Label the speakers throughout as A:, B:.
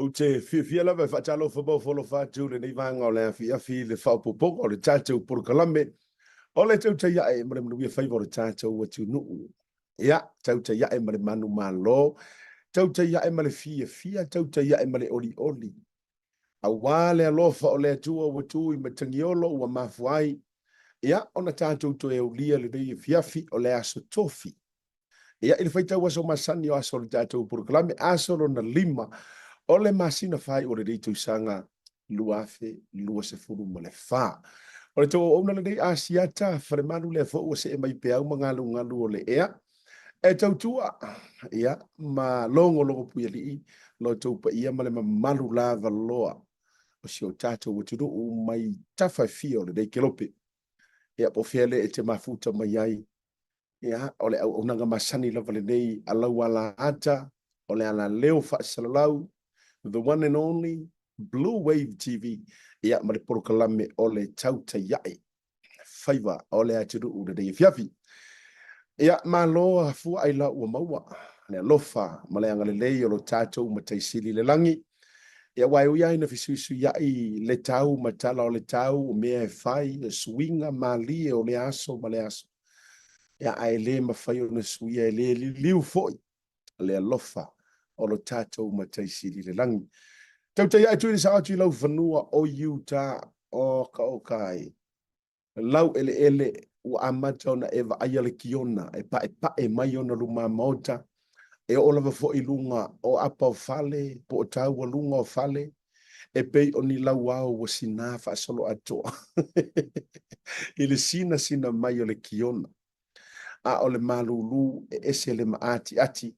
A: Ou te fiafia lava e faatalofa ma ofo alofa atu i lenei vaega o le afiafi i le faaopoopoga o le tatou polokalame o le Tautai Ae ma le Manuia Faiva o le tatou atunuu. Ia, tautai ae ma le manumalo, tautai ae ma le fiafia, tautai ae ma le olioli. Aua le alofa o le Atua ua tu i Matagiolo ua mafua ai, ia, ona tatou toe aulia lenei afiafi o le aso Tofi. Ia, i le faitau aso masani o aso o le tatou polokalame, aso lona 5 o le masina faaiu o lenei tausaga 2024. O le tou auauna lenei Asiata Falemalu lea foi ua see mai peau ma galugalu o le ea e tautua ia ma logologo puialii lo outou paia ma le mamalu lavaloa o si o tatou atunuu mai tafa e fia o lenei kelope. Ia po o fea le e te mafuta mai ai. Ia, o le auaunaga masani lava lenei a lau alaata, o le alaleo faasalalau, the one and only Blue Wave TV, ia ma le polokalame o le Tautai Ae, faiva o le atunuu lenei afiafi. Ia, malo a fua ai la ua maua le alofa ma le agalelei o lo tatou Matai Sili i le lagi. Ia, aua e ui lava ina fesuisuiai le tau ma tala o le tau, o mea e fai, o suiga malie o lea aso ma lea aso. Ia, ae le mafai ona suia, e le liliu foi le alofa o lo tatou Matai Sili i le lagi. Tautai ae tui le sao atu i lau fanua o Utah, o ka o kai. Lau eleele ua amata ona e vaaia le kiona e paepae mai ona luma maota, e oo lava foi i luga o apa o fale, po o taualuga o fale, e pei o ni lauao ua sinā faasoloatoa i le sinasina mai o le kiona, a o le malūlū e ese le maatiati.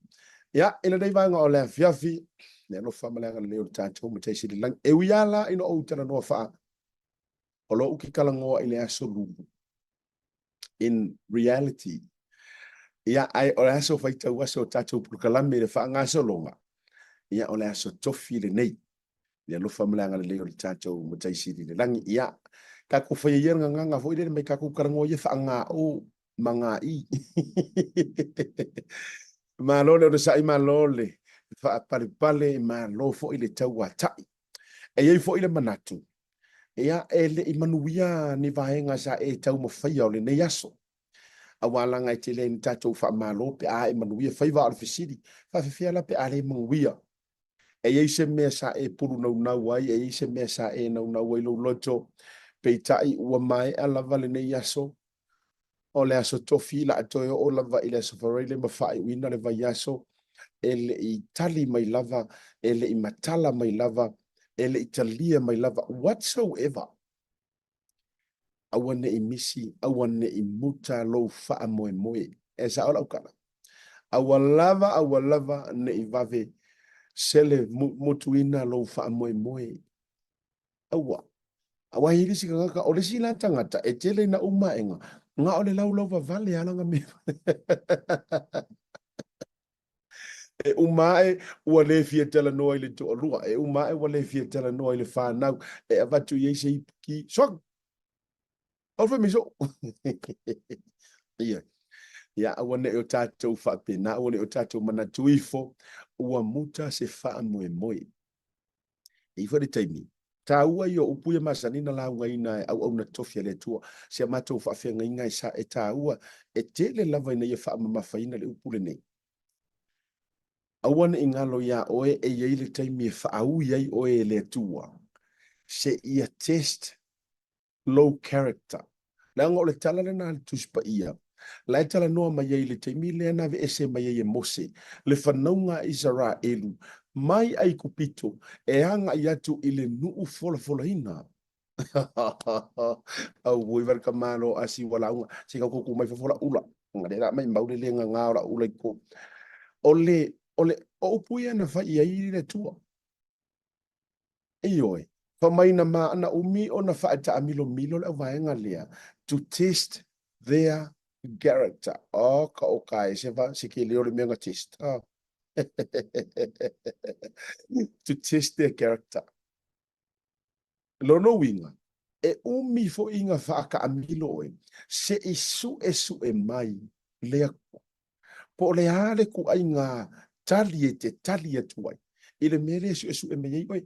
A: Ia, i lenei vaega o le afiafi, le alofa ma le agalelei o le tatou Matai Sili i le Lagi, e ui lava la ina ou talanoa faa, o lo o ou ke talanoa i le aso Lulu, in reality, ia, ae o le aso faitau aso o tatou polokalame i le faagasologa, ia, o le aso Tofi lenei, le alofa ma le agalelei o le tatou Matai Sili i le Lagi. Ia, tatou faia ia le gagana foi lele mai tatou talanoa ia faaga-o ma ga-i. Malo le onosai, malo le faapalepale, malo foi le tauatai. E i ai foi le manatu, ia, e le i manuia ni vaega sa e taumafaia o lenei aso. Aua leaga e tele ai na tatou faamalo pe a e manuia faiva, a o le fesili, faafefea la pe a le manuia? E i ai se mea sa e pulunaunau ai, e i ai se mea sa e naunau ai lou loto, peitai ua maea lava lenei aso, o le aso Tofi, la a toe oo lava i le aso Faraile ma faaiuina le vaiaso, e le i tali mai lava, e le i matala mai lava, e le i talia mai lava, whatsoever. Aua ne i misi, aua ne i muta lou faamoemoe. E sao lau tala. Aua lava, aua lava ne i vave sele mutuina lou faamoemoe. Aua. Aua e i ai le isi tagata, o le isi la tagata e tele ina uma aega, na o le laulauvavale lava lana mea. E uma ae ua le fia talanoa i le toalua, e uma ae ua le fia talanoa i le fanau, e avatu i ai se ipuki, soagu! Aua fai mai so'u. Ia. Ia, aua ne i o tatou faapena, aua ne i o tatou manatu ifo, ua muta se faamoemoe. E i ai foi le taimi, taua ia o upu ia masani na laugaina e auauna tofi a le Atua, si a matou faafeagaiga e sa, e taua, e tele lava ina ia faamamafaina le upu lenei. Aua ne i galo iā oe e i ai le taimi e faaui ai oe e le Atua, seia test lou character. Leaga o le tala lena a le Tusi Paia, la e talanoa mai ai i le taimi lea na aveese mai ai e Mose le fanauga a Isaraelu mai Aikupito e agai atu i le nuu folafolaina. Auoi vale ka malo a si ua lauga, se kau koukou mai fafo la ula. Nga le la mai mau le le nganga o la ula i ko. O le, o le, o upu ia na fai i ai le Atua. Ioe, fai mai na ma na umi ona faataamilomilo le auvaega lea, to test their character. Oh, ka o ka e se va, se ke leo le mea nga test. Oh. To test their character. Lona uiga, e umi foi ina faataamilo oe, se i suesue mai le Atua. Po o le a le ituaiga tali e te tali atu ai. I le mea lea e suesue mai ai oe,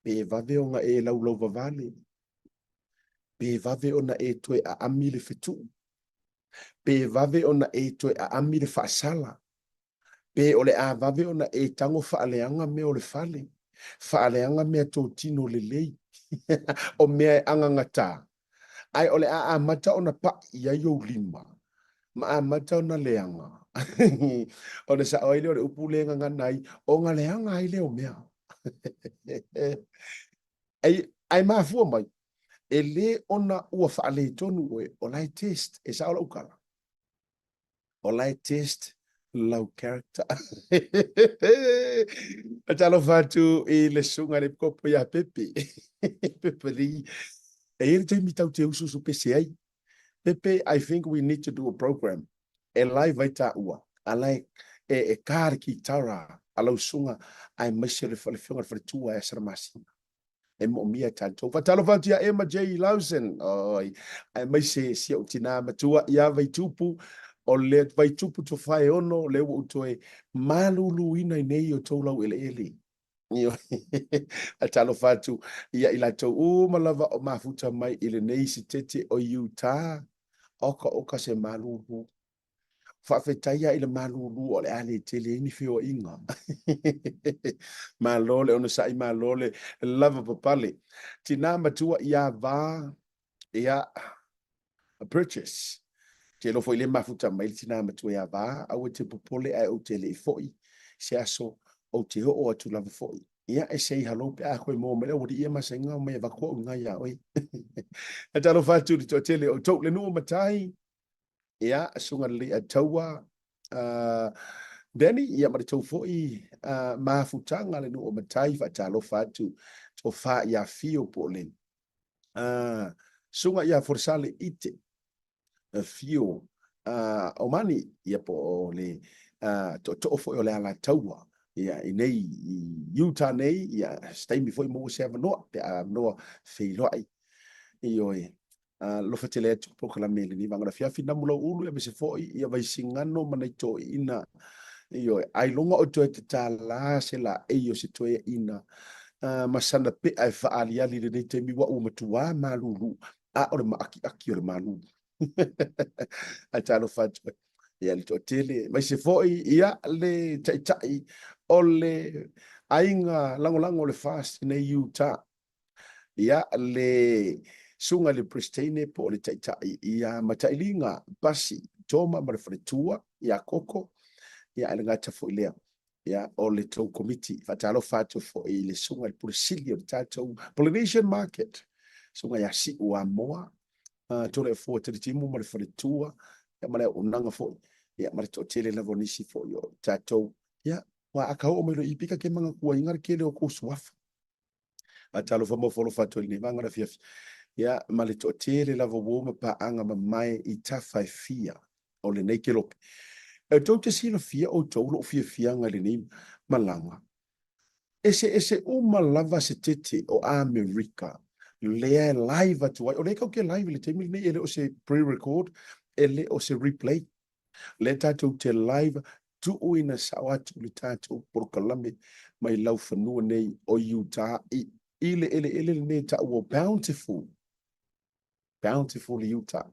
A: pe vave ona e laulauvavale, pe vave ona e toe aami le fetuu, pe vave ona e toe aami le faasala, pe o le a vave ona e tago faaleaga mea o le fale, faaleaga mea totino lelei, o mea e agagata, ae o le a amata ona pai i ai ou lima, ma amata ona leaga. Ona sao ai lea o le upu lea e gagana ai, ona leaga ai lea o mea. Ae mafua mai, e lē ona ua faaletonu oe, o la e test, e sao lau tala. O la e test lau character. Talofa atu i le susuga i le Kopo ia Pepe. Pepe Lee. E i ai le taimi tatou te usuusu pese ai. Pepe, I think we need to do a program. E live ai taua, a la e, e, e kā le kitara a lau susuga aemaise le afioga i le faletua ia Salamasina. E moomia e tatou. Faatalofa atu ia Emma J. Lawson, oi, aemaise si ou tinā matua ia Vaitupu, o le Vaitupu Tofaeono, lea ua ou toe maluluina i nei o tou laueleele. Talofa atu ia i latou uma lava o mafuta mai i lenei sitete o Utah. Oka oka se malulu. Faafetai lava i le malulu o le a le tele ai ni feoaiga. Malo le onosai, malo le lavapapale. Tina matua ia Va, ia Purchase. Te iloa foi le mafuta mai le tina matua ia Va, aua e te popole ae ou te le i foi se aso ou te oo atu lava foi. Ia, e say hello pe a koe maua mai le aualii ia masaiga o mai avatu au iga ia oe. Talofa atu i le toatele o outou, le nuu o matai, ia, susuga lelei a Taua, Danny, ia ma le tou foi mafutaga le nuu o matai, faatalofa atu, tofa ia Fio po o le susuga ia Folesale Ite, Fio Omani, ia po o le tootoo foi o le Alataua, ia i nei i Utah nei, ia se taimi foi maua se avanoa, pe a avanoa feiloai. Ioe, alofa tele atu polokalame i lenei vaega afiafi, namu lau ulu aemaise foi ia Vaisigano ma nai toeaiina. Ioe, ailoga o toe tatala se laei o se toeaina ma sana pea e faaaliali i lenei taimi ua ua matuā malulu, a o le maakiaki o le malulu. Ae talofa atu ai ia le toatele, aemaise foi ia le taitai o le aiga lagolago o le FAST nei Utah, ia le susuga i le Peresetene po o le taitai ia Matailiga Pasi Toma ma le faletua ia Koko, ia ae le gata foi lea, ia o le tou komiti. Faatalofa atu foi i le susuga i le Pule Sili o le tatou Polynesian Market, susuga ia Siu Amoa, Toleafoa Talitimu ma le faletua, ia ma le auaunaga foi, ia ma le toatele lava o nisi foi o tatou. Ia, ua a ka oo mai loa i pika ke manatuaina le tele o kou suafa. Faatalofa ma ofo alofa atu i lenei vaega o le afiafi. Ia, ma le toatele lava ua ma paaga mamae i tafa e fia o lenei kelope. E tou te silafia outou lou fiafiaga i lenei malaga. Eseese uma lava se tete o Amerika lea e live atu ai. O lea tatou te live i le taimi lenei, e le o se pre-record, e le o se replay. Lea tatou te live tuuina sao atu le tatou polokalame mai laufanua nei o Utah i, i le eleele lenei e taua o Bountiful, Bountiful Utah.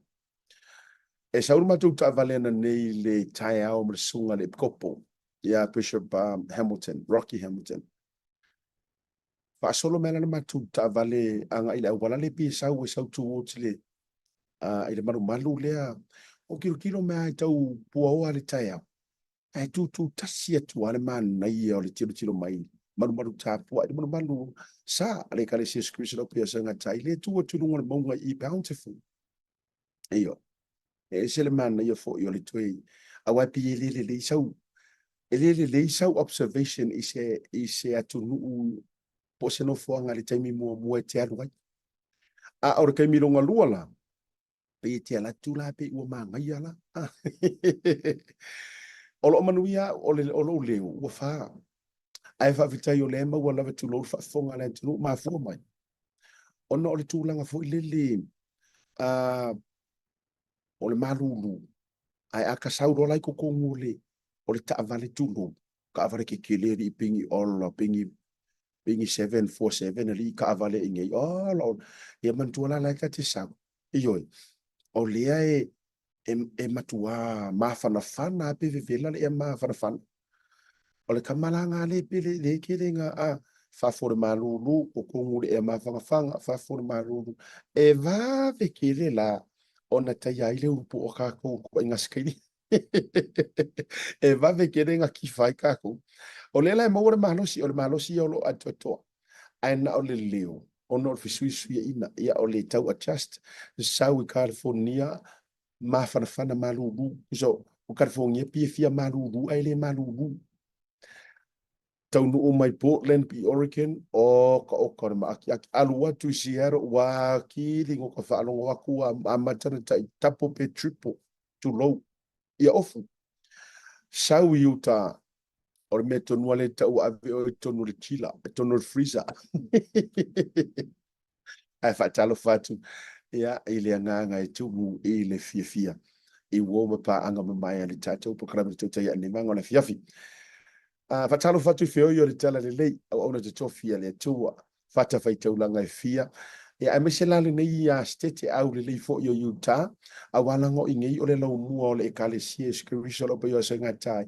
A: E sau le matou taavale ananei i le taeao ma le susuga i le Epikopo ia Bishop Hamilton, Rocky Hamilton. Faasolo mai la le matou taavale agai i le auala lea pei e sau e sau towards le i le malumalu lea. O tilotilo mai lava i tau puaoa le taeao, ae tutu tasi atu lava le manaia o le tilotilo mai malumalu tapuai, le malumalu sa a le Ekalesia Iesu Keriso lau pea Sagatai, lea e tu atu i luga o le mauga i Bountiful. Ioe. E ese le manaia foi o le toe, aua e pei e le lelei sau, e le lelei sau observation i se, i se atunuu po o se nofoaga i le taimi muamua e te alu ai. A o le taimi lona lua la, pei e te alu atu la pei ua manaia la. O lo o manuia au, o, le, o lou leo ua fā. Ae faafetai o lea e maua lava tulou le faafofoga a le atunuu mafua mai. Ona o le tulaga foi lele o le malulu, ae a ta sau loa la i totonu o le, o le taavale tulou, Taavale tetele alii pengi ola pengi pengi 747 alii taavale i nei ola ola. Ia manatua la la e ta te sau. Ioe, o lea e e, e matua mafanafana pe vevela le ea mafanafana. O le kamalaga le pele le kele nga a fafo le malulu o kongu le ea mafagafaga fafo le malulu e vave kele la ona taia ai le ulupu o kākou ko inga sikaili e vave kele nga kifa ai kākou. O lea la e maua le malosi, o le malosi ia o lo atoatoa. Ae na o le leo, ona o le fesuisuiaina, ia o le tau adjust, sau i California, mafanafana malulu. So, o California pia fia malulu ae le malulu. Taunuu mai Portland i Oregon, oka oka o le maakiaki. Alu atu i Seattle, ua kili go ka faalogo aku a amata na tai tapo pe triple, tulou, ia ofu. Sau i uta, o le mea tonu a le tau ave oe i totonu o le chiller, i totonu o le freezer. Ae faatalofa atu ia, i le agaga e tumu i le fiafia i uo ma paaga mamae a le tatou polokalame le tautai ane maga o le afiafi. Faatalofa atu i feoi o le tala lelei, auauna totofi a le Atua, fatafaitaulaga e fia, ia, aemaise la lenei Setete aulelei foi o Utah, aua laga o i nei o le laumua o le Ekalesia Iesu Keriso o lau paia o aso e gata ai,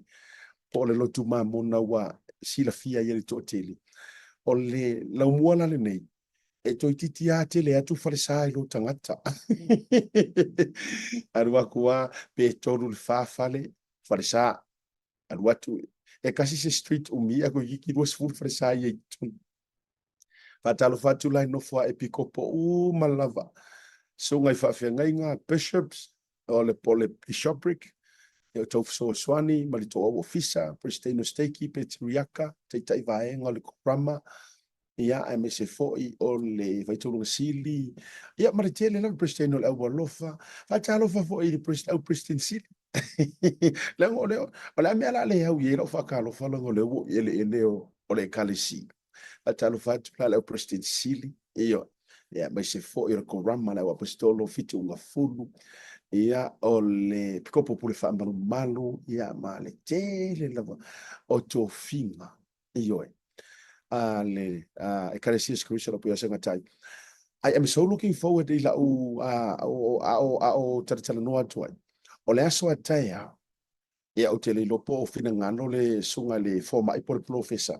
A: po o le lotu mamona ua silafia ai e le toatele. O le laumua la lenei, e toeitiiti lava tele atu falesa i lou tagata. Alu atu lava pe 3 i le 4 fale, falesa. Alu atu, e kasi se street umi ae toeitiiti 20 falesa ia i totonu. Faatalofa atu la i nofo a epikopo uma lava, susuga i faafeagaiga, bishops, o le po le bishopric, e o tou fesoasoani ma le tou au ofisa, President o Stake, Peteriaka, Taitai Vaega o le Korama, ia, aemaise foi o le Faitaualuga Sili, ia, ma le tele lava President o le Au Alofa. Faatalofa foi i le Au President Sili. Leaga o le, o le a mea la le au i ai lau faatalofa leaga o lea ua i eleele o le Ekalesia. Faatalofa atu la le au President Sili, ia, ia, aemaise foi o le Korama, le au Aposetolo Fituugafulu, ia, o le Pikopo Pule Faamalumalu, ia, ma le tele lava o tofiga, ioe, a le Ekalesia Iesu Keriso lau Paia Segatai. I am so looking forward i lau a o talatalanoa atu ai. O le aso a taeao, ia ou te le iloa po o finagalo le susuga i le fomai po o le polofesa.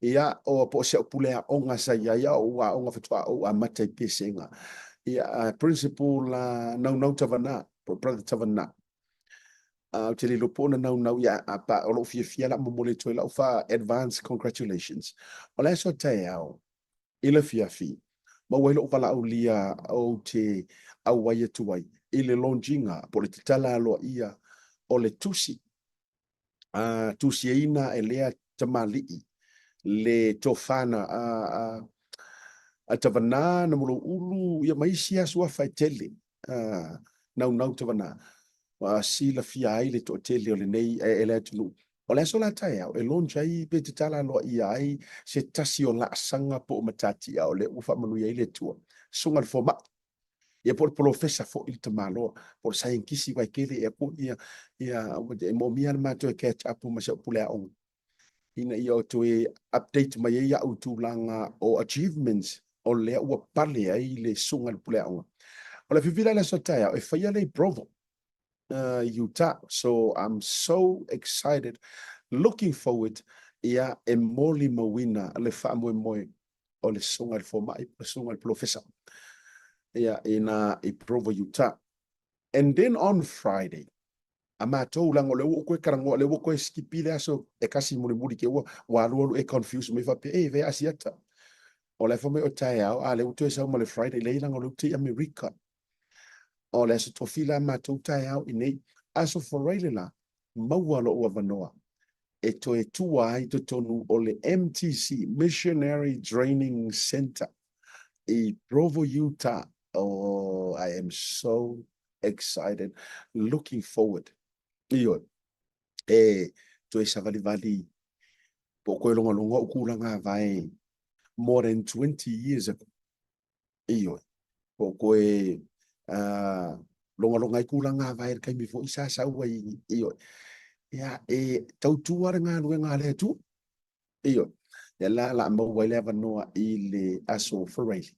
A: Ia, o po o si au pule aoga sa i ai, a o ou aoga faatoa ou amata i Pesega. Ia, principal Naunau Tavana, brother Tavana. Ou te le iloa po o na naunau ia, a pa, o lou fiafia la momoli atu ai lau fa advance congratulations. O le aso taeao i le afiafi, maua ai lou valaaulia ou te auai atu ai i le launching-a po o le tatala aloaia o le tusi a tusiaina e lea tamalii le tofana a a a Tavana na Moloulu ia ma isi lava suafa e tele a naunau Tavana ua silafia ai le toatele o lenei e le atunuu. O le aso la taeao e launch ai pe tatala aloaia ai se tasi o laasaga po o matatia o lea ua faamanuia ai le Atua, susuga i le fomai, ia po o le polofesa foi le tamaloa, po o le saienitisi aua e tele ea foi ia, ia e moomia le matou e catch up ma si au pule aoga ina ia toe update mai ai au tulaga o achievements o lea ua pale ai le susuga i le pule aoga. O le afiafi la i le aso taeao e faia le i Provo, Utah. So I'm so excited, looking forward ia e molimauina le faamoemoe o le susuga i le fomai, le susuga i le polofesa ia ina i Provo, Utah. And then on Friday, a matou leaga o lea ua ou toe talanoa, o lea ua toe skipi le aso e kasi mulimuli te ua ua alualu e confuse mai faapea, e vea Asiata. O la e fai mai o taeao, a lea ua toe sau ma le Friday, leai leaga o lea ou te i Amerika. O le aso tofi la matou taeao i nei. Aso Faraile la, maua lou avanoa e toe tua ai totonu o le MTC, Missionary Training Center, i Provo, Utah. Oh, I am so excited, looking forward. Ioe, e toe savalivali po o toe logaloga ou tulaga vae more than 20 years ago. Ioe, po o toe logaloga ai tulaga vae i le taimi foi sa sau ai, ioe. Ia, e tautua le galuega a le Atua. Ioe. Ia la la maua ai le avanoa i le aso Faraile.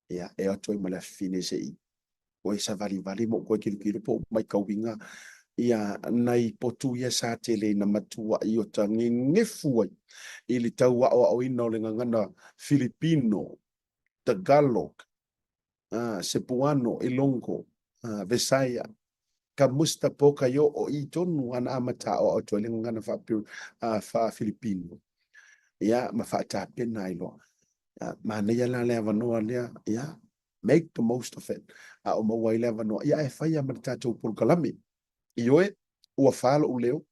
A: Ia, e o atu ai ma le afafine se i koe savalivali ma ou koe kilokilo po o matauina ia nai potu ia sa tele ina matuai ota gegefu ai i le tau aoaoina o le gagana Filipino, Tagalog, Cebuano, Ilonggo, Visaya, Kamusta po kayo o i tonu ana amata aoao atu ai le gagana faa-Filipino. Ia, ma faatapena ai loa. Manaia la le avanoa lea, ia, make the most of it. A o maua ai le avanoa, ia ae fai lava ma le tatou polokalame. Ioe, ua fa lou leo,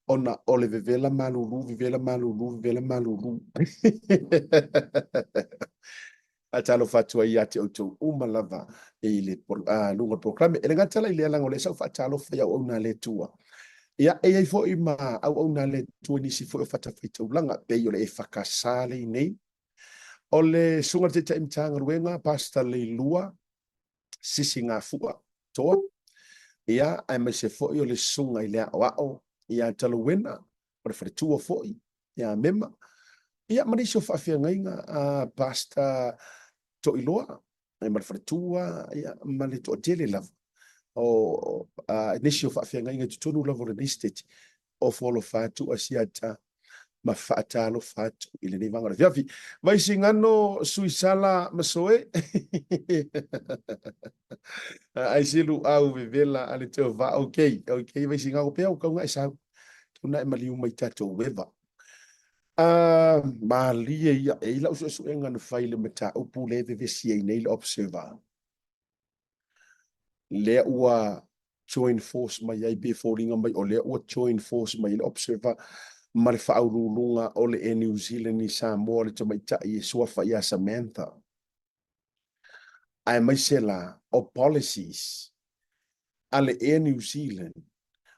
A: ona o le vevela malulu, vevela malulu, vevela malulu. Faatalofa atu ai ia te outou uma lava i le luga o le polokalame. E le gata la i lea, leaga o lea sa ou faatalofa i auauna a le Atua. Ia, e i ai foi ma auauna a le Atua i nisi foi o fatafaitaulaga, pei o le EFKS lea nei. O le Susuga i le Taitai Matagaluega, Pastor Leilua Sisi Gafua Toa, ia, aemaise foi o le Susuga i le Aoao ia Talauena, o le faletua foi ia Mema, ia ma nisi o faafeagaiga a Pastor Toiloa, ma le faletua, ia, ma le toatele lava o nisi o faafeagaiga i totonu lava o lenei state, ofo alofa atu Asiata ma faatalofa atu i lenei vaega o le afiafi. Vaisigano Suisala Masoe. Ai se luau vevela a le teo va. Ok, ok, Vaisigano pea o kaunga e sau. Tuna e maliu mai tatou weva. Malie ia, e i lau suesuega na fai le mataupu le vevesi ai nei le Observer. Lea ua join force mai ai pe foliga mai o lea ua join force mai ai le Observer ma le faauluuluga o le Air New Zealand i Samoa le tamaitai e suafa ia Samantha. Aemaise la o policies a le Air New Zealand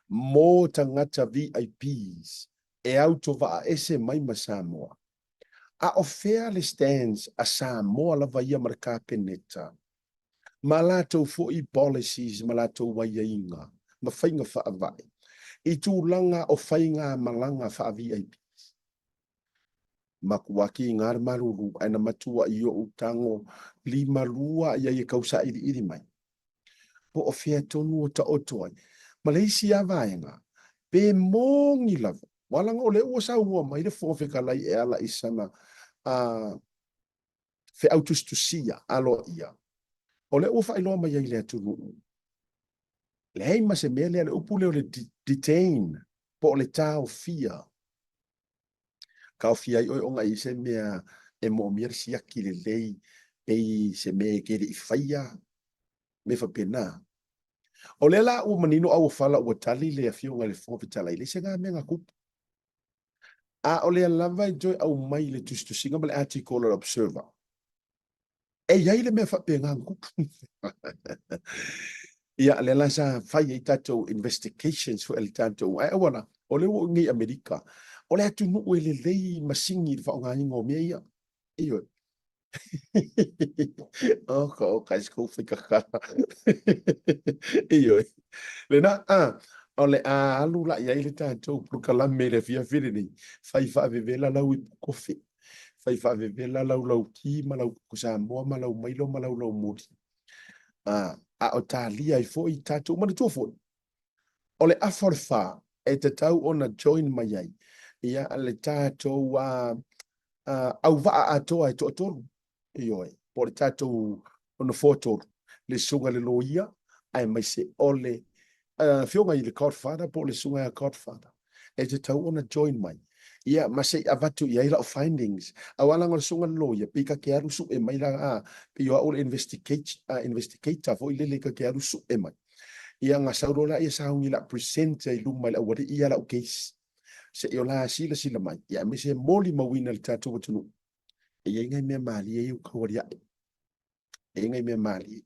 A: mo tagata VIPs e autovaa ese mai ma Samoa. A o fea le stands a Samoa lava ia ma le Kapeneta ma latou foi policies ma latou aiaiga ma faiga faavae i tulaga o faigamalaga faa-VIP? Matua kiga le malulu ae na matua i ou tago limalua i ai e tau sailiili mai. Po o fea tonu o taoto ai. Ma le isi lava vaega, pe moni lava, aua leaga o lea ua saunoa mai le Fofoga Fetalai e ala i sana feau tusitusia aloaia, o lea ua faailoa mai ai i le atunuu, leai ma se mea lea, le upu lea o le detain, po o le taofia. Taofia ai oe ona e i ai se mea e moomia le siaki lelei, pei se mea e te le i faia, mea faapena. O lea la ua manino auofala ua tali le Afioga i le Fofoga Fetalai, leai se mea na tupu. A o lea lava e toe aumai i le tusitusiga ma le article o le Observer, e i ai le mea faapena na tupu. Ia, lea la sa fai ai tatou investigations foi a le tatou, ae aua la, o lea ua oo nei i Amerika, o le atunuu e lelei masini i le faaaogaina o mea ia. Ioe. Oka, oka, e skou fai kakala. Ioe. Lena, o le a alu la i ai le tatou polokalame i le afiafi lenei, fai faavevela lau ipu kofe, fai faavevela lau lauki ma lau koko Samoa ma lau mailo ma lau laumoli. A o talia ai foi tatou, manatua foi, o le afa o le fa e tatau ona join mai ai ia le tatou auvaa atoa e toatolu, ioe, po o le tatou nofoa tolu, le susuga i le loia, aemaise o le afioga i le Godfather po o le susuga ia Godfather, e tatau ona join mai, ia, ma se i avatu i ai lau findings. Aua leaga o le susuga i le loia, pei ta te alu sue mai la, pei o au o le investigator foi lele ta te alu sue mai. Ia, ona sau loa lea sauni la present ai luma i le aualii ia lau case. Se i o la silasila mai, ia aemaise e molimauina le tatou atunuu. E i ai nai mea malie ia ua tau aliae. E i ai nai mea malie.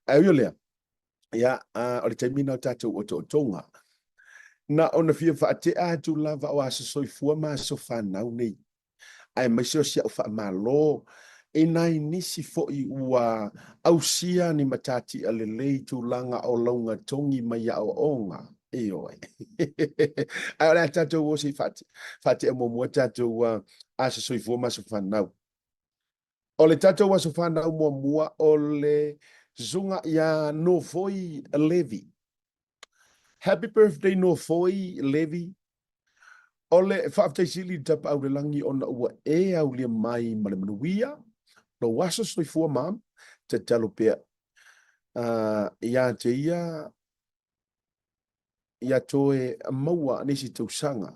A: Ae ui o lea, ia, o le taimi lena o tatou otootoga. Na ona fia faatea atu lava o aso soifua ma aso fanau nei, aemaise o si au faamalo i nai nisi foi ua ausia ni matatia lelei tulaga o lauga togi mai aoaoga. Ioe. Ae o le a tatou o se i faatea muamua tatou aso soifua ma aso fanau. O le tatou aso fanau muamua o le susuga ia Nofoi Levi. Happy birthday Nofoi Levi. O le faafetai sili i le Tapaau i le Lagi ona ua e aulia mai ma le manuia lou aso soifua ma tatalo pea ia te ia ia toe maua nisi tausaga.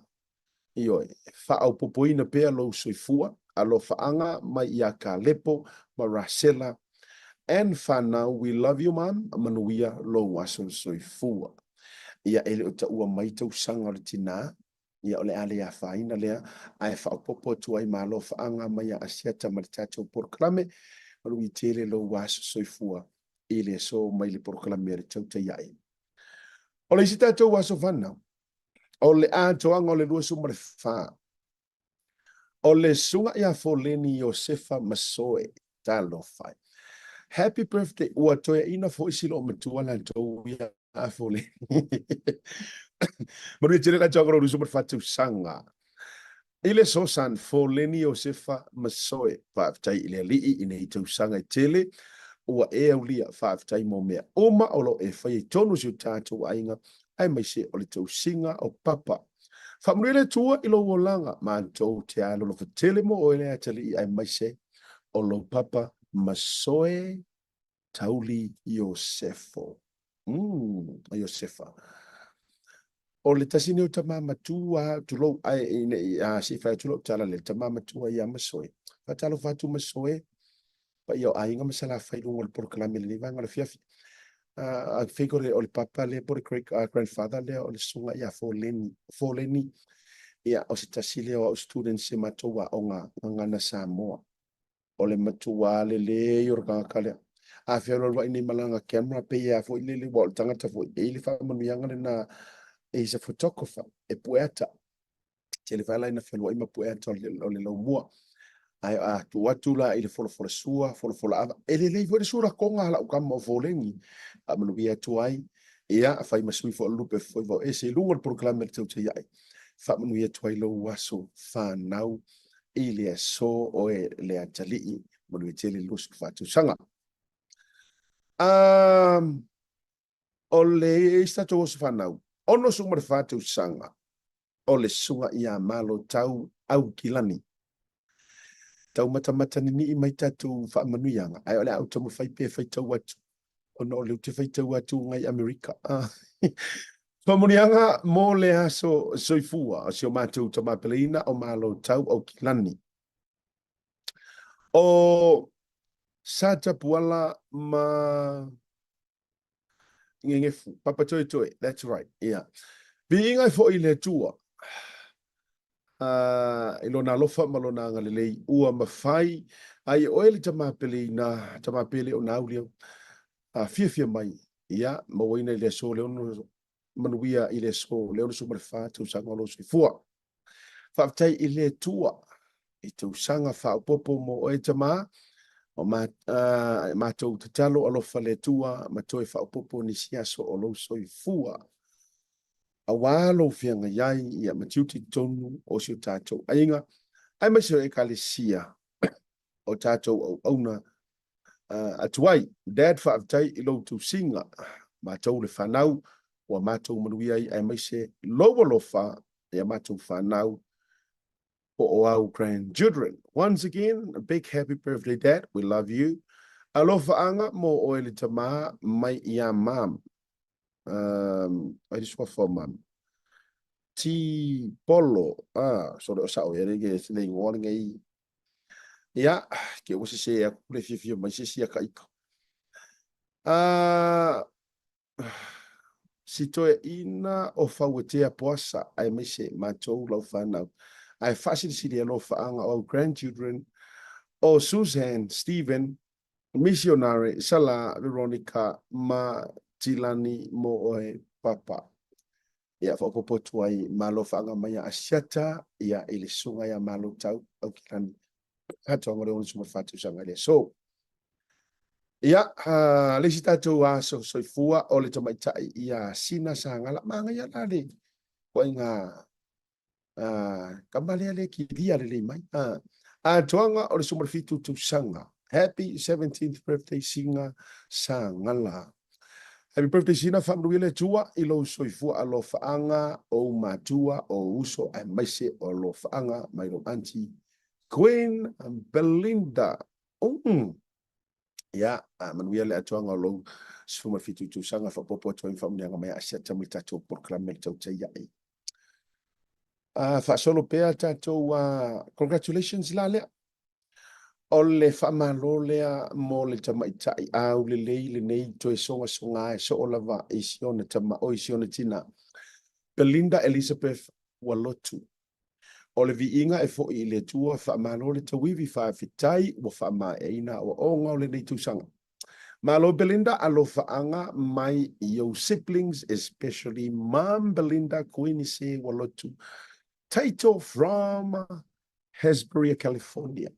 A: Ioe, faaopoopoina pea lou soifua, alofaaga mai ia Kalepo ma Rasela and whanau, we love you mom, manuia lou aso soifua. Ia e le o taua mai tausaga o le tinā, ia o le a le afaina lea, ae faaopoopo atu ai ma alofaaga mai ia Asiata ma le tatou polokalame, manuia tele lou aso soifua i le aso mai le polokalame a le Tautai Ae. O le isi tatou aso fanau, o le atoaga o le 24, o le susuga ia Foleni Iosefa Masoe, talofa e. Happy birthday, ua toeaina foi si loomatua latou ia Foleni. Manuia tele le atoaga o le 24 tausaga. I le Sosan, Foleni Iosefa Masoe, faafetai i le Alii i nei tausaga e tele ua e aulia, faafetai mo mea uma o lo o e faia i totonu o si o tatou aiga, aemaise o le tausiga o Papa. Faamanuia le Atua i lou olaga, matou te alolofa tele mo oe le atalii aemaise o lou Papa Masoe Tauli Iosefo. Iosefa. O le tasi nei o tama matua, tulou, ae ina i, a, se i fai atu lau tala lea, le tama matua ia Masoe. Faatalofa atu Masoe, paia o aiga ma Salafai i luga o le polokalame i lenei vaega o le afiafi. I think o le papa lea po o le great grandfather lea o le susuga ia Foleni. Foleni, ia, o se tasi lea o au students i matou aoga Gagana Samoa. O le matua lelei o le tagata lea. A fealualuai nei ma lana camera, pei a foi lele, ua o le tagata foi, e i ai le faamanuiaga lena, he's a photographer, e pue ata. Tele foi la ina fealuai ma pue ata o le laumua. Ae a tuu atu la i le folafola sua, folafola ava, e lelei foi le sulakoga a lau tama o Foleni. Faamanuia atu ai, ia, fai ma sui foi o le lupe foi vao ese i luga o le polokalame a le Tautai Ae. Faamanuia atu ai lou aso fanau i le aso oe le atalii, manuia tele le 24 tausaga. O le isi tatou aso fanau, 64 tausaga, o le susuga ia Malo Tau Aukilani. Tau matamata ninii mai tatou faamanuiaga, ae o le a ou taumafai pea e faitau atu, ona o lea ou te faitau atu ngai Amerika. Faamanuiaga mo le aso soifua o si o matou tamapeleina o Malo Tau Aukilani. O Satapuala ma Ngegefu, Papatoetoe, that's right, yeah. Viiga e foi i le Atua, i lona alofa ma lona agalelei, ua mafai ai e oe le tamapeleina, tamapele o na aulia, fiafia mai, ia, mauaina i le aso le ono manuia i le aso le 64 tausaga o lou soifua. Faafetai i le Atua i tausaga faaopoopo mo oe tama, o matou tatalo alofa le Atua ma toe faaopoopo nisi aso o lou soifua. Aua lou feagai ai ia ma tiute i totonu o si o tatou aiga, aemaise o Ekalesia o tatou auauna atu ai. Dad, faafetai i lou tausiga, matou le fanau ua matou manuia ai aemaise lou alofa ia matou fanau po o au grandchildren. Once again, a big happy birthday, Dad. We love you. Alofaaga mo oe le tama mai ia Mom. Ai le suafa o Mom. Ti Polo. Ah, sole o sao ia le le ingoa lenei. Ia, ke ua sese aku le fiafia mai se isi ia ka ika. Ah, si toeaina o Fauatea Poasa aemaise matou lau fanau ae faasilisili alofaaga o au grandchildren o Suzanne, Steven, Missionare, Sala, Veronica ma Tilani mo oe Papa. Ia faaopoopo atu ai ma alofaaga mai a Asiata ia i le susuga ia Malotau Aukilani atoaga o le 64 tausaga i le aso. Ia, le isi tatou aso soifua o le tamaitai ia Sina Sagala. Manaia la le ituaiga tama lea le kilia lelei mai. Atoaga o le 17 tausaga. Happy 17th birthday Sina Sagala. Happy birthday Sina, faamanuia le Atua i lou soifua alofaaga, ou matua, ou uso aemaise o alofaaga mai lou aunty Queen Belinda. Ia, manuia le atoaga o lou 17 tausaga, faaopoopo atu ai ma faamanuiaga mai Asiata ma le tatou polokalame le tautai ae. Faasolo pea tatou congratulations la lea. O le faamalo lea mo le tamaitai aulelei lenei toe sogasoga e soo lava i si ona tama, oi si ona tina. Belinda Elizabeth Walotu. O le viiga e foi i le Atua, faamalo le tauivi, faafetai ua faamaeaina aoaoga o lenei tausaga. Malo Belinda, alofaaga mai i ou siblings, especially Mom Belinda Kuinise Walotu, Taito from Hesperia, California.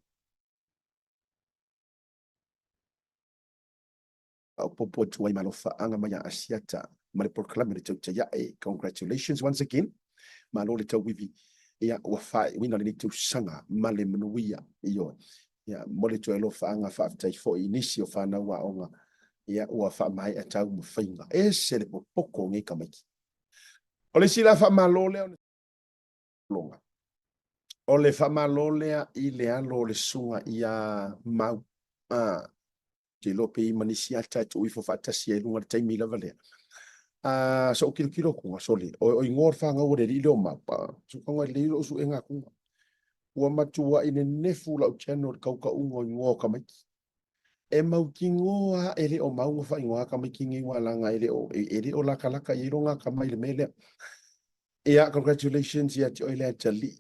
A: Faaopoopo atu ai ma alofaaga mai a Asiata ma le polokalame o le tautai ae. Congratulations once again. Malo le tauivi. Ia, ua faaiuina lenei tausaga ma le manuia. Ioe. Ia, momoli atu ai alofaaga, faafetai foi i nisi o fanau aoga, ia, ua faamaea taumafaiga. Ese le popoto o nei tamaiti. O le isi la faamalo lea o le O le faamalo lea i le alo o le susuga ia Mau. Te iloa pe i ma nisi ata e tuu ifo faatasi ai i luga i le taimi lava lea. Sa ou tilotilo atu, sole, o igoa o le fanau a le alii lea o Mau. Sa ou tago e lelei lou suega atu. Ua matuai nenefu lau channel i le tautauga o igoa o tamaiti. E mautinoa lava e le o Mau na faaigoa tamaiti nei aua leaga e le o, e le o latalata i ai lona atamai i le mea lea. Ia, congratulations ia te oe Leatalii.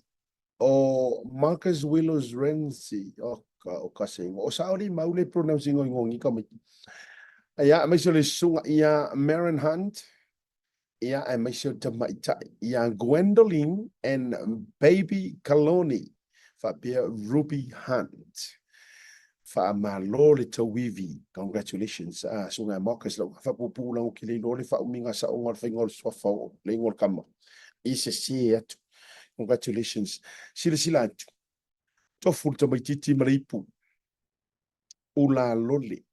A: O Marcus Willows Renzi, o ka, o ka se ingoa. O sao alii Mau le pronounce ina o igoa o nei tamaiti. Ia, aemaise o le susuga ia Maren Hunt, ia, aemaise o le tamaitai ia Gwendoline and Baby Kaloni, faapea Ruby Hunt. Faamalo le tauivi. Congratulations. Susuga ia Marcus, lau faapuupuu leaga ou te le iloa le faaumiga saoga o le faiga o le suafa o le igoa o le tama. I sese atu. Congratulations. Silasila atu, tofu le tamaitiiti ma le ipu, ulalole,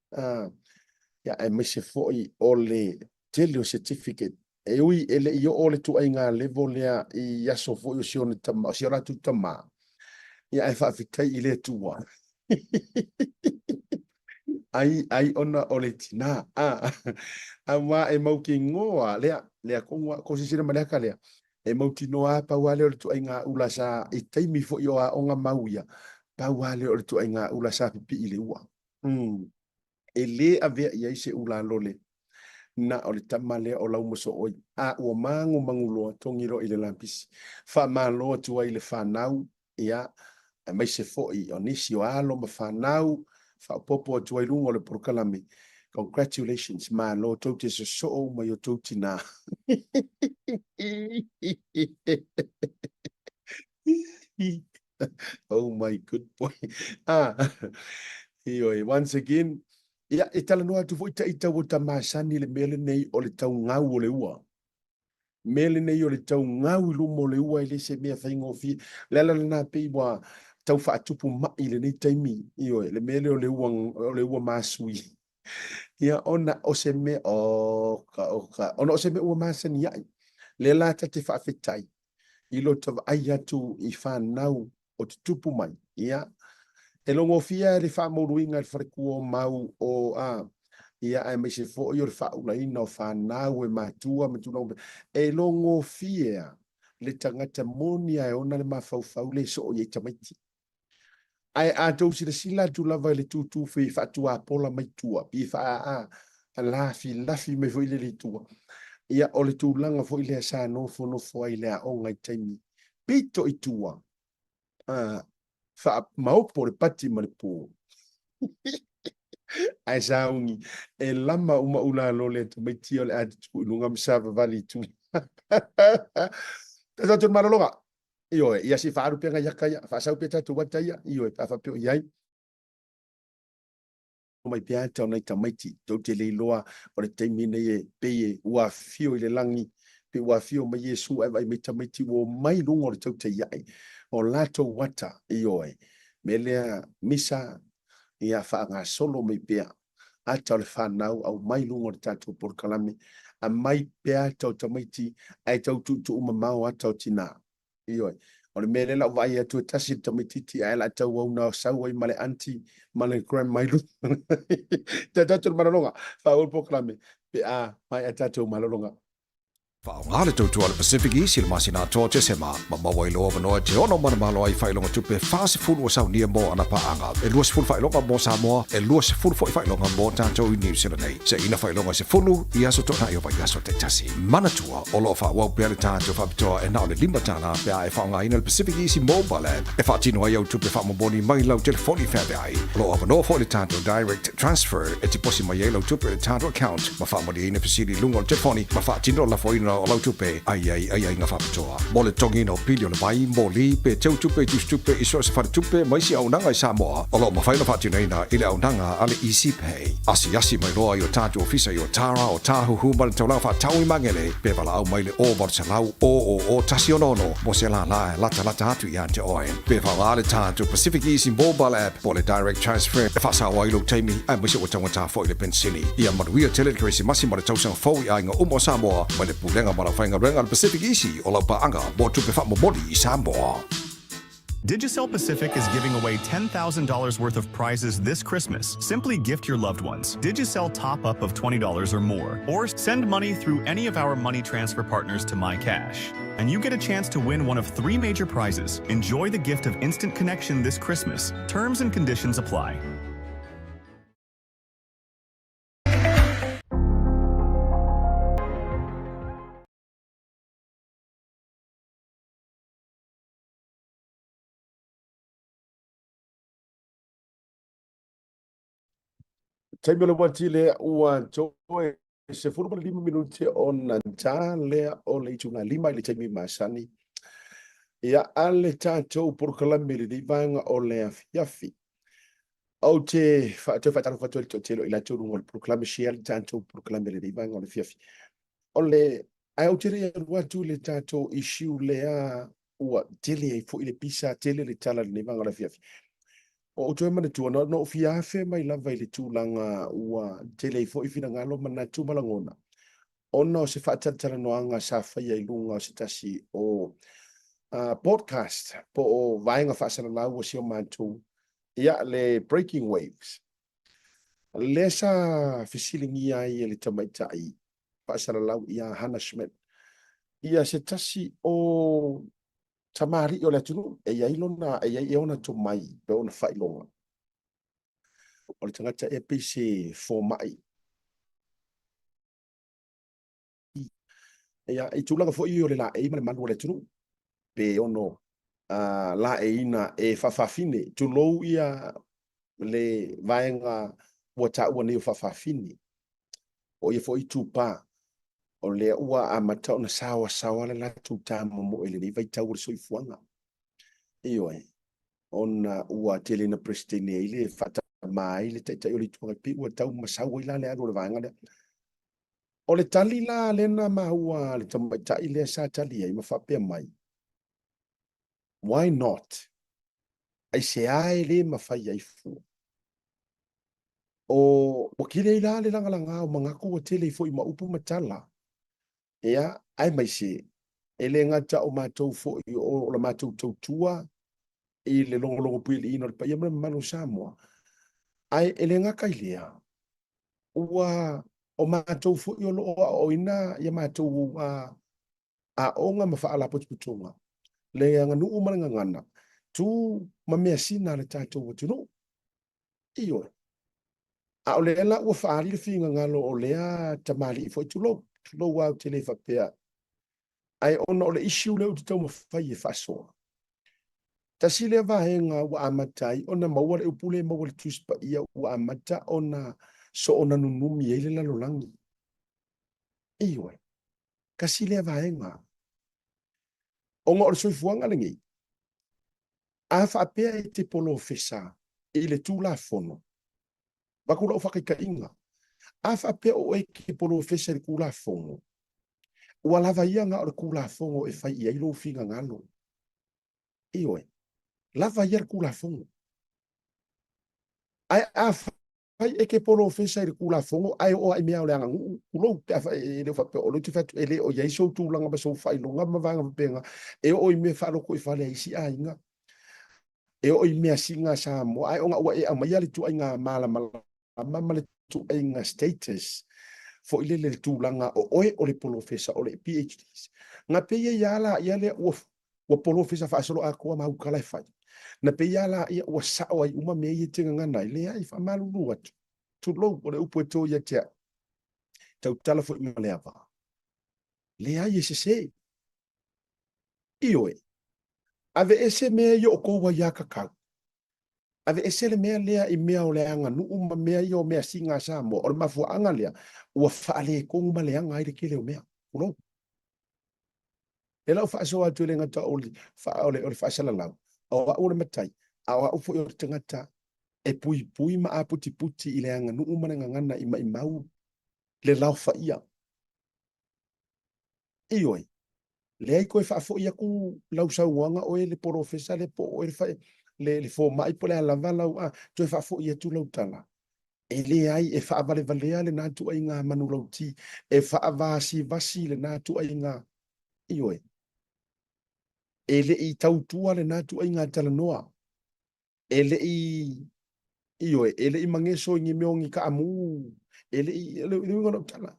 A: ia, aemaise foi o le tele o certificate. E ui e le i oo le tuaiga level lea i aso foi o si ona tama, o si o latou tama, ia, ae faafetai i le Atua. Ai, ai ona o le tina. Aua e mautinoa lea, lea tonu lava, ko silasila ma le ata lea, e mautinoa lava pau lava lea o le ituaiga ula sa, i taimi foi o aoga mau ia, pau lava lea o le ituaiga ula sa pipii i le ua. E le avea i ai se ula lole, na o le tama lea o Laumosooi, a ua magumagu loa, togi loa i le lapisi. Faamalo atu ai i le fanau, ia, aemaise foi o nisi o alo ma fanau, faaopoopo atu ai i luga o le polokalame. Congratulations, malo, tou te sosoo uma i o tou tinā. Oh my good boy. Ioe, once again, ia, e talanoa atu foi ita ua ta masani le mea lenei o le taugau o le ua. Mea lenei o le taugau i luma o le ua e le se mea faigofie. O le ala lena pei ua tau faatupu mai i lenei taimi, ioe, le mea lea o le ua, o le ua masui. Ia, ona o se mea, oka, oka, ona o se mea ua masani ai. Lea la ta te faafetai i lo ta vaai atu i fanau o tutupu mai, ia, e logofia le faamauruina i le falekua o mau o a, ia, aemaise foi o le faaulaina o fanau e matua ma tulaga faapea. E logofia le tagata moni a e ona le mafaufau le soo i ai tamaiti. Ae a tou silasila atu lava i le tūtū fe faatuapola mai tua, pe faa lafilafi mai foi lele i tua, ia, o le tulaga foi lea sa nofonofo ai le aoga i taimi pito i tua, faamaopo le pati ma le po. Ae sauni, e lama uma ulalole a tamaiti o le a tutu i luga ma savavali i tua. Tatou atu i le malologa. Ioe, ia se i faaalu pea nai ata ia, faasau pea tatou ata ia, ioe, pe a faapea o i ai. mai pea ata o nai tamaiti, tou te le iloa o le taimi nei e pei e ua afifio i le lagi, pe ua afio mai Iesu ae vaai mai tamaiti ua omai i luga o le tautai ae, o latou ata, ioe. Mea lea, misa, ia faagasolo mai pea ata o le fanau aumai luga o le tatou polokalame, aumai pea ata o tamaiti ae tau tuutuu mamao ata o tinā. Ioe. O le mea lea la u vaai atu e tasi le tamaititi ae la tau au na sau ai ma le aunty ma le grandma i luga. Te tatou le malologa. Faaauau le polokalame pe a maea tatou malologa.
B: Faaaoga le tautua a le Pacific East i le masina atoa o Tesema ma maua ai lou avanoa e te ono manamalo ai i faailoga tupe 40 ua saunia mo ana paaga. E 20 faailoga mo Samoa, e 20 foi faailoga mo tatou i Niu Sila nei. Seiina faailoga se fulu i aso toonai o vaiaso taitasi. Manatua, o lo o faaauau pea le tatou faapitoa e na o le $5 pe a e faaaogaina le Pacific Easy Mobile App e faatino ai au tupe faamomoli mai lau telefoni feaveai. O lo o avanoa foi le tatou Direct Transfer e tiposi mai ai lau tupe i le tatou account ma faamalieina fesili i luga o le telefoni ma faatino le lafoina o lau tupe a i ai aiaiga faapitoa. Mo le totogiina o pili o le vai, moli, pe teu tupe i tusitupe i so o se faletupe ma isi auaunaga i Samoa, o lo o mafai ona faatinoina i le auaunaga a le Easy Pay. Asiasi mai loa i o tatou ofisa i Otara, Otāhuhu ma le taulaga faatau i Magele, pe valaau mai i le 0800 000 166 mo se lālā e latalata atu ia te oe. Pe faaaoga le tatou Pacific Easy Mobile App po o le Direct Transfer e faasao ai lou taimi aemaise ua taugata foi le penisini. Ia manuia tele le Kerisimasi ma le tausaga fou i aiga uma o Samoa mai le Pulega ma le Aufaigaluega a le Pacific Easy o lau paaga mo tupe faamomoli i Samoa.
C: Digicel Pacific is giving away $10,000 worth of prizes this Christmas. Simply gift your loved ones Digicel top up of $20 or more, or send money through any of our money transfer partners to MyCash. And you get a chance to win one of three major prizes. Enjoy the gift of instant connection this Christmas. Terms and conditions apply.
A: Taimi o le uati lea ua toe 15 minute ona ta lea o le ituga lima i le taimi masani. Ia, a le tatou polokalame i lenei vaega o le afiafi. Ou te toe faatalofa atu ai i le toatele o i latou luga o le polokalame, share le tatou polokalame i lenei vaega o le afiafi. O le, ae ou te le i alu atu i le tatou issue lea ua tele ai foi le pisa, tele le tala i lenei vaega o le afiafi. Ua ou toe manatua, na ou fia afe mai lava i le tulaga ua tele ai foi finagalo, manatu ma lagona, ona o se faatalatalanoaga sa faia i luga o se tasi o podcast po o vaega faasalalau a si o matou, ia, le Breaking Waves. Lea sa fesiligia ai e le tamaitai faasalalau ia Hannah Schmidt ia se tasi o tamalii o le atunuu e i ai lona, e i ai ona tomai pe ona faailoga. O le tagata ea pei se fomai. Ia, i tulaga foi o le laei ma le malu o le atunuu, pe ono laeiina e faafafine, tulou ia le vaega ua taua nei o faafafine. O ia foi itupa, o lea ua amata ona saoasaoa le latou tamomoe i lenei vaitau o le soifuaga. Ioe, ona ua tele ina Peresetene ai le faatama ai le Taitai o le Itu Agai, pei ua tau masau ai la le alu o le vaega lea. O le tali la lea na maua a le tamaitai lea sa tali ai ma faapea mai, Why not? Aisea e le mafai ai fua? O, ua kili ai la le lagalaga o manatu ua tele ai foi ma upu ma tala. Ia, aemaise, e le gata o matou foi o la matou tautua i le logologo puialiiina o le paia ma le mamalu o Samoa, ae e le gata i lea, ua o matou foi o lo o aoaoina ia matou aoga ma faalapotopotoga, le aganuu ma le gagana, tu ma measina a le tatou atunuu. Ioe. A o lea la ua faaali le finagalo o lea tamalii foi, tulou, tulou lava ou te le faapea, ae ona o le issue lea ou te taumafai e faasoa, tasi lea vaega ua amata ai ona maua le upu lea e maua i le Tusi Paia ua amata ona soona nunumi ai le lalolagi. Ioe. Tasi lea vaega. Ona o le soifuaga lenei, a faapea e te polofesa i le Tulafono, Vaku lau faakaitaiga, a faapea o oe ke polofesa i le Tulafono, ua lava ia na o le Tulafono e fai i ai lou finagalo. Ioe, lava ia le Tulafono. Ae a fai e ke polofesa i le Tulafono ae oo lava i mea o le aganuu, tulou, pe a fai, e le o faapea o lea ou te fai atu, e le o i ai sou tulaga ma sou faailoga ma vaega faapena, e oo i mea faalotoifale a isi aiga, e oo i measina a Samoa, ae ona ua e aumaia le ituaiga malamalama ma le ituaiga status foi lele i le tulaga o oe o le polofesa o le PhD. Na pei ai lava laia lea ua ua polofesa faasoloatoa ma au tala e fai. Na pei lava laia ua sao ai uma mea ia e te gagana ai. Leai, faamalulu atu. Tulou, o le upu e to ia te au. Tautala foi ma le ava. Leai, e sese. Ioe, aveese mea ia o kou aiatatau. Aveese le mea lea i mea o le aganuu ma mea ia o measina a Samoa. O le mafuaaga lea ua faaletonu ma leaga ai le tele o mea. Tulou. Lea la ua faasoa atu e le gata o le, o le, o le faasalalau, o au o le matai, a o au foi o le tagata e puipui ma aputiputi i le aganuu ma le gagana i maimau le laofaia. Ioe, leai toe faafoi atu lau saunoaga oe le polofesa lea po o oe le, le, le fomai po o le a lava lau, a, toe faafoi atu lau tala. E leai, e faavalevalea lena ituaiga manulauti, e faavasivasi lena ituaiga, ioe, e le i tautua lena ituaiga talanoa, e le i, ioe, e le i mageso i ni mea o ni kaamu, e le i, le uiga o lau tala.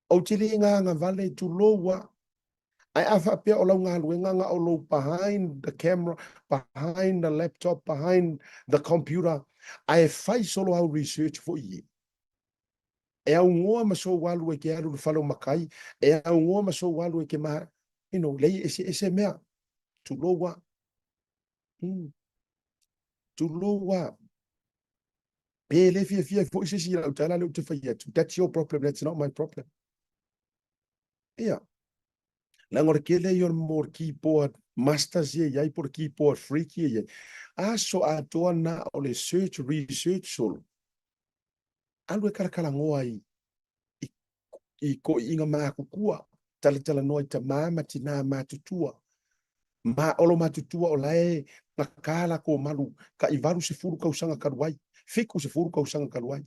A: Ou te le gagavale, tulou a. Ae a faapea o lau galuega na o lou behind the camera, behind the laptop, behind the computer, ae fai solo au research foi ie. E augoa ma sou alu e ke alu i le fale o matai, e augoa ma sou alu e ke ma, you know, leai e eseese mea. Tulou a. Tulou a. Pe le fiafia foi se isi i lau tala lea ou te fai atu, that's your problem, that's not my problem. Ia, leaga o le tele ia o le mo le keyboard masters ia i ai po o le keyboard freak ia i ai. Aso atoa na o le search, research solo. Alu e kalakalanoa i, i, i toeaiina matutua, talatalanoa i tamā ma tinā matutua. Ma olo matutua o la e gata latou malu tai 80 tausaga talu ai, 70 tausaga talu ai.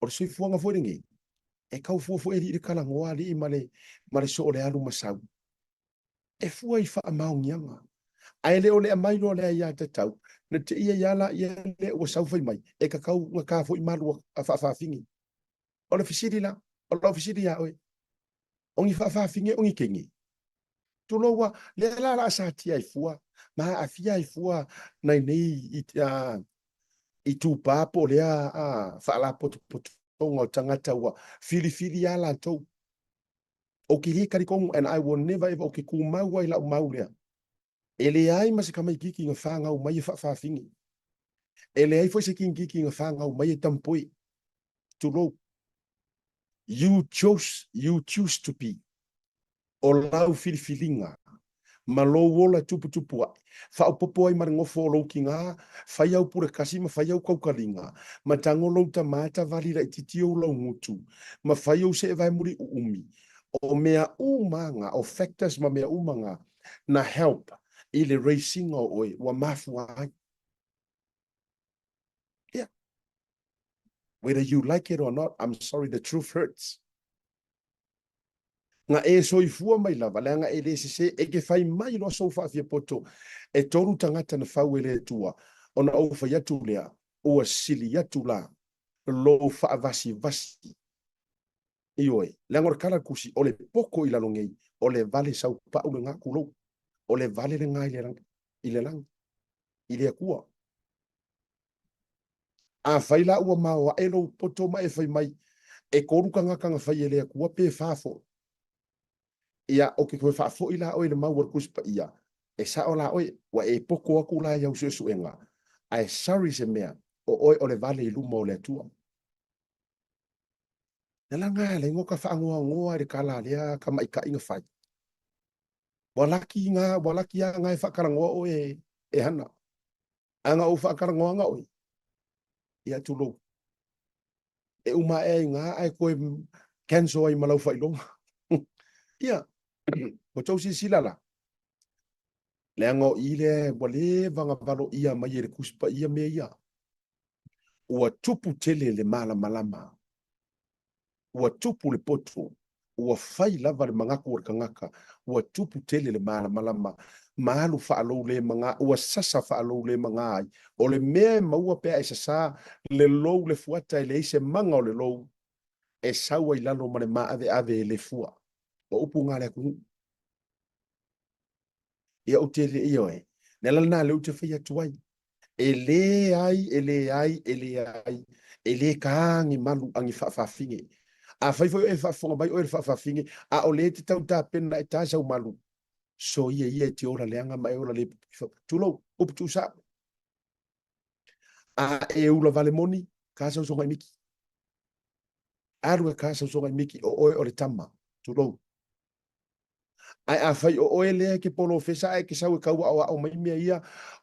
A: O le soifuaga foi lenei, e tau fua foi alii le talanoa alii ma le, ma le soo o le alu ma sau. E fua i faamaoniaga. Ae le o le aumai loa o le aiatatau, na te i ai lava laia lea ua sau fai mai, e tatau ona ta foi malu a faafaafine. O le fesili la, o lau fesili ia oe, o ni faafaafine o ni teine? Tulou a, lea la o le a satia ai fua, ma aafia ai fua nai nei i, a, itupa po o lea a, faalapotopotoga o tagata ua filifili lava latou. Ou te le talitonu and I will never ever, ou te tumau ai i lau mau lea. E leai ma se tamaititi na fanau mai e faafafine. E leai foi se tamaititi na fanau mai e tampoi. Tulou. You chose, you choose to be. O lau filifiliga ma lou ola tuputupu aʻe, faaopoopo ai ma le nofo o lou tiga, fai au pule kasi ma fai au kaukaliga, ma tago lou tamā tavali laititi ou lau gutu, ma fai ou seevae muli uumi. O mea uma ga, o factors ma mea uma ga, na help i le raising o oe, ua mafua ai. Yeah. Whether you like it or not, I'm sorry, the truth hurts. Na e soifua mai lava, leaga e le sese, e ke fai mai loa sou faafiapoto, e tolu tagata na fau e le Atua, ona ou fai atu lea, ua sili atu la lou faavasivasi. Ioe, leaga o le tala a le Tusi, o le poto i lalo nei, o le vale saupau lena, tulou, o le vale lena i le lagi, i le lagi, i le Atua. Afai la ua maoae lou poto ma e fai mai, E kolu tagata na fai e le Atua pe fa foi. Ia, ou te toe faafoi la oe i le mau a le Tusi Paia, e sao la oe, ua e poto atu la i au suesuega, ae sorry se mea, o oe o le vale i luma o le Atua. Na laga e alai ka faagoagoa i le tala a lea tamaitai na fai. Ua laki nga, ua laki a nga e faatalanoa oe e hana. A na ou faatalanoaga oe. Ia tulou. E uma ae ai gā ae koe cancel ai ma lau faailoga. Ia, ua tou silasila la, leaga o i lea ua leva ona valoia mai e le Tusi Paia mea ia. Ua tupu tele le malamalama, ua tupu le poto, ua fai lava le manatu o le tagata, ua tupu tele le malamalama, ma alu faaloulemaga, ua sasa faaloulemaga ai. O le mea e maua pe a e sasā le lou le fuata e leai se maga o le lou, e sau ai lalo ma le maaveave e le fua. O upu na a le atunuu. Ia ou te le, ioe, le ala lena lea ou te fai atu ai. E leai, e leai, e leai, e le ka ni malu a ni faafafine. Afai foi o e faafofoga mai oe i le faafafine, a o lea e te tau tapena e ta sau malu, soia ia e te ola leaga ma e ola le tulou, upu tuusao. A e ula vale moni, ka sau soga i miki. Alu e ka sau soga i miki, o oe o le tama, tulou. Ae afai o oe lea e ke polofesa ae ke sau e kau aoao mai mea ia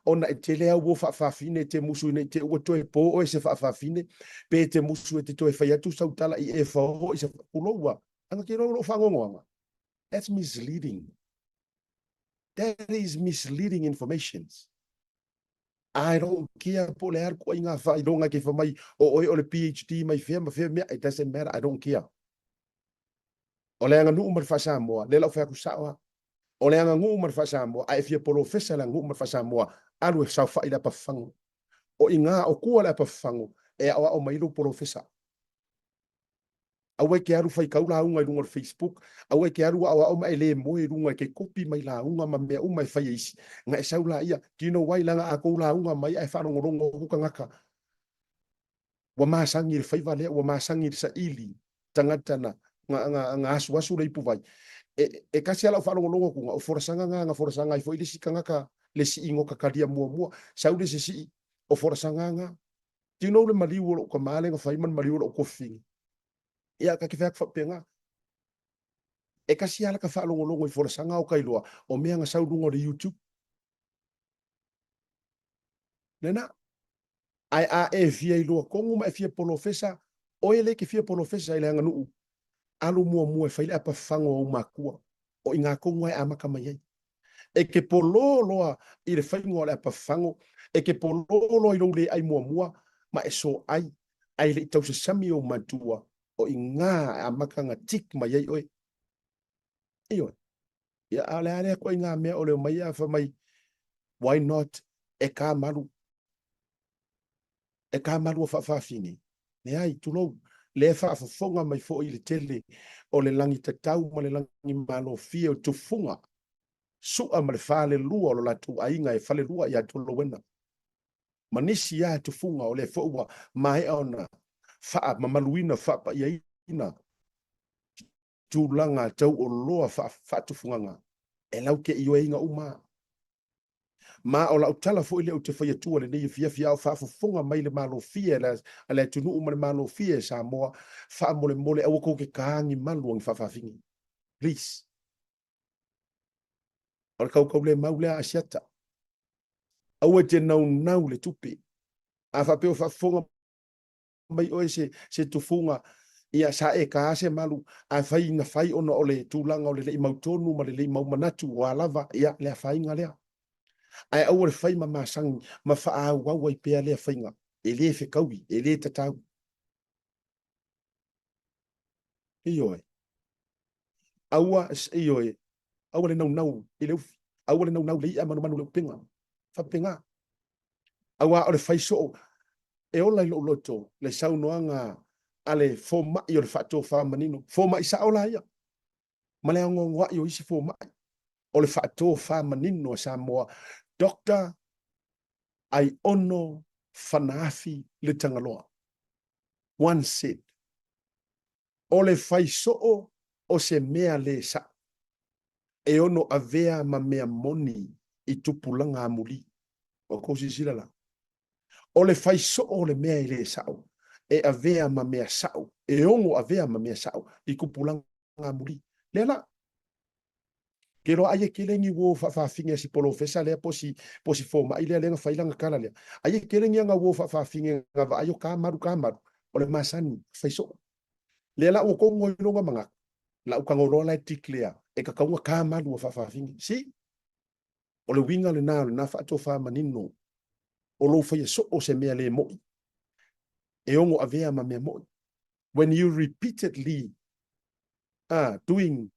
A: ona e tele au o faafafine e te musu ina i te ua toe po oe se faafafine pe e te musu e te toe fai atu sau tala i e faoo i se pulou a anga ke iloa o loo faagoagoaga. That's misleading. That is misleading informations. I don't care po o le a le ituaiga faailoga e te fai mai o oe o le PhD mai fea ma fea mea, it doesn't matter, I don't care. O le aganuu ma le faa-Samoa, lea la ou fai atu sao lava. O le aganuu ma le faa-Samoa, a e fia polofesa i le aganuu ma le faa-Samoa, alu e saofai i le apa fafago. O i gā, o tua le apa fafago e aoao mai ai lou polofesa. Aua e te alu faitau lauga i luga o le Facebook, aua e te alu aoao ma e le moe i luga e te kopi mai lauga ma mea uma e fai e isi. Na e sau laia, do you know why? Leaga a tou lauga mai ae faalogologo atu tagata, ua masani i le faiva lea, ua masani i le saili tagata na, na, na, na asuasu le ipuvai. E, e kasi lava lau faalogologo atu, o folasaga na, na folasaga ai foi le isi tagata, le sii no kakalia muamua, sau le isi sii, o folasaga na. Do you know le maliu o lou tama lea na fai ma le maliu o lou tuafafine? Ia, ta te fai atu faapena. E kasi lava lata faalogologo i folasaga o ka iloa, o mea na sau i luga o le YouTube. Lena. Ae a e fia iloa tonu ma e fia polofesa, oe lea e te fia polofesa i le aganuu, alu muamua e fai le apa fafago a ou matua. O i gā tonu lava e amata mai ai. E te polō loa i le faiga o le apa fafago, e te polō loa i lou le ʻai muamua ma e sooʻai, ae le i tausasami ou matua, o i gā e amata ona tick mai ai oe. Ioe. Ia, a o le a lea ituaiga mea o le omai a fai mai, why not, e ka malu. E ka malu a faafafine. Leai, tulou, lea e faafofoga mai foi i le tele o le lagi tatau ma le lagi malofie o tufuga, su'a ma le falelua o lo latou aiga e falelua ia Tolowena, ma nisi lava tufuga o lea foi ua maea ona faamamaluina, faapaiaina tulaga tauoloa faatufugaga e lau te ioeina uma. Ma o lau tala foi lea ou te fai atua lenei afiafi a o faafofoga mai le malofie a le atunuu ma le malofie e Samoa, faamolemole aua tou te tagi malu a ni faafafine. Please. O le kaukaulemau lea a Asiata. Aua e te naunau le tupe. A faapea o faafofoga mai oe se, se tufuga, ia sa e ka se malu, a fai na fai ona o le tulaga o le lei mautonu ma le lei mau manatu o a lava, ia le afaina lea. Ae aua le fai ma masani ma faaauau ai pea lea faiga, e le fetaui, e le tatau. Ioe. Aua, ioe, aua le naunau i le ufi, aua le naunau i le i'a manumanu i le upega. Faapena. Aua o le fai soo, e ola i lou loto le saunoaga a le fomai o le faatofa manino, fomai sao la ia, ma le aogaoga'i o isi fomai, o le faatofa manino a Samoa, Doctor Aiono Fanaafi Letagaloa once said, O le fai soo o se mea le sa'o, e ono avea ma mea moni i tupulaga amuli. Ua kou silasila la? O le fai soo o le mea e le sa'o, e avea ma mea sa'o, e ono avea ma mea sa'o i tupulaga amuli. Lea la. Ke iloa ai e kele ni uo faafaafine a si polofesa lea po o si, po o si fomai lea lea na fai lana tala lea. Ai e kele ni ana uo faafaafine na vaai o ka malu ka malu, o le masani, fai soo. Lea la ua tonu ai lona manatu, la u tago loa la e declare e tatau ona ka malu a faafaafine. See? O le uiga lena o lena faatofa manino o lou faia soo se mea le moʻi e ono avea ma mea moʻi. When you repeatedly are doing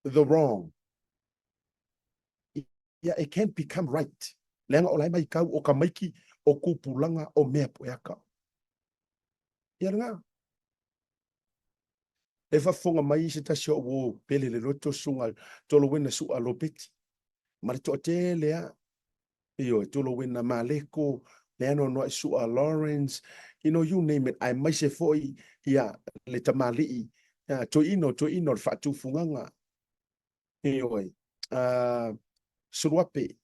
A: the wrong, ia, it can become right. Leaga o la e maitau o tamaiti o tupulaga o mea poeaka. Ia lena. E faafofoga mai se tasi o ou pele le loto susuga Tolowena Su'a Lopeti ma le toatele a ioe Tolowena Maleko le anoanoai Su'a Lawrence you know you name it aemaise foi ia le tamalii ia toeaina toeaina o le faatufugaga ioe Suluape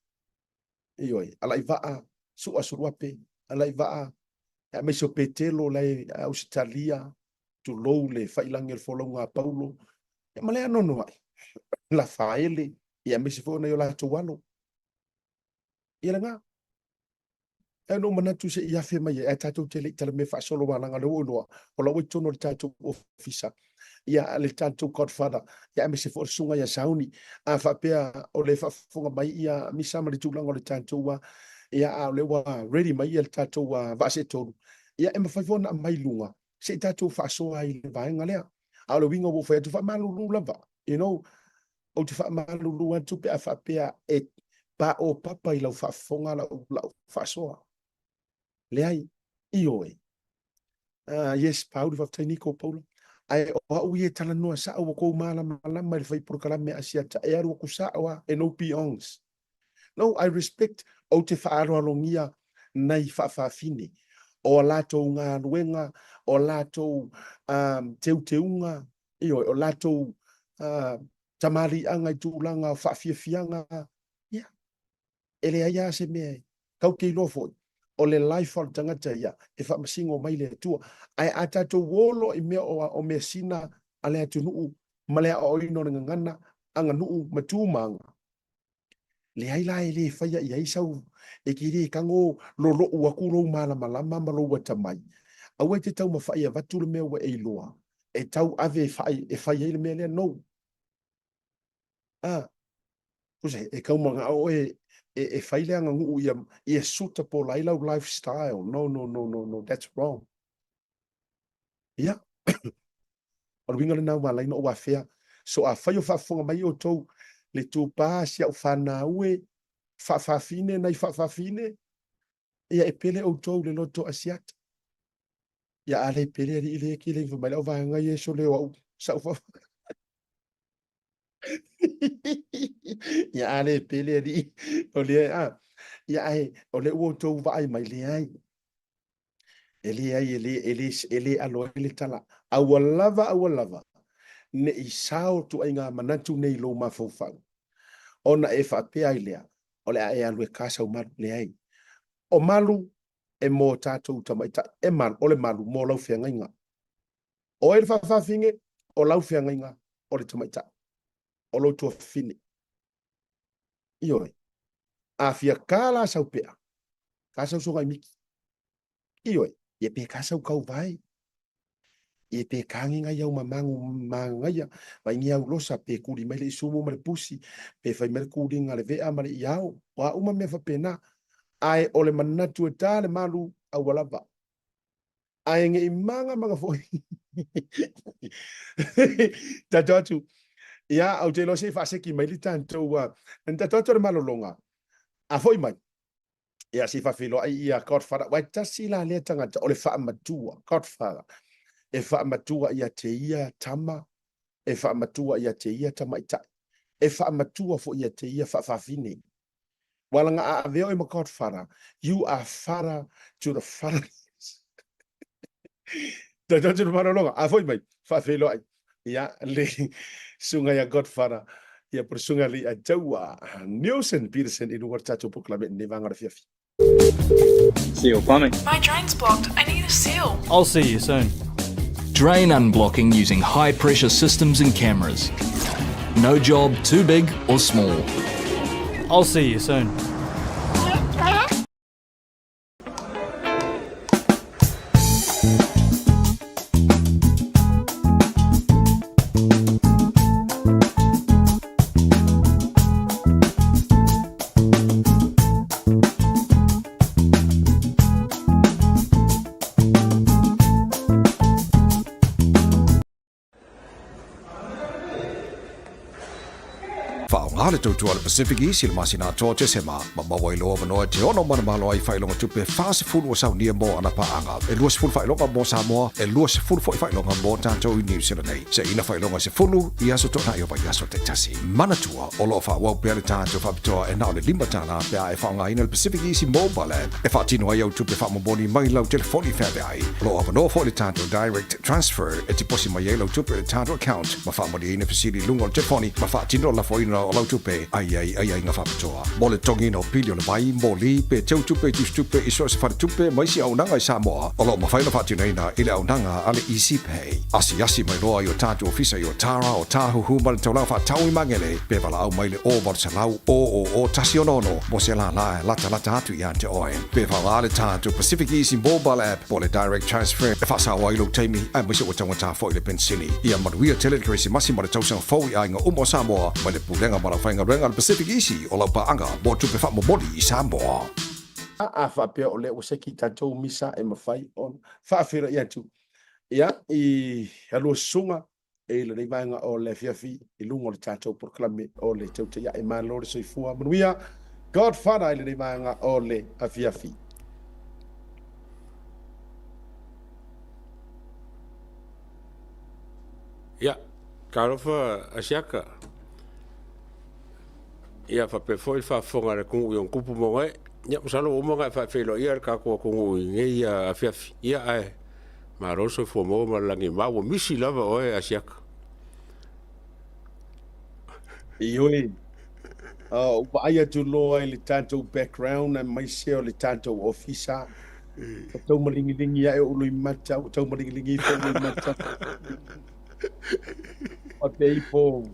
A: ioe Alaivaa Su'a Suluape Alaivaa aemaise o Petelo la e Ausetalia tulou le failagi o le folauga a Paulo ia ma le anoanoai Lafaele ia aemaise foi o nai o latou alo ia lena. E no manatu se i afe mai ai, ae tatou te le i talamea faasolo aua leaga o lea ua ou iloa, o la ua i totonu o le tatou ofisa ia le tatou Godfather, ia aemaise foi o le susuga ia Sauni. A faapea o lea e faafofoga mai ia Misa ma le tulaga o le tatou a, ia a o lea ua ready mai ia le tatou vaa seetolu, ia e mafai foi ona aumai i luga se i tatou faasoa ai i le vaega lea. A o le uiga ua ou fai atu, faamalulu lava, you know, ou te faamalulu atu pe a faapea e paopapa i lau faafofoga lau, lau faasoa. Leai, ioe. Yes, Pauli, faafetai Niko, Paula. Ae o au ia e talanoa sao ua kou malamalama i le fai polokalame a Asiata, e alu atu sao lava, e no peongs. No, I respect, ou te faaaloalogia nai faafaafine, o a latou galuega, o a latou um, teuteuga, ioe, o latou uh, tamaliiaga i tulaga o faafiafiaga, ia, e leai lava se mea e tau te iloa foi, o le life o le tagata ia, e faamasino mai le Atua. Ae a tatou o loa i mea o, o measina a le atunuu ma le aoaoina o le gagana, aganuu ma tu ma aga, Leai la e le faia i ai sau e te le tago lolo'u atu lou malamalama ma lou atamai. Aua e te taumafai e avatu le mea ua e iloa e tau ave e fai e fai ai le mea lea nou. A, tusa e tau mana'o oe e, e fai le aganuu ia, ia suitable ai lau lifestyle. No, no, no, no, no, that's wrong. Ia, o le uiga lena ua ala ai ona ou afea. So afai o faafofoga mai outou le tupā si au fanau e faafafine nai faafafine, ia e pele outou le loto Asiata. Ia a le pele alii le kile fai mai lau vaega Iesu le o au sau fa Ia a le pele alii o le a ia ai o le ua outou vaai mai leai. E leai, e le, e le, e le alo ai le tala. Aua lava, aua lava, ne i sao ituaiga manatu nei i lou mafaufau, ona e faapea ai lea, o le a e alu e ka sau malu. Leai. O malu e mō tatou tamaitai, e malu, o le malu mō lau feagaiga. O ai le faafafine? O lau feagaiga o le tamaitai, o lou tuafafine. Ioe. A fia ka la sau pea, ka sau sogai miki. Ioe, ia pe ka sau kau vai. Ia pe ka ngi ngai au mamangu mangaia, vai ngi au losa pe kuli mai le isumu ma le pusi, pe fai mai le kulinga le vea ma le iao. O a uma mea faapena. Ae o le manatu e ta le malu aua lava. Ae nge i manga manga foi. Tatou atu. Ia, ou te iloa se i faaseki mai le tatou, uh, tatou atu o le malologa. A foi mai, ia se i faafeiloai ia Godfather. Uae tasi la lea tagata o le faamatua, Godfather. E faamatua ia te ia tama, e faamatua ia te ia tamaitai. E faamatua foi ia te ia faafafine. Ua laga a avea oe ma Godfather, you are father to the fatherless. Tatou atu le malologa, a foi mai, faafeiloai. Ia, le susuga ia Godfather, ia po le susuga le ia Taua Nielsen Peterson i luga o le tatou polokalame i lenei vaega o le afiafi.
D: Seal plumbing.
E: My drain's blocked. I need a seal.
D: I'll see you soon.
F: Drain unblocking using high pressure systems and cameras. No job too big or small.
D: I'll see you soon.
B: Faaaoga le tautua a le Pacific East i le masina atoa o Tesema, ma maua ai lou avanoa e te ono manamalo ai i faailoga tupe 40 ua saunia mo ana paaga. E 20 faailoga mo Samoa, e 20 foi faailoga mo tatou i Niu Sila nei. Seina faailoga e 10 i aso toonai o vaiaso taitasi. Manatua, o lo o faaauau pea le tatou faapitoa e na o le $5 pe a e faaaogaina le Pacific Easy Mobile App e faatino ai au tupe faamomoli mai lau telefoni feaveai. O lo o avanoa foi le tatou Direct Transfer e tiposi mai ai lau tupe i le tatou account ma faamalieina fesili i luga o le telefoni ma faatino le lafoina o lau tupe a i ai aiaiga faapitoa. Mo le totogiina o pili o le vai, moli, pe teu tupe i tusitupe i so o se faletupe ma isi auaunaga i Samoa, o lo o mafai ona faatinoina i le auaunaga a le Easy Pay. Asiasi mai loa i o tatou ofisa i Otara, Otahuhu ma le taulaga faatau i Magele, pe valaau mai i le 0800 000 166 mo se lālā e latalata atu ia te oe. Pe faaaoga le tatou Pacific Easy Mobile App po o le Direct Transfer e faasao ai lou taimi aemaise ua taugata foi le penisini. Ia manuia tele le Kerisimasi ma le tausaga fou i aiga uma o Samoa mai le Pulega ma le Aufaigaluega a le Pacific Easy o lau paaga mo tupe faamomoli i Samoa.
A: A faapea o lea ua seki tatou misa e mafai ona faafeiloai atu ia i a lua susuga i lenei vaega o le afiafi i luga o le tatou polokalame o le Tautai Ae Malo le Soifua Manuia Godfather i lenei vaega o le afiafi.
G: Ia, talofa Asiata. Ia, faapea foi le faafofoga a le atunuu i ona tupu ma ona ee. Ia, masalo ua uma ona e faafeiloaia le tatou atunuu i lenei afiafi. Ia, ae malo le soifua maua ma le lagi e mama. Ua misi lava oe Asiata.
A: Ioe, ua vaai atu loa i le tatou background aemaise o le tatou ofisa, ua tau maligiligi ae ou loimata, ua tau maligiligi ifo ou loimata. Faapea ifo,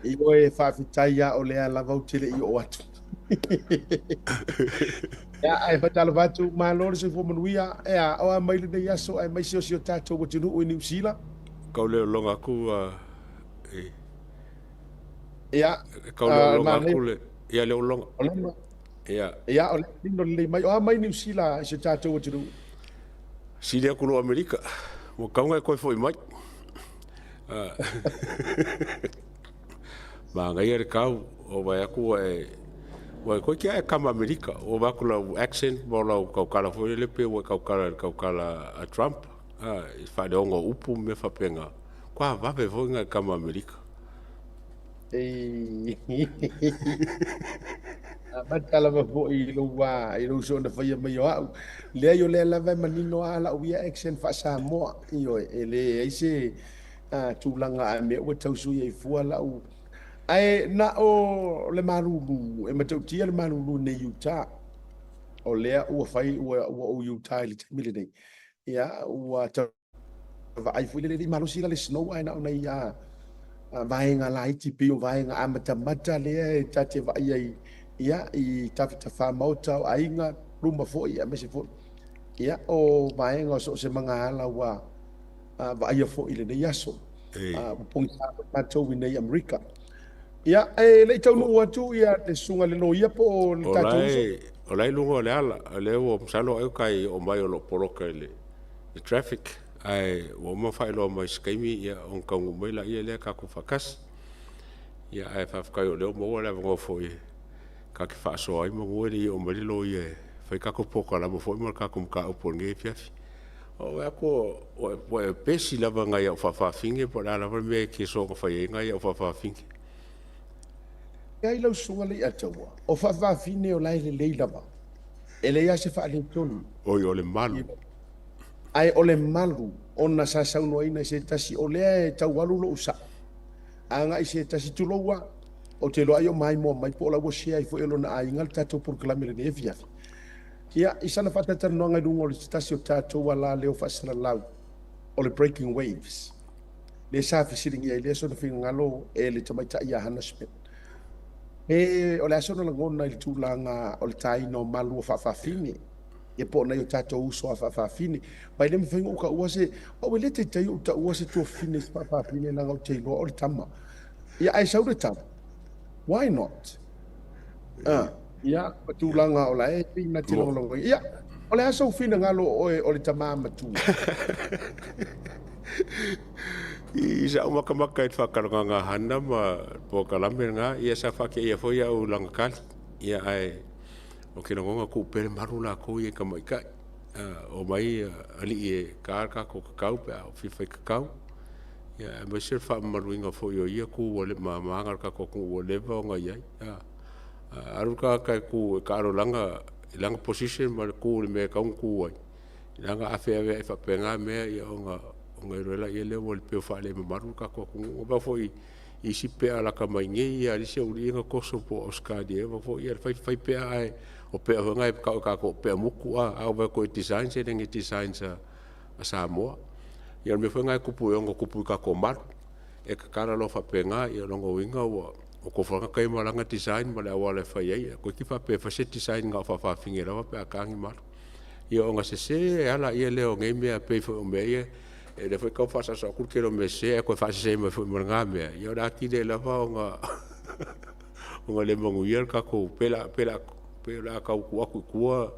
A: Ioe, faafetai lava o lea lava ou te le i oo atu. Ia, ae faatalofa atu, malo le soifua manuia. Ea, o a mai lenei aso aemaise o si o tatou atunuu i Niu Sila.
G: Kau le lologa atu i.
A: Ia,
G: Kau le lologa atu le, ia le lologa.
A: O le
G: Ia.
A: Ia, o le tino lelei mai. O a mai Niu Sila i si o tatou atunuu?
G: Sili atu lo Amerika. Ua tatau ona e toe foi mai. Manaia le tau, o vaai atu ua e, ua e toeitiiti lava e tama Amerika. Ua vaai atu lau accent ma lau tautala foi lele pei ua e tautala i le tautala a Trump, i le faaleoga o upu ma mea faapena. Matua vave foi ona e tama Amerika.
A: Amata lava foi i lou wā, i lou soona faia mai o au. Leai o lea lava e manino lava lau ia accent faa-Samoa. Ioe, e leai se tulaga a mea ua tau sui ai fua lau. Ae na o le malulu, e matautia le malulu nei i uta. O lea ua fai, ua ou i uta i le taimi lenei. Ia, ua tau vaai foi lele, e le i malosi la le snow ae na o nai vaega laiti pei o vaega amatamata lea e ta te vaai ai ia i tafatafa maota o aiga, luma foi aemaise foi ia o vaega o so o se magaala ua vaaia foi i lenei aso. Ua pogisa foi matou i nei Amerika. Ia, e le i taunuu atu ia le susuga i le loia po o le tatou uso.
G: O la e i luga o le ala, o lea ua masalo ai kai oo mai o lo o poloka i le le traffic ae ua uma ona faailoa mai i se taimi ia ona taunuu mai laia lea tatou faatasi. Ia ae faafetai o lea ua maua le avanoa foi ta te faasoa ai manu e le i oo mai le loia e fai tatou polokalama foi ma le tatou mataupu o lenei afiafi. O vaai atu ua e pesi lava nai au faafafine po o le a lava le mea e te soona fai ai nai au faafafine.
A: Leai lau susuga Leiataua, o faafafine o la e lelei lava. E leai lava se faaletonu.
G: Oi, o le malu.
A: Ae o le malu ona sa saunoaina i se tasi, o lea e tau alu lou sao agai i se tasi, tulou a, ou te iloa ai o maimoa mai po o la ua share ai foi e lona aiga le tatou polokalame i lenei afiafi. Ia, i sana faatalatalanoaga i luga o se tasi o tatou alaleo faasalalau o le Breaking Waves. Lea sa fesiligia ai lea sona finagalo e le tamaitai ia Hannah Smith. Pe o le a sona lagona i le tulaga o le taina o malu a faafafine, ia po o nai o tatou uso a faafafine. Ma e le mafai ona ou taua se, au e le taitai ou taua se tuafafine i se faafafine leaga ou te iloa o le tama. Ia ae sau le tama, why not? Ah, ia, ma tulaga o la e pei na te lagolagoina. Ia, o le a sou finagalo o oe o le tama matua?
G: I sa'u makamaka i le faakalagaga hana ma le polokalame lena, ia sa faateia foi au i lana tali. Ia ae ou te lagona tuu pea le malu latou ia i tamaitai. Omai alii e ta le tatou tatau pe a fia fai tatau. Ia aemaise le faamamaluina foi o ia tu ua mama na le tatou atunuu ua leva ona i ai. Alu le tagata e tu e taalo i lana position ma le tu i le mea e tatau ona tu ai, leaga a feaveai faapena mea, ia ona iloa ai lea ua pei ua faalemamalu le tatou atunuu. Vaai foi i isi pea lata mai nei a le isi aualii ia na toso po o Ausetalia ea foi ia, fai fai pea ae o pea foi na e tau e tatou o pea mutu. A vaai atu i designs e le o ni designs a Samoa. Ia o le mea foi lena e tupu e ono tupu i tatou malu, e tatala loa faapena, ia o lona uiga ua tofu lava tagata ia ma lana design ma le auala e fai ai. Toeitiiti faapea e fai se design na o faafafine lava pe a ta ni malu. Ia ona sese lava lea o nei mea pei foi o mea ia, o lea foi e tau faasaosao atu le tele o mea sese ae toe faasese mai foi ma lena mea, ia o le atili ai lava ona le manuia le tatou, pei o le a tau tuu atu i tua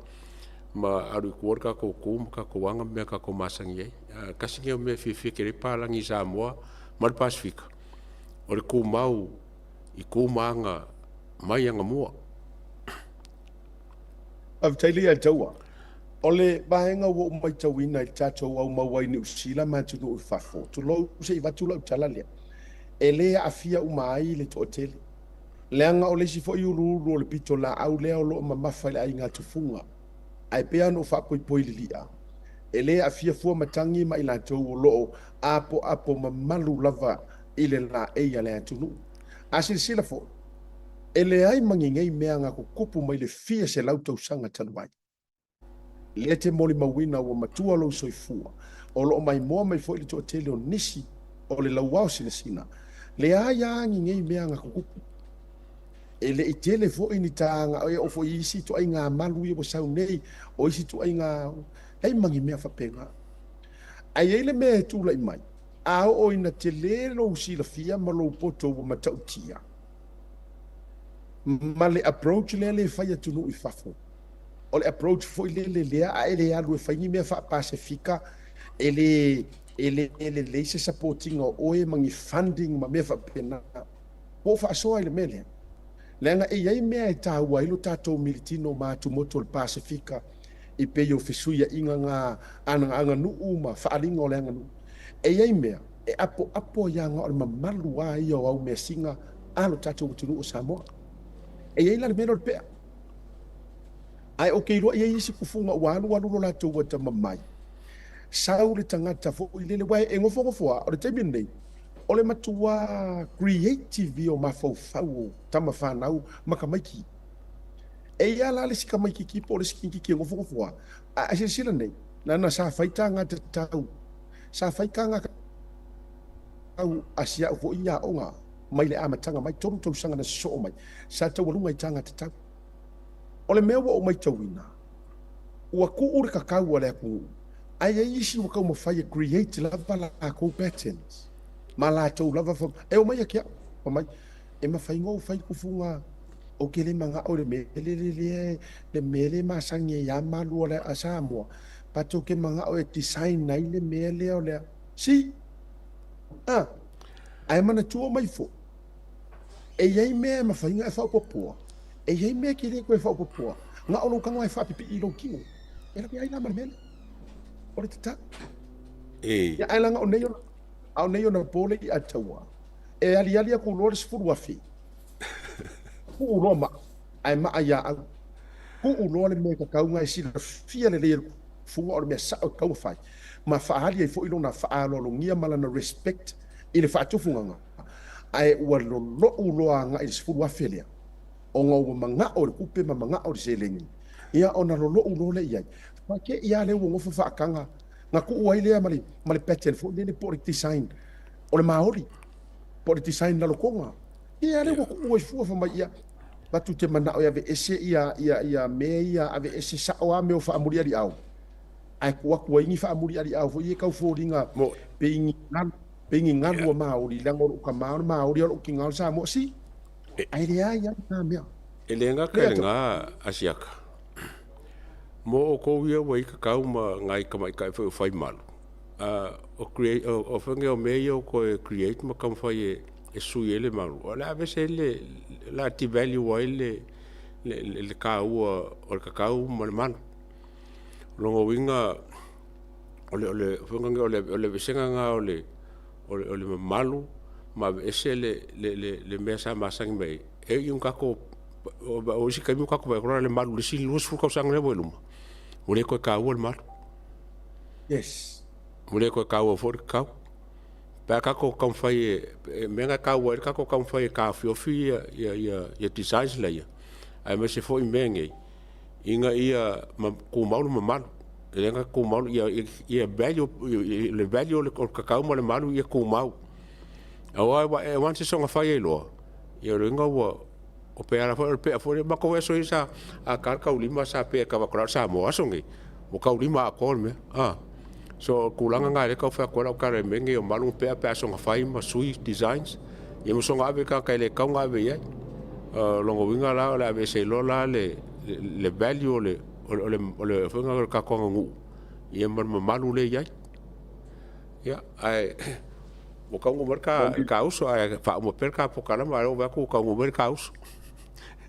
G: ma alu i tua le tatou tu ma tatou aga ma mea tatou te masani ai. Ae tasi lenei o mea e fiafia tele ai papalagi i Samoa ma le Pasefika, o le tumau i tu ma aga mai agamua.
A: Faafetai lea ia Taua. O le vaega ua ou matauina i le tatou aumau ai i Niu Sila ma atunuu i fafo, tulou se i avatu lau tala lea, e le aafia uma ai le toatele. Leaga o le isi foi uluulu o le pitolaau lea o lo o mamafa i le aiga tufuga. Ae pei lava ona ou faapoipoi lilia, e le aafia fua matagi ma i latou o lo o apoapo mamalu lava i le laei a le atunuu. A silasila foi, e leai ma ni nei mea na tutupu mai le fia selau tausaga talu ai. Lea te molimauina ua matua lou soifua, o lo o maimoa mai foi le toatele o nisi o le lauao sinasina. Leai a ni nei mea na tutupu. E le i tele foi ni taga, e oo foi i isi ituaiga malu ia ua sau nei, o isi ituaiga, leai ma ni mea faapena. Ae i ai le mea e tulai mai, a oo ina tele lou silafia ma lou poto ua matautia, ma le approach lea le fai atunuu i fafo, o le approach foi lele lea a e le alu e fai ni mea faa-Pasefika, e le e le lelei se support ina o oe ma ni funding ma mea faapena. Ua ou faasoa i le mea lea, leaga e i ai mea e taua ai lo tatou militino ma atumotu o le Pasefika e pei o fesuiaiga ga aganuu ma faaaliga o le aganuu. E i ai mea e apoapo ai aga o le mamalu a ia o au measina a lo tatou atunuu o Samoa. E i ai la le mea lea o le pea. Ae ou te iloa e i ai isi tufuga ua alu alu lo latou atamamai, sau le tagata foi lele, aua e nofonofo lava, o le taimi lenei, o le matua creative ia o mafaufau o tama fanau ma tamaiti. E i ai la le isi tamaititi po o le isi tamaititi e nofonofo lava, ae silasila nei, leaga sa fai taga tatau, sa fai taga tatau a si au foi aoga mai le amataga mai, 3 tausaga na sosoo mai, sa taualuga i taga tatau. O le mea ua ou matauina, ua tuu le kakau a le atunuu, ae i ai isi ua taumafai e create lava latou patterns ma latou lava, e omai ia te au, fai mai, e mafai ona ou fai tufuga ou te le manao i le mea lele, le mea lea e masani ai lava malu a Samoa, but ou te manao e design ai le mea lea o le a. See? Ah, ae manatua mai foi, e i ai mea e mafai ona e faaopoopoa, e i ai mea e te le toe faaopoopoa, na o lou tago lava e faapipii i lou tino. E lavea ai la ma le mea lea. O le tatalo. Ia, ae leaga o nei ona, a o nei ona po le i'a taua, e aliali atu loa le 10,000, tuu loa maa, ae maa ia au. Tuu loa le mea e tatau ona e silafia lelei e le tufuga o le mea sao e tatau ona fai, ma faaali ai foi lona faaaloalogia ma lana respect i le faatufugaga, ae ua lolo'u loa agai i le 10,000 lea, ona ua mana'o i le tupe ma mana'o i le seleni, ia ona lolo'u loa lea i ai. Faatei lava lea ua nofo faataga, na tuu ai lea ma le pattern foi lele po o le design. O le maoli, po o le design lalotoga. Ia, lea ua tuu ai fua fai mai ia, tatou te manao e aveese ia, ia, ia mea ia, aveese sao lava mea o faamulialiau, ae tuu atu ai ni faamulialiau foi ia e tau foliga pei ni galu, pei ni galu a maoli, leaga o lou tama o le maoli a o lou tina o le Samoa. Si, ae leai lava lena mea.
G: E le gata i lena Asiata, mo outou ia ua i kakau ma nai tamaitai foi o fai malu, o create, o fai o mea ia o toe create ma taumafai e sui ai le malu, o le a aveese ai le, o le a devalue ai le, le, le taua o le kakau ma le malu. O lona uiga, o le, o le, o le, o le aveesega lena o le, o le, o le mamalu ma aveese le, le, le, le mea sa masani mai ai. E ui ina tatou, o isi taimi ua tatou vaai atu la le malu i le isi 20 tausaga lea ua i luma, ua le toe taua le malu.
A: Yes.
G: Ua le toe taua foi le kakau. Pe a tatou taumafai e, mea na e taua ai le tatou taumafai e taofiofi ia, ia, ia, ia designs laia, aemaise foi mea nei, ina ia tumau le mamalu. E le gata tumau, ia, ia, ia value, le value o le kakau ma le malu ia tumau. Aua e once e soona fai ai loa, ia o le uiga ua, o pe ala foi, o le pea foi lea, matou aso ia sa, a ta le taulima sa pea e kava Samoa aso nei, ua taulima atoa le mea. Ah. So, o tulaga na lea e tau fai atu ai lau tala i mea nei o malu ma pea pe a soona fai ma sui designs, ia ma soona ave i tagata e le tatau ona ave i ai. O lona uiga la o le a aveese ai loa la le, le value o le, o le, o le, o le, foi lena o le tatou aganuu, ia ma le mamalu lea e i ai. Ia, ae ua taunuu mai le ta uso, ae faauma pea le ta polokalame, ae o lea ua vaai atu ua taunuu mai le ta uso.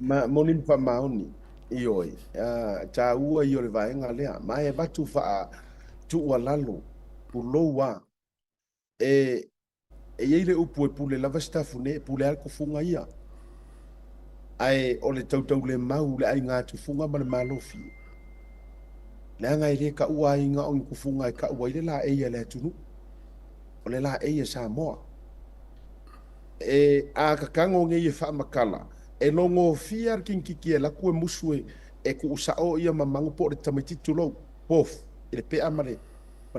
A: Ma moni ma faamaoni, ioe, taua ia o le vaega lea, ma e avatu faa-tuualalo, tulou a, e E i ai le upu e pule lava se tafune, e pule lava le tufuga ia. Ae o le tautaulemau le aiga tufuga ma le malofie. Leaga e le taua ai na o ni tufuga e tau ai le laei a le atunuu. O le laei a Samoa. E a tatago nei e faamatala, e logofia le kinititi e alu atu e musu e tuusao ia mamagu po o le tamaitiiti tulou, pof, i le pea ma le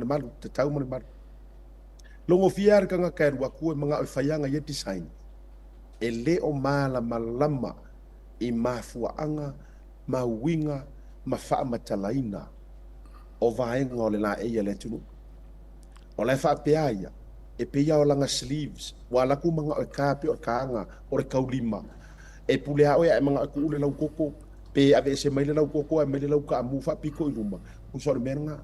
A: malu, tatau ma le malu. Logofia le tagata e alu atu e manao e fai ana ia design, e le o malamalama i mafuaaga ma uiga ma faamatalaina o vaega o le laei a le atunuu. O la e faapea ia, e pei lava o lana sleeves, ua alu atu manao e ta pei o le taga o le taulima. E pule lava oe a e manao e tuu le lautoto, pe aveese mai le lautoto ae aumai le lautaamu faapito i luma, tusa o le mea lena.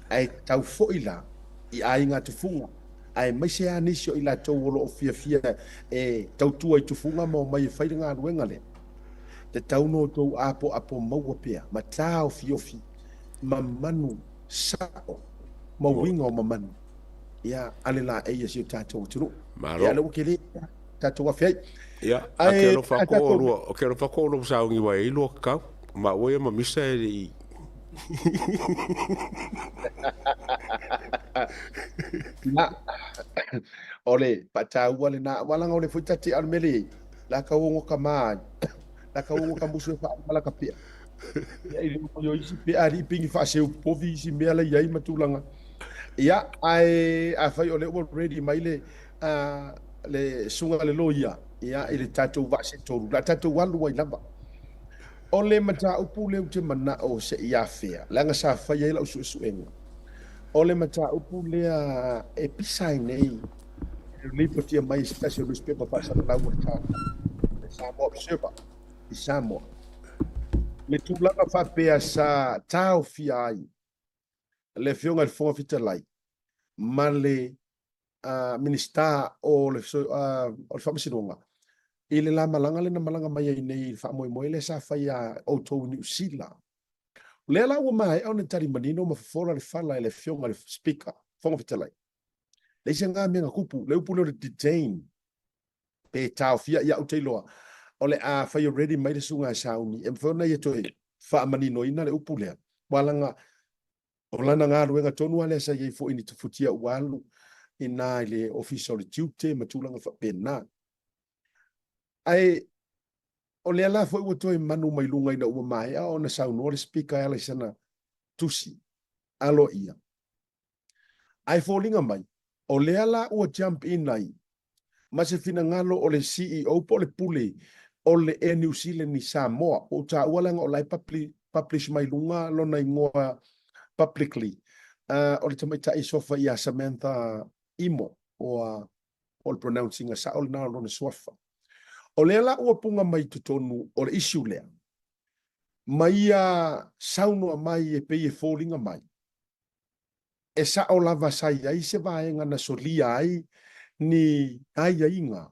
A: Ae tau foi la i aiga tufuga, aemaise lava nisi o i latou o lo o fiafia e tautua i tufuga ma omai e fai le galuega lea, tatau ona outou apoapo maua pea ma taofiofi mamanu sao ma uiga o mamanu ia a le laei a si o tatou atunuu.
G: Malo.
A: Ia, lea ua tele tatou afe ai.
G: Ia, a ke alofa atu oulua, o ke alofa atu oulua ma sauni ua i ai lua kakau. Maua ia ma Misa e le i
A: Na, o le faataua lena, aua leaga o le foi tate a le mea lea i ai, la ka uogo ka ma ai, la ka uogo ka musu e faauma la ka pea. Ia, i le o isi pea alii pei ni faaseu povi isi mea la i ai ma tulaga. Ia, ae afai o lea ua ready mai le, le susuga le loia, ia, i le tatou vaa se tolu, la tatou alu ai lava. O le mataupu lea ou te manao se i afea, leaga sa fai ai lau suesuega, o le mataupu lea e pisa ai nei, e lipotia mai e se tasi o nusipepa faasalalau a le tatou, le Samoa Observer i Samoa, le tulaga faapea sa taofia ai le Afioga i le Fofoga Fetalai ma le Minisita o le Faamasinoga i le la malaga lea na malaga mai ai nei i le faamoemoe lea sa fai ia outou i Niu Sila. O lea la ua maea ona tali manino ma fofola le fala e le Afioga i le Speaker, Fofoga Fetalai. Leai se ga mea na tupu, le upu lea o le detain, pe taofia, ia ou te iloa, o le a fai ready mai le susuga ia Sauni, e mafai ona ia toe faamaninoina le upu lea, aua leaga O lana galuega tonu lava lea sa i ai foi i ni tafutia ua alu i ina i le Ofisa o le Tiute ma tulaga faapena. Ae o lea la foi ua toe manu mai luga ina ua maea ona saunoa le Speaker e ala i sana tusi aloaia. Ae foliga mai, O lea la ua jump in ai ma se finagalo o le CEO po o le pule o le Air New Zealand i Samoa. Ua ou taua leaga o la e publish mai luga lona igoa publicly. O le tamaitai suafa ia Samantha Imo, ua o le pronouncing sao lena o lona suafa. O lea la ua puga mai totonu o le issue lea, ma ia saunoa mai e pei e foliga mai, e sao lava sa i ai se vaega na solia ai ni aiaiga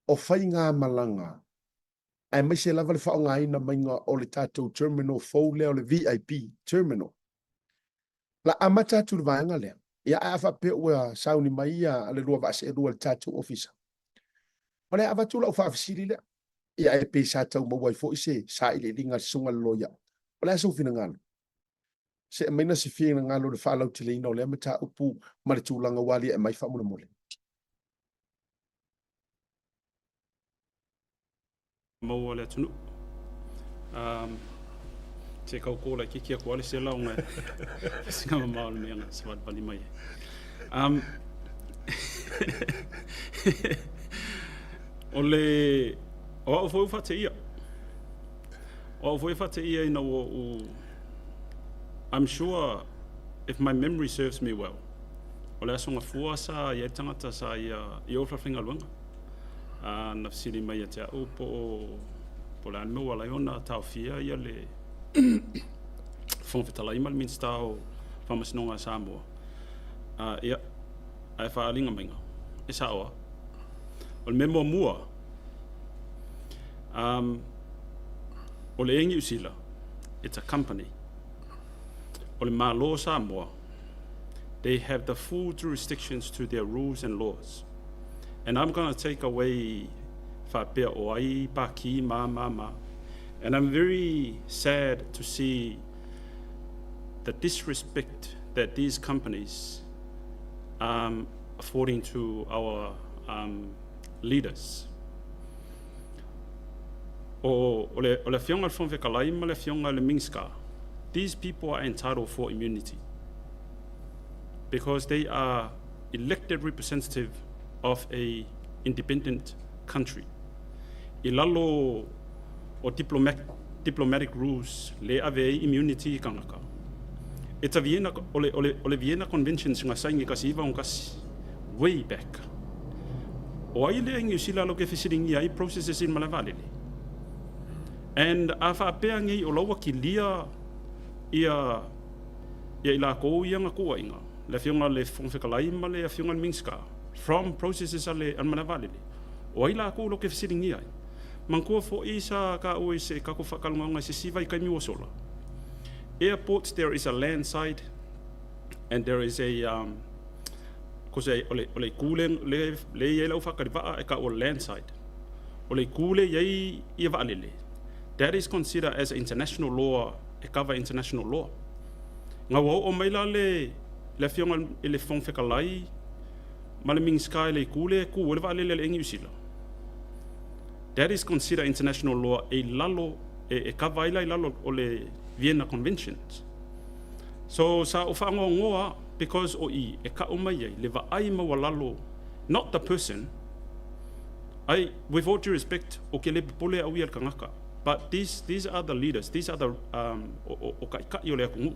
A: o faigamalaga aemaise lava le faaaogaina maiga o le tatou terminal fou lea o le VIP terminal. La amata atu le vaega lea. Ia ae a faapea ua sauni mai ia le lua vaa seelua i le tatou ofisa, o le a avatu lau faafesili lea. Ia ae pei sa tau maua ai foi se sailiiliga a le susuga i le loia. O le a sou finagalo? Se aumai se finagalo i le faalauteleina o lea mataupu ma le tulaga ua aliae mai faamolemole.
H: Maua le atunuu. Um, se kau kō laitiiti atu ale se laoga e singa mamao le mea na savalivali mai ai. Um, o le o au foi ua faateia. O au foi e faateia ina ua ou I'm sure if my memory serves me well, o le Aso Gafua sa i ai le tagata sa ia i o le falefaigaluega. A na fesili mai ia te au po o po o le a le mea ua ala ai ona taofia ia le Fofoga Fetalai ma le Minisita o Faamasinoga a Samoa. A, ia, ae faaaliga maiga, e sao lava. O le mea muamua, um, o le Air Niu Sila, it's a company. O le Malo o Samoa, they have the full jurisdictions to their rules and laws. And I'm going to take away faapea o ai paki ma ma ma. And I'm very sad to see the disrespect that these companies um, affording to our um, leaders. O, o, le, o le afioga i le Fofoga Fetalai ma le afioga i le Minisita, these people are entitled for immunity because they are elected representative of a independent country. I lalo o diplomatic, diplomatic rules le ave ai immunity i kangaka. It's a Vienna, o le, o le, o le Vienna Convention nga saini kasi iwa kasi way back. O ai lea i Niu Sila lo ke fesilingia ai processes in malae vaalele. And a faapea nei o la ua kilia ia ia i lakou ia na tuuaiga, le Afioga i le Fofoga Fetalai ma le Afioga i le Minisita, from processes a le malae vaalele, o ai lakou lo ke fesiligia ai. Manatua foi sa taua i se tatou faatalanoaga i se isi vaitaimi ua sola, airports there is a land side and there is a um, cause o le, o le itu le, le, le i ai lau faatali vaa e taua land side. O le itu le i ai ia vaalele, that is considered as international law, e cover international law. Ga ua oo mai la le, le afioga i le Fofoga Fetalai ma le Minisita i le itu lea e tu ai le vaalele a le Air Niu Sila. That is considered international law e i lalo, e, e cover ai la i lalo o le Vienna Conventions. So sa ou faanoanoa because o i e kau mai ai le vaai maualalo, not the person, I, with all due respect, o ke le popole au ia le kanaka, but these, these are the leaders, these are the, um, o, o, o kaʻikaʻi o le atunuu.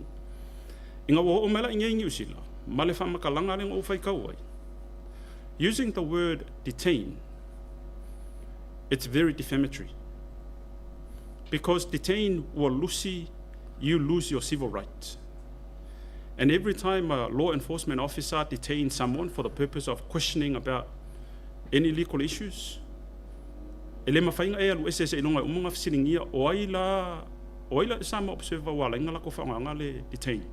H: Ina ua oo mai la i nei Niu Sila, ma le faamatalaga lea na ou faitau ai, using the word detain, it's very defamatory. Because detain ua lusi, you lose your civil rights. And every time a law enforcement officer detains someone for the purpose of questioning about any legal issues, e le mafai ona e alu ese seiloga e uma ona fesiligia o ai la o ai la Samoa Observer ua ala ai ona latou faaaogaina le detain.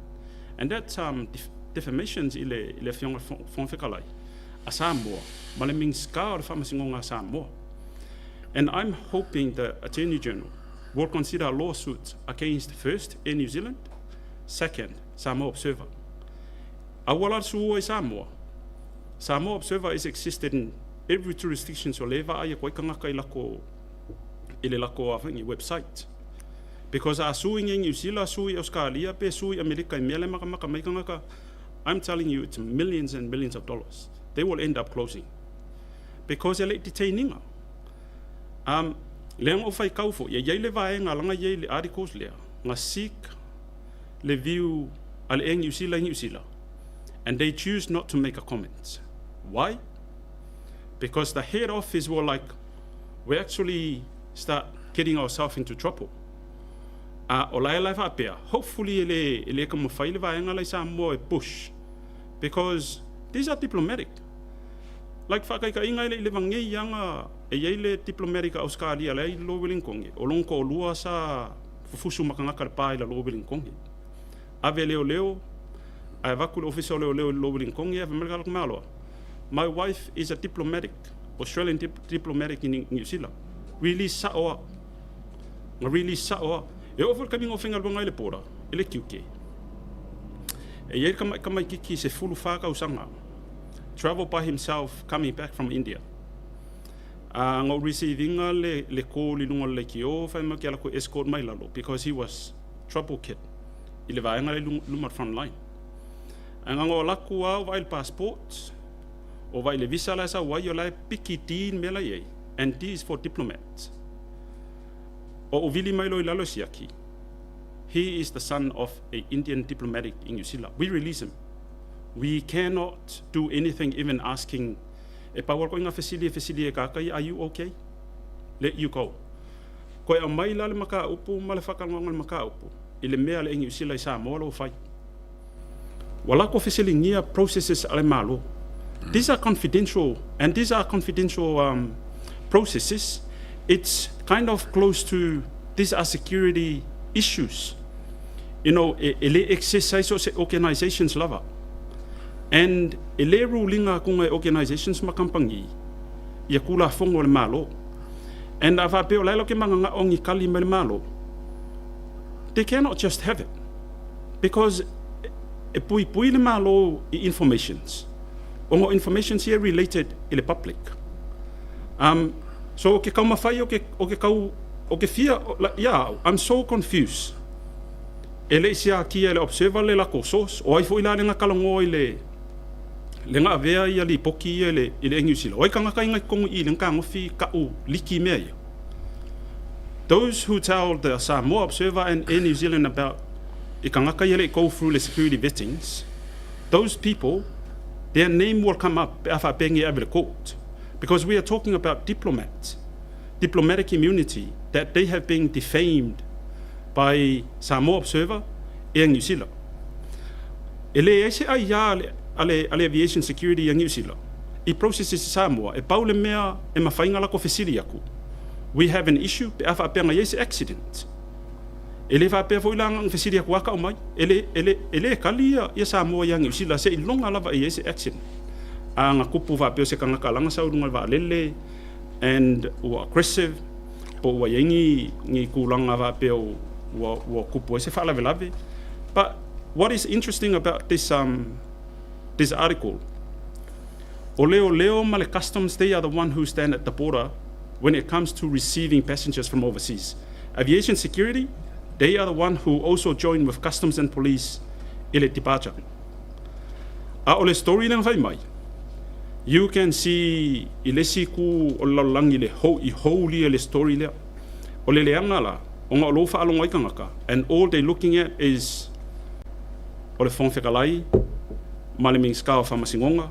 H: And that um, def defamations i le, i le Afioga i le Fofoga Fetalai a Samoa ma le Minisita o le Faamasinoga a Samoa. And I'm hoping the Attorney General will consider a lawsuit against first Air New Zealand, second Samoa Observer. Aua la le sua i Samoa. Samoa Observer is existed in every jurisdiction so le vaai atu ai tagata i lako i le lako a website. Because a sui i Niu Sila, sui i Australia, pe sui i Amerika i mea le makamaka mai tagata. I'm telling you it's millions and millions of dollars. They will end up closing. Because e le i detain ina. Um, leaga o faikau foi, e iai le vaega laga iai le articles lea, na seek le view a le Air Niu Sila i Niu Sila, and they choose not to make a comment. Why? Because the head office were like, we actually start getting ourselves into trouble. A o la e la e faapea, hopefully e le, e le taumafai le vaega la i Samoa e push, because these are diplomatic. Like faataitaiga e le i leva nei aga e i ai le diplomatic a Ausekalia la e i lalo o Wellington, o lona toalua sa fufusu ma tagata i le pa i lalo o Wellington. Ave leoleo, ae avatu le ofisa o leoleo i lalo o Wellington, ae fai mai le tagata malo, My wife is a diplomatic, Australian diplomatic in New Zealand. Release sao a. Na release sao a. E oo foi le taimi na ou faigaluega ai i le border, e le tiute. E i ai le tamaititi 14 tausaga, travel by himself coming back from India. A na ou receive ina le, le call i luga o le leitio, fai mai ou te alu atu e escort mai lalo because he was trouble kid i le vaega lea i luma o le front line. Ae na ona ou alu atu lava ou vaai i le passport, ou vaai i le visa la e sau ai, o la e piki D le mea la e i ai, and D is for diplomats. O ou vili mai loa i lalo e siaki, he is the son of a Indian diplomatic in New Zealand. We release him. We cannot do anything even asking e pau lava koe i ngā fesili e fesili e kākai, are you okay? Let you go. Koe aumai la le mataupu ma le whakangonga le mataupu i le mea le Niu Sila i Samoa la ua fai. Ua lako fesiligia processes a le Malo. These are confidential and these are confidential um, processes. It's kind of close to these are security issues. You know, e, e le access ai so se organizations lava. And e le rulinga aku ngai organizations ma company ia kulafono a le Malo. And a faapea o la e latou te mananao ni tali mai le Malo, they cannot just have it because e puipui le Malo i informations ona o informations ia related i le public. Um, so o ke taumafai o ke, o ke kau, o ke fia, ia au, I'm so confused. E le i siakia e le Observer le latou source, o ai foi la le gakalogoa i le, le ga avea ia lipoti ia i le, i le Niu Sila. O ai tagata i totonu i i le fetagofi ka'u liki mea ia. Those who tell the Samoa Observer and Air New Zealand about i tagata ia le i go through le security vettings, those people, their name will come up pe a faapea e ave i le court. Because we are talking about diplomats, diplomatic immunity that they have been defamed by Samoa Observer, Air New Zealand. E leai se aiā a le, a le, a le Aviation Security a Niu Sila i processes i Samoa, e pau le mea e mafai ona lako fesili aku, we have an issue pe a faapea na i ai se accident. E le faapea foi la na fesili aku a kau mai, e le, e le, e le kali ia, ia Samoa ia Niu Sila seiloga lava e i ai se accident. A na kupu faapea o se kanaka laga sau i luga o le vaalele and ua aggressive, po ua i ai ni, ni tulaga faapea ua, ua kupu ai se faalavelave. But what is interesting about this, um, this article, o leoleo ma le customs, they are the one who stand at the border when it comes to receiving passengers from overseas. Aviation security, they are the one who also join with customs and police i le departure. A o le story lea na fai mai, you can see i le isi itu o le lalolagi le hou, i houlia le story lea. O le leaga la, ona o lou faalogo ai tagata, and all they looking at is o le Fofoga Fetalai ma le Minisita o Faamasinoga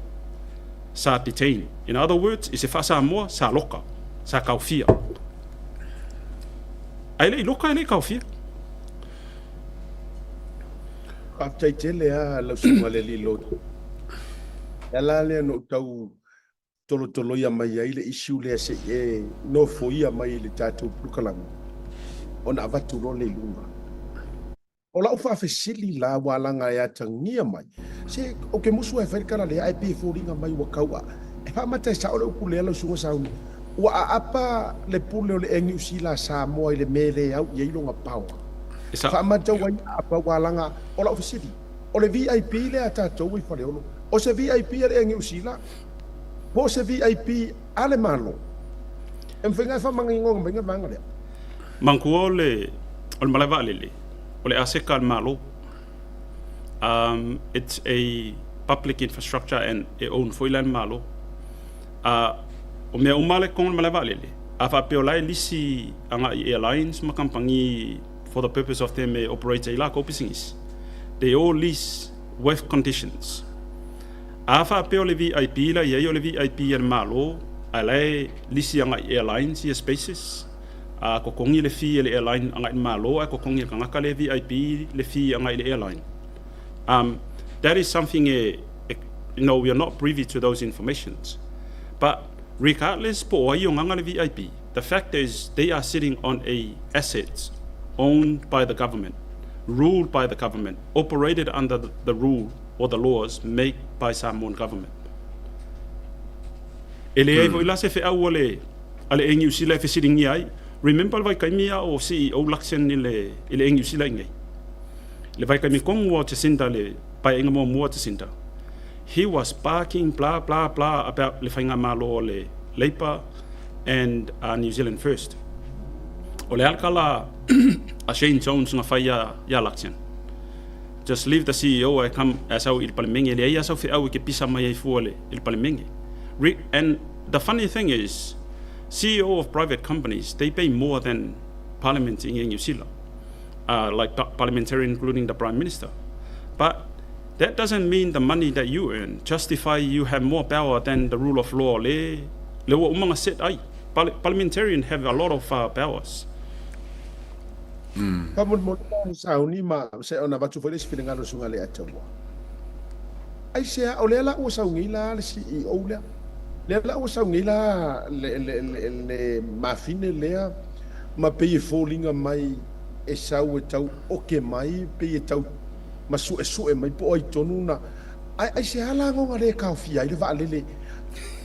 H: sa detain. In other words, i se faa-Samoa, sa loka, sa taofia. Ae le i loka e le i taofia.
A: Faafetai tele a lau susuga le alii lotu. Le ala lea na ou tau tolotoloia mai ai le issue lea se i e nofoia mai i le tatou polokalame ona avatu loa lea i luga. O lau faafesili la ua alaga e atagia mai, se ou te musu lava e fai le tala lea ae pei e foliga mai ua tau a e faamata e sao le upu lea lau susuga Sauni, ua aapa le pule o le Air Niu Sila a Samoa i le mea e le au i ai lona power.
H: E sao.
A: Faamata ua ia aapa ua alaga, o lau fesili, o le VIP lea a tatou i Faleolo, o se VIP a le Air Niu Sila po o se VIP a le Malo? E mafai ona e faamanigoga mai le vaega lea?
H: Manatua o le, o le malae vaalele, o le aseta a le Malo. Um, it's a public infrastructure and e own foi la e le Malo. A o mea uma la e i totonu o le malae vaalele, a faapea o la e lisi agai i airlines ma kamupani for the purpose of them e operate ai lakou pisinisi, they all lease with conditions. A faapea o le VIP la e i ai o le VIP a le Malo ae la e lisi agai i airlines ia spaces, a totogi le fee a le airline agai i le Malo ae totogi e le tagata lea VIP le fee agai i le airline. Um, that is something e, e, you know, we are not privy to those informations. But regardless po o ai o gaga le VIP, the fact is they are sitting on a assets owned by the government, ruled by the government, operated under the rule or the laws made by Samoan government. E leai foi la se feau a le a le Air Niu Sila e fesiligia ai. Remember le vaitaimi a o CEO Luxon i le i le Air Niu Sila inei. Le vaitaimi tonu o Jacinda le paeaiga muamua a Jacinda. He was barking blah blah blah about le faigamalo a le Labour and New Zealand First. O le alakala a Shane Jones na fai ia ia Luxon. Just leave the CEO ae come ae sau i le Palemenge. E leai lava sau feau e ke pisa mai ai fua i le Palemenge. Re, and the funny thing is, CEO of private companies, they pay more than Parliament in New Zealand. Like parliamentarian, including the Prime Minister. But that doesn't mean the money that you earn justify you have more power than the rule of law. Le, le ua uma na set ai. Parliamentarian have a lot of powers.
A: Faamolemole la sauni ma se ona avatu foi le isi finagalo o le Susuga Leiataua. Aisea, o lea la ua sau nei la le CEO lea, lea la ua sau nei la le, le, le, le mafine lea ma pei e foliga mai e sau e tau oke mai, pei e tau ma suesue mai po o ai tonu na, ae aisea la goga le taofia ai le vaalele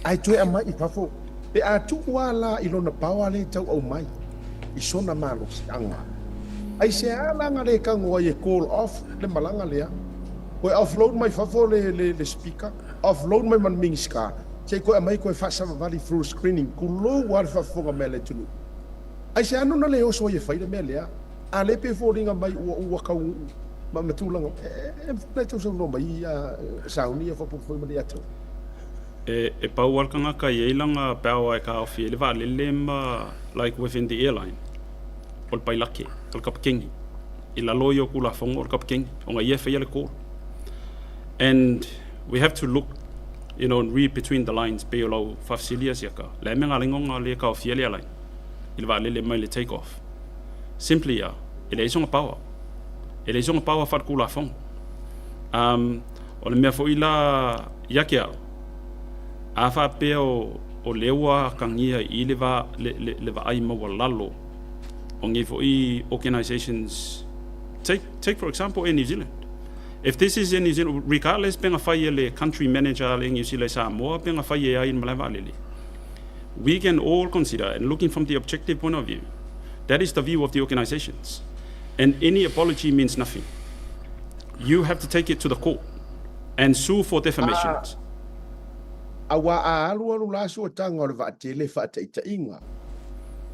A: ae toe aumai i fafo? Pe a tuu a la i lona power lea e tau aumai i sona malosiaga, aisea la na le tago ai e call off le malaga lea, toe offload mai fafo le, le, le speaker, offload mai ma le Minisita, se i toe aumai toe faasavavali through screening, tulou lava le faafofoga mai a le atunuu. Aisea no na le oso ai e fai le mea lea? A lea pei e foliga mai ua ua taunuu ma ma tulaga e mafai ona tausaunoa mai ia sauni ia faaopoopo foi ma le atoa.
H: E e pau lava le tagata e i ai lana power e taofi ai le vaalele ma like within the airline o le pailake, o le kapakeni. I lalo ia o Tulafono o le kapakeni ona ia e faia le call. And we have to look you know and read between the lines pei o lau faafesili ia siaka, le a le mea na ala ai ona le taofia le airline i le vaalele mai le take off. Simply ia, e leai sona power. E leai sona power faaletulafono. Um, o le mea foi la ia te au, a faapea o, o lea ua atagia i le, va, le, le, le vaai maualalo o nei foi organizations, take, take for example Air New Zealand. If this is Air New Zealand, regardless pe na fai e le country manager a le Air New Zealand i Samoa, pe na fai e ai i le malae vaalele, we can all consider, and looking from the objective point of view, That is the view of the organizations. And any apology means nothing. You have to take it to the court and sue for defamation.
A: Aua a alualu la suataga o le vaatele faataitaiga,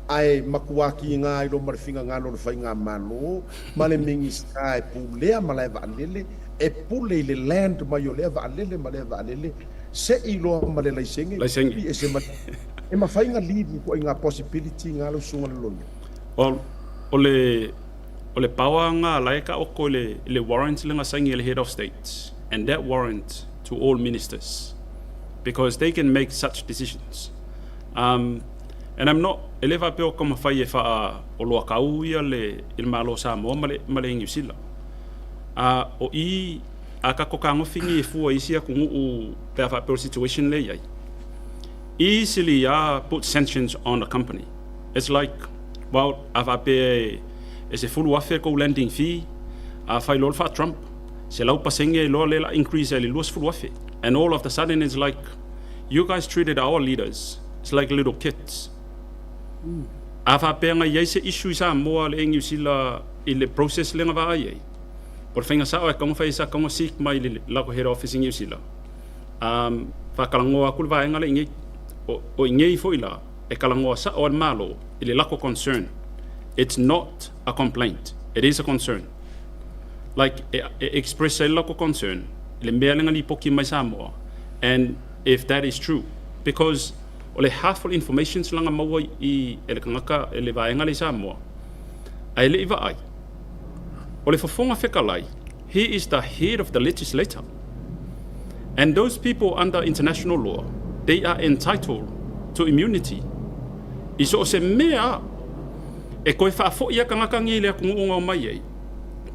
A: ae matua kiga ai loa ma le figagalo o le Faigamalo ma le Minisita e pulea malae vaalele, e pule i le land mai o lea vaalele ma lea vaalele, se'i loa ma le laisene,
H: Laisene.
A: e se ma E mafai na leave ituaiga possibility nga lau susuga le loia?
H: Well, o le, o le power nga la e taoto i le, i le warrant le na saini e le Head of State and that warrant to all Ministers because they can make such decisions. Um, and I'm not, e le faapea o taumafai e faa oloa kau ia le, i le Malo o Samoa ma le, ma le Niu Sila. A o i a tatou fetagofi nei e fua i isi atunuu pe a faapea o le situation lea e i ai, easily a put sanctions on a company. It's like, well, a faapea e 10,000 kou landing fee, a fai loa le faa-Trump, 100% loa lea la increase ai le 20,000. And all of the sudden it's like, you guys treated our leaders, it's like little kids. A faapea na i ai se issue i Samoa le Air New Zealand i le process lea na vaai ai, o le faiga sao e taumafai sa tauma seek mai le latou head office i Niu Sila. Um, faatalanoa atu le vaega lea i inei. O, o inei foi la, e talanoa sao ai le Malo i le latou concern. It's not a complaint, it is a concern. Like e express ai le latou concern i le mea lea na lipoti mai Samoa and if that is true because o le half o le information sa laga maua i e le tagata e le vaega lea i Samoa ae le i vaai o le Fofoga Fetalai he is the head of the legislator and those people under international law they are entitled to immunity i so o se mea e toe faafoi a tagata nei i le atunuu na omai ai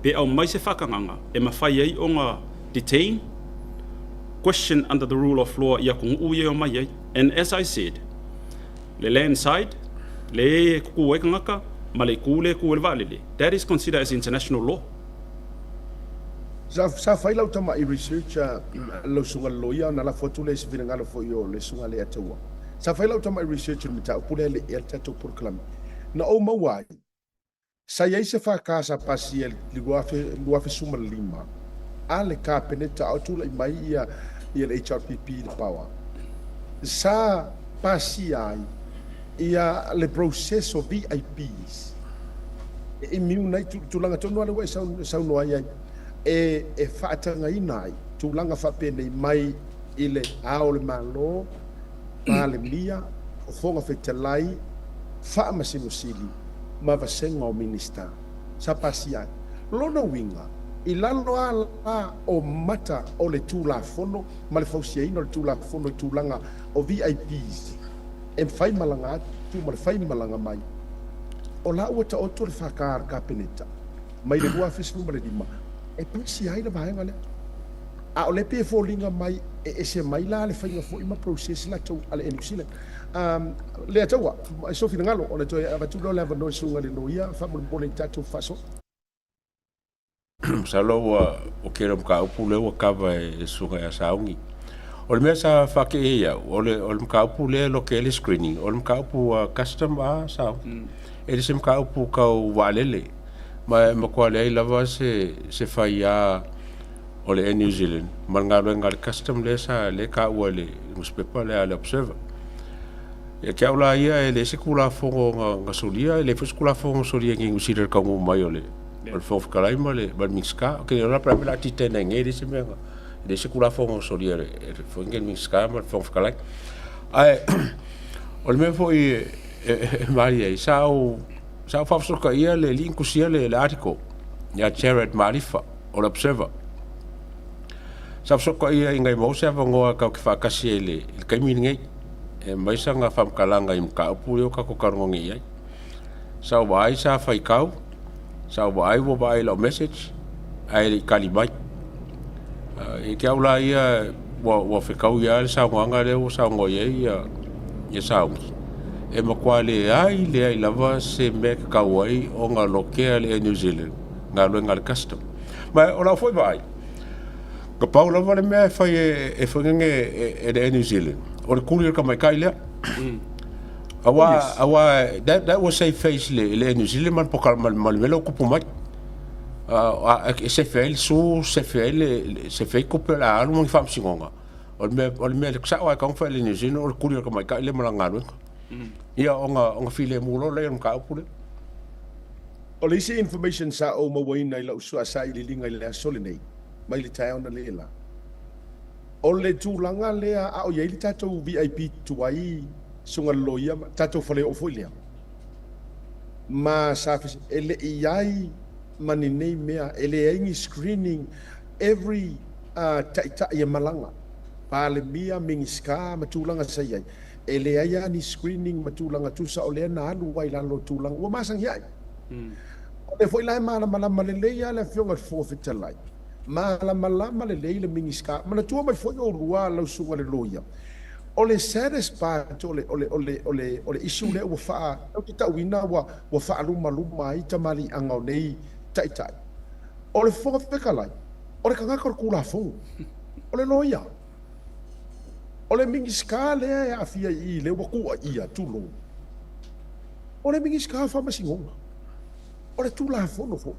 H: pe aumai se faatagaga e mafai ai ona detain, question under the rule of law i atunuu ia e omai ai. And as I said, le land side, le e tutu ai tagata ma le itu lea e tu ai le vaalele, that is considered as international law.
A: Sa, sa fai lau tamai research a lau susuga i le loia ona lafo atu lea i se finagalo foi o le susuga Leiataua. Sa fai lau tamai research i le mataupu lea e le i ea le tatou polokalame. Na ou maua ai, Sa i ai se FK sa pasia i le 2015 a le Kapeneta a o tulai mai ia le HRPP i le power. Sa pasia ai ia le process o VIPs e immune ai tulaga tonu lava lea ua e saunoa i ai e faatagaina ai tulaga faapenei mai i le Ao o le Malo, Palemia, Fofoga Fetalai, Faamasino Sili ma vasega o Minista sa pasia ai. Lona uiga, i lalo a la o mata o le Tulafono ma le fausiaina o le Tulafono i tulaga o VIPs e fai malaga atu ma le fai malaga mai, o la ua taoto le FK a le Kapeneta mai le 2015 e pasia ai le vaega lea. A o lea pei e foliga mai e ese mai la le faiga foi ma process latou a le Air New Zealand. Leiataua, i sou finagalo, ona toe avatu lea o le avanoa i susuga i le loia faamolemole i tatou faasoa.
G: Masalo ua o kēia mataupu lea ua kava e le susuga ia Sauni. O le mea sa faateia ia au, o le, o le mataupu lea e loke ai le screening, o le mataupu a custom a Sauni. E le se mataupu tau vaalele, ma e matua leai lava se, se faiā o le Air New Zealand ma le galuega a le custom lea sa lea e taua i le nusipepa lea a le Observer. Ia te au la ia e leai se Tulafono na, na solia, e leai foi se Tulafono na solia i Niu Sila i le taunuu mai o le, o le Fofoga Fetalai ma le, ma le Minisita. Ou te le iloa la pe o le a tita ai nei, e leai se mea na, e leai se Tulafono na solia e le, e le, foi le Minisita ma le Fofoga Fetalai. Ae o le mea foi e, e, e malie ai, sa ou, sa ou faafesotaia le alii na tusia le, le article ia Jared Malifa, o le Observer. Sa fesotaia ina ia maua se avanoa tatou te faatasi ai i le, i le taimi lenei e aumai sana faamatalaga i mataupu ia ua tatou talanoa nei i ai. Sa ou vaai sa faitau, sa ou vaai ua vaai i lau message ae le i tali mai. Ia te au la ia ua, ua fetaui lava le saunoaga lea ua saunoa i ai ia, ia Sauni. E matua leai leai lava se mea e tatau ai ona lokea le Air New Zealand galuega a le custom. Ma o lau foi vaai, na pau lava le mea e fai e foi nene e le Air New Zealand, o le tuli o le tamaitai lea. Aua, oh, yes. aua that, that was save face le, le Air New Zealand ma le pokala ma, ma le mea lea ua tupu mai. E sefe ai le su, sefe ai le, sefe ai tupe o le a alu ma ni faamasinoga. O le mea, o le mea sao lava e tatau ona fai e le Air New Zealand o le tuli o le tamaitai lea ma lana galuega. Ia, ona, ona filemu loa lea o le mataupu lea.
A: O le isi information sa ou mauaina i lau sailiiliga i le aso lenei, mai le taeao analeila, o le tulaga lea a o i ai le tatou VIP tuai susuga i le loia, tatou faleoo foi lea, ma sa e le i i ai ma ni nei mea, e leai ni screening every taitai e malaga, Palemia, Minisita ma tulaga sa i ai, e leai lava ni screening ma tulaga tusa o lea na alu ai i lalo o tulaga ua masani ai. O lea foi la e malamalama lelei lava le Afioga i le Fofoga Fetalai, malamalama lelei le Minisita. Manatua mai foi oulua lau susuga i le Loia, o le saddest part o le, o le, o le, o le, o le issue lea ua faa, ou te tauina ua, ua faalumaluma ai tamaliiaga o nei taitai. O le Fofoga Fetalai, o le tagata o le Tulafono, o le Loia. O le Minisita lea e aafia i i lea ua tuuaia, tulou, o le Minisita o Faamasinoga, o le Tulafono foi.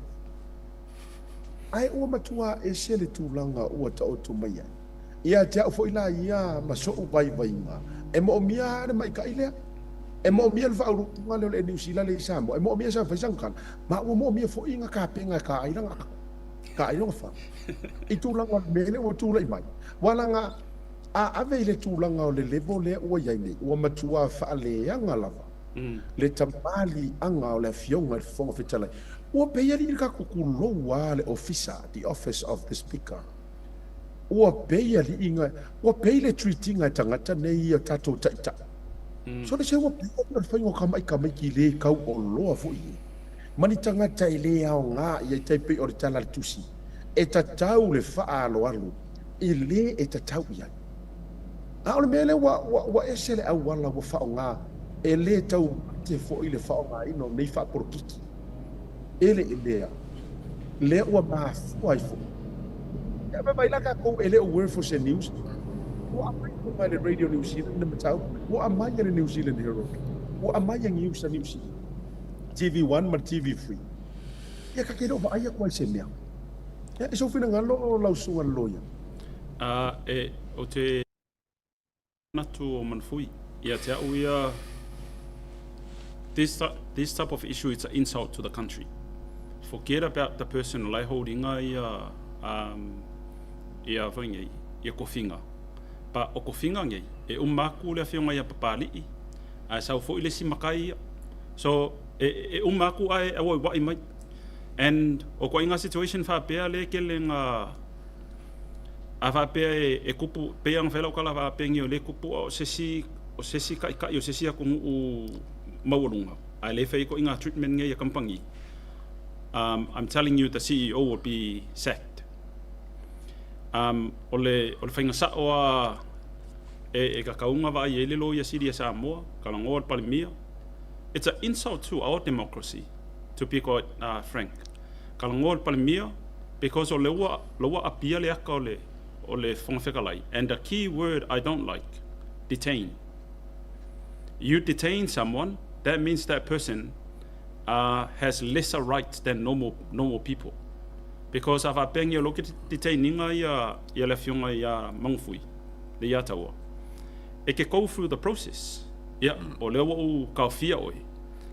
A: Ae ua matua ese le tulaga ua taoto mai ai. Ia te au foi la ia ma so'u vaivaiga, e moomia lava le maita'i lea. E moomia le faauluuluga lea o le Air New Zealand lea i Samoa, e moomia sa fai sana tala, ma ua moomia foi na tapena e ta ai lana ato. Ka ailoga fa. I tulaga o le mea lea ua tulai mai, ua laga a ave i le tulaga o le level lea ua i ai nei, ua matua faaleaga lava le tamaliiaga o le Afioga i le Fofoga Fetalai. Ua pei alii le tatou tulou a le Ofisa, the Office of the Speaker. Ua pei alii na, ua pei le treat ina e tagata nei ia tatou taitai. Sole se ua pei alii o le faiga o tamai tamaiti le tauoloa foi e, ma ni tagata e le aoga i ai tai pei o le tala a le Tusi, e tatau le faaaloalo i le e tatau i ai. A o le mea lea ua, ua, ua ese le auala ua faaaoga, e le taumate foi le faaaogaina o nei faapolokiki eleelea, lea ua mafua ai foi. Ia, vaai la tatou, e le o worth o se news. Ua aumai uma e le Radio New Zealand le mataupu, ua aumai e le New Zealand Herald, ua aumai e news a New Zealand, TV1 ma le TV3. Ia, ta te le o vaai atu ai i se mea. Ia, i sou finagalo lau susuga i le loia.
H: A e, ou te manatu o Manfui ia te au ia, this, this type of issue, it's an insult to the country. Forget about the person o la e holding-a ia, ia foi nei, ia kofiga. But o kofiga nei, e uma aku le afioga ia Papali'i, ae sau foi le isi makai ia. So, e, e uma aku ae auauai mai. And o koaiga situation faapea le tele na a faapea e, e kupu, pei ona fai lau tala faapea nei o le kupu a o se isi, o se isi taitai o se isi atunuu maualuga, ae le fai ai koiga treatment nei a kamupani, I'm telling you the CEO will be sacked. O le, o le faiga sa'o a e, e tatau ona vaai ai le Loia Sili a Samoa, talanoa le Palemia. It's an insult to our democracy, to be quite frank. Talanoa le Palemia because o le ua, la ua apia le aka o le, o le Fofoga Fetalai, and the key word I don't like, detain. You detain someone, that means that person has lesser rights than normal, normal people. Because a faapea nei o lo ke detain inga ia, ia le afioga ia Magufui, le ia taua, e ke go through the process. Ia, o lea ua ou taofia oe,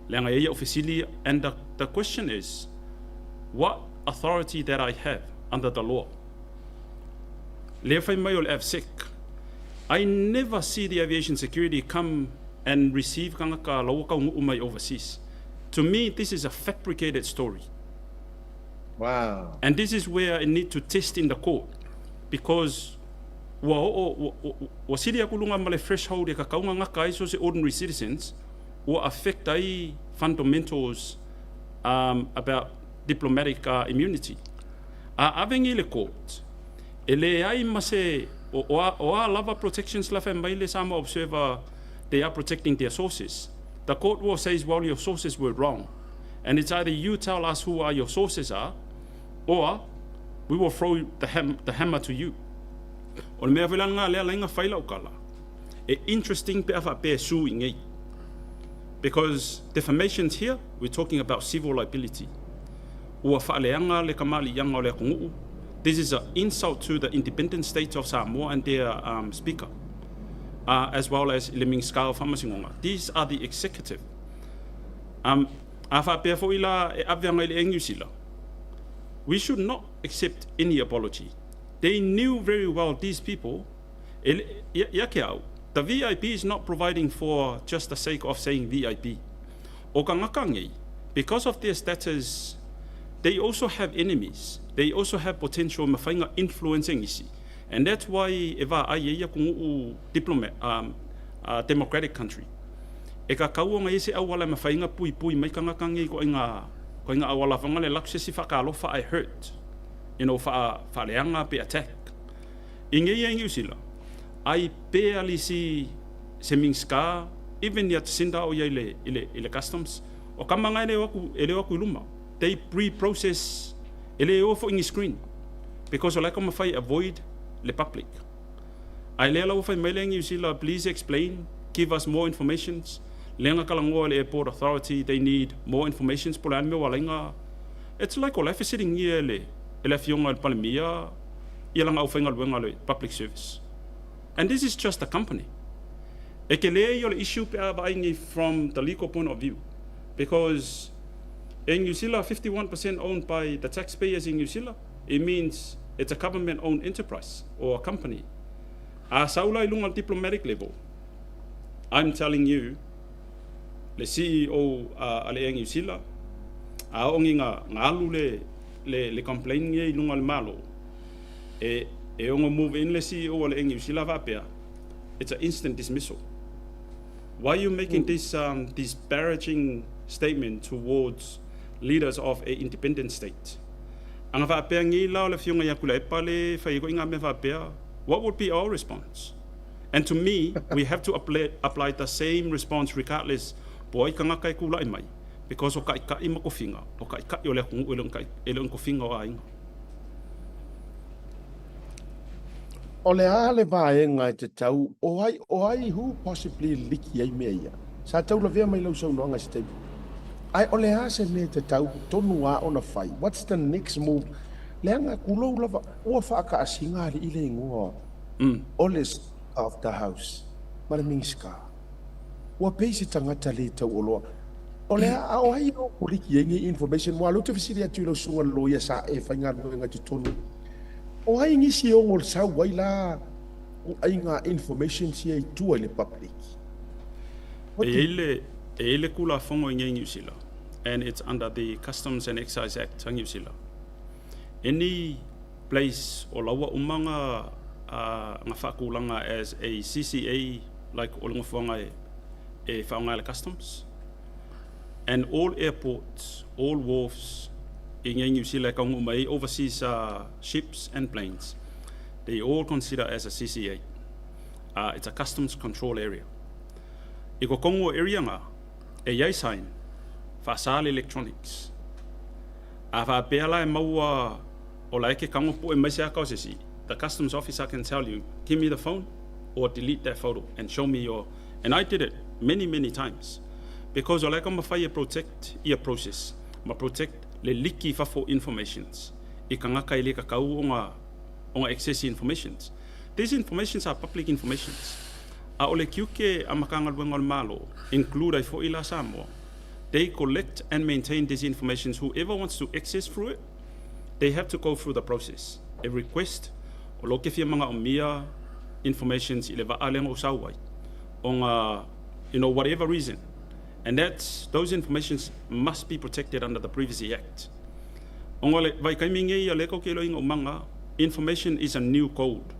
H: leaga e i ai au fesili ia, and the, the question is, what authority that I have under the law? Lea fai mai o le AVSEC. I never see the aviation security come and receive tagata la ua taunuu mai overseas. To me, this is a fabricated story.
A: Wow.
H: And this is where I need to test in the court because ua oo, ua, ua, ua sili aku luga ma le threshold e tatau ona gata ai so se ordinary citizens ua affect ai fundamentals about diplomatic immunity. A ave nei le court, e leai ma se, o, o, a, o a lava protections la fai mai le Samoa Observer, they are protecting their sources. The court will says, well, your sources were wrong. And it's either you tell us who are your sources are, or we will throw the, ham, the hammer to you. O le mea foi la lena lea laina fai lau tala, e interesting pe a faapea e sue i nei. Because defamations here, we're talking about civil liability. Ua faaleaga le kamaliiaga o le atunuu. This is an insult to the independent state of Samoa and their speaker, as well as le Minisita o Faamasinoga. These are the executive. A faapea foi la e ave agai le Air New Zealand, we should not accept any apology. They knew very well these people, e le, ia, ia ke au, the VIP is not providing for just the sake of saying VIP. O kangaka nei, because of their status, they also have enemies. They also have potential mawhai influence nisi. And that's why e vaai ai atunuu diplomat, democratic country. E kakau ona i se auala e mawhai nga pui pui mai kangaka nei ko inga ko inga auala whanga le lak se si whakalofa I hurt. You know, wha, whaleanga pe attack. I ngei ai New Zealand, I barely see se Minska, even ia Jacinda o ia i le, i le, i le customs, o ka manga e le o aku, e le o aku i luma. They pre-process, e le o foi ni screen. Because o la ka mawhai avoid le public. Ai lea la ua fai mai le New Zealand, please explain, give us more informations. Lenga kalangoa le airport authority, they need more informations po le a le mea ua laina. It's like o la e fesiligia e le, e le afioga i le Palemia ia lana aufaigaluega le public service. And this is just a company. E ke le ia o le issue pe a vaai nei from the legal point of view. Because in New Zealand, 51% owned by the taxpayers in New Zealand. It means it's a government owned enterprise or a company. A sau la i luga o le diplomatic level, I'm telling you, le CEO a le Air Niu Sila, a oo ngi ga alu le le le complaint ngi i luga o le Malo, e e ono move in le CEO a le Air Niu Sila faapea, it's an instant dismissal. Why are you making this disparaging statement towards leaders of a independent state? A ga faapea nei la o le Afioga ia Tuilaepa le fai ai koʻi ngā mea faapea, what would be our response? And to me, we have to apply the same response regardless po o ai tagata e tulaʻi mai, because o taʻitaʻi ma tofiga, o taʻitaʻi o le atunuu e le o ni tofiga o aiga.
A: O le a le vaega e tatau, o ai, o ai who possibly liki ai mea ia? Sa tau lavea mai lau saunoaga i se taimi. Ae o le a se mea e tatau tonu a ona fai? What's the next move? Leaga tulou lava, ua faakaasiga alii le igoa o le Speaker of the House ma le Minisita. Ua pei se tagata le tauoloa. O le a, a o ai o liki ai nei information? Aua o lea ou te fesili atu i lau susuga i le loia sa e faigaluega i totonu. O ai nisi e ono sau ai la ituaiga informations ia i tua i le public?
H: E i ai le, e i ai le Tulafono i nei Niu Sila and it's under the Customs and Excise Act a Niu Sila. Any place o la ua uma ga ga faatulaga as a CCA like o le nofoaga e e faaaoga e le Customs and all airports, all wharfs i nei Niu Sila e taunuu mai ai overseas ships and planes, they all consider as a CCA. It's a customs control area. I totonu o area nga, e i ai sign, faasa le electronics. A faapea la e maua o la e ke kago poe mai se aka o se isi, the customs officer can tell you, give me the phone or delete that photo and show me your, and I did it many, many times because o la e taumafai e protect ia process ma protect le liki i fafo informations i tagata e le tatau ona ona access informations. These informations are public informations. A o le tiute a Matagaluega o le Malo, include ai foi la Samoa, they collect and maintain these informations. Whoever wants to access through it, they have to go through the process. E request, o lo ke fia manaomia informations i le vaa lea na ou sau ai, ona, you know, whatever reason. And that's, those informations must be protected under the Privacy Act. Ona o le vaitaimi nei a lea tatou te iloa ina umaga, information is a new gold.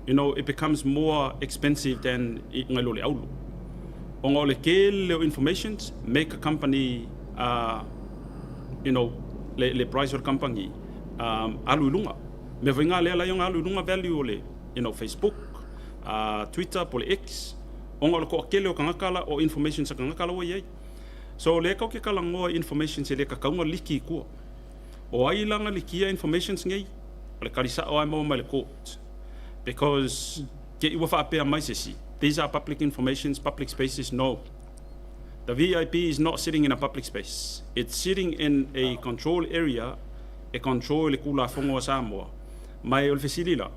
H: You know, it becomes more expensive than ngai lo le aulu. Ona o le tele o informations make a company, you know, le, le price o le company alu i luga. Mea foi ngā lea lai ona alu i luga value o le, you know, Facebook, Twitter po o le X, ona o le toatele o tagata la, o informations a tagata la ua i ai. So o lea tatou te talanoa i informations e le tatau ona liki i tua. O ai la na likia informations nei? O le tali sao lava e maua mai le court. Because te i ua faapea mai se isi, these are public informations, public spaces, no. The VIP is not sitting in a public space. It's sitting in a control area e control e le Tulafono a Samoa. Ma e o le fesili la,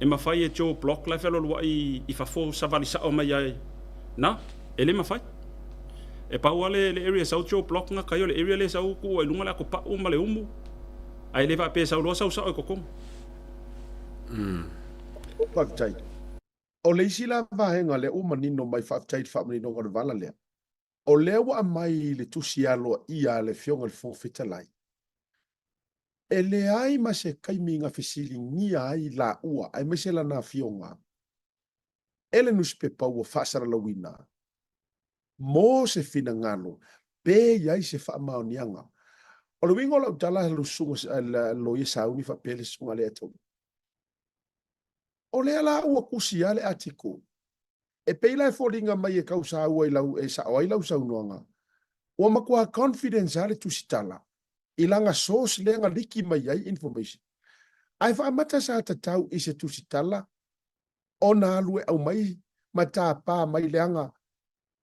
H: e mafai e Joe Block la e fealualuai i fafo savali sao mai ai? Na, e le mafai. E pau lava le area e sau Joe Block nga kai o le area lea e sau tuu ai luga le atopau ma le umu, ae le faapea e sau loa sau sao i totonu.
A: Faafetai. O le isi la vaega lea ua manino mai, faafetai i le faamaninoga o le vala lea. O lea ua aumai i le tusi aloaia a le Afioga i le Fofoga Fetalai, e leai ma se taimi na fesiligia ai laua aemaise lana afioga e le nusipepa ua faasalalauina mo se finagalo pe i ai se faamaoniaga. O le uiga o lau tala lau susuga le loia sauni faapea le susuga lea tau. O lea la ua tusi lava le article. E pei la e foliga mai e tau saua i lau e sao ai lau saunoaga. Ua matua confidence lava le tusitala i lana source lea na liki mai ai information. Ae faamata sa tatau i se tusitala ona alu e aumai ma tapa mai leaga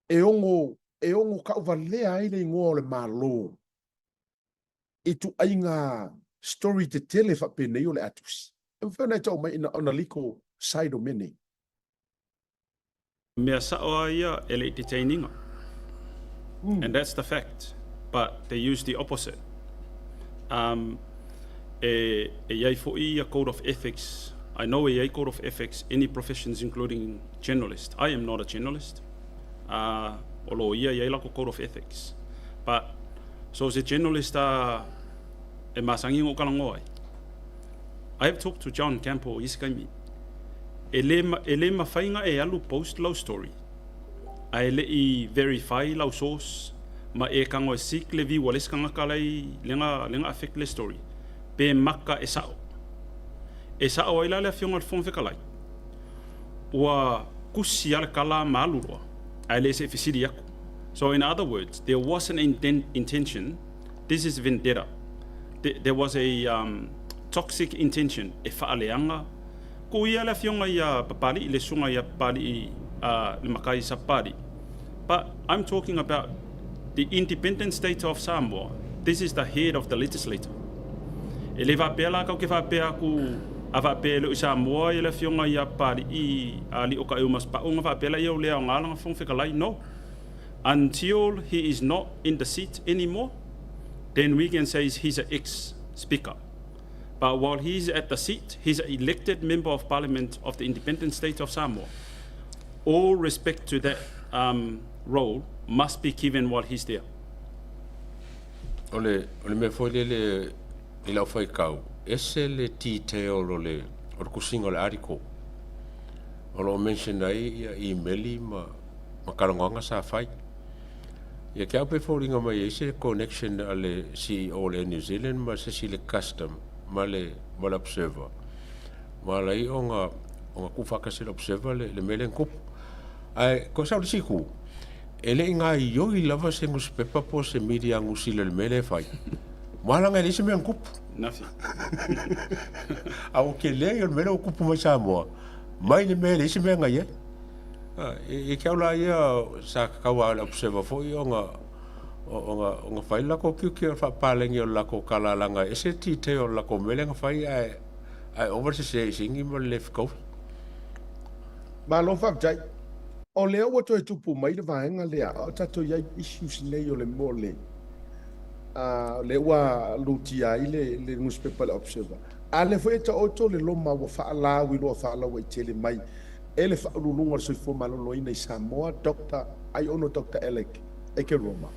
A: e ono e ono tauvalea ai le igoa o le Malo i ituaiga story tetele faapenei o le a tusi. E mafai ona e tau mai ina ona legal side o mea nei.
H: Mea sao lava ia e le i detain ina. And that's the fact. But they use the opposite. Um, E e i ai foi ia code of ethics, I know e i ai code of ethics any professions including journalist. I am not a journalist. A o loia e i ai lakou code of ethics. But so se journalist a e masani ona ou talanoa ai. I have talked to John Campbell i isi taimi. E le, e le mafai ona e alu post lau story ae le i verify lau source ma e tago e seek le view a le isi tagata la e lea na affect le story pe maka e sa'o. E sa'o ai la le Afioga i le Fofoga Fetalai, ua tusi lava le tala ma alu loa ae le se i fesili atu. So in other words, there was an intention, this is vendetta, there was a um, toxic intention e faaleaga Ko ia le afioga ia Papali'i, le susuga ia Papali'i, uh, le makai sa Papali'i. But I'm talking about the independent state of Samoa. This is the head of the legislator. E le faapea la kau ke faapea aku a faapea e le o i Samoa ia le afioga ia Papali'i a li'o ka eu ma Sapa'u ona faapea laia ua le aoga lana Fofoga Fetalai. No. Until he is not in the seat anymore, then we can say he's an ex-speaker. But while he's at the seat, he's an elected member of parliament of the independent state of Samoa. All respect to that um, role must be given while he's there.
G: O le, o le mea foi lele i lau faitau, ese le detail o le, o le tusiga o le article. O lo o mention ai ia imeli ma, ma talanoaga sa fai. Ia ke au pe foliga mai e ai se connection a le CEO o le Air New Zealand ma se isi le custom ma le ma le observer. Ma ala ai ona ona tuufaatasi e le observer le le mea lea na tupu. Ae ko sau le isi itu, e le i gaoioi lava se nusipepa po o se media a Niu Sila i le mea lea e fai. Ua ala ona e leai se mea na tupu.
H: Nafi.
G: A ua tele ia o le mea lea ua tupu mai Samoa, mai le mea e leai se mea na i ai. I te au la ia sa tatau lava i le observer foi ona ona ona fai le latou tiute o le faapalagi o le latou tala leaga e ese le detail o le latou mea lea na fai ae ae ova le sese i sini ma le le fetaui.
A: Malo faafetai. O lea ua toe tupu mai le vaega lea a o tatou i ai issues nei o le mea o le a lea ua lutia ai le le nusipepa le Observer. A lea foi e taoto le loma ua faalauiloa faalauaitele mai e le Faauluuluga o le Soifua Maloloina i Samoa, Doctor Aiono Doctor Alec Ekeroma.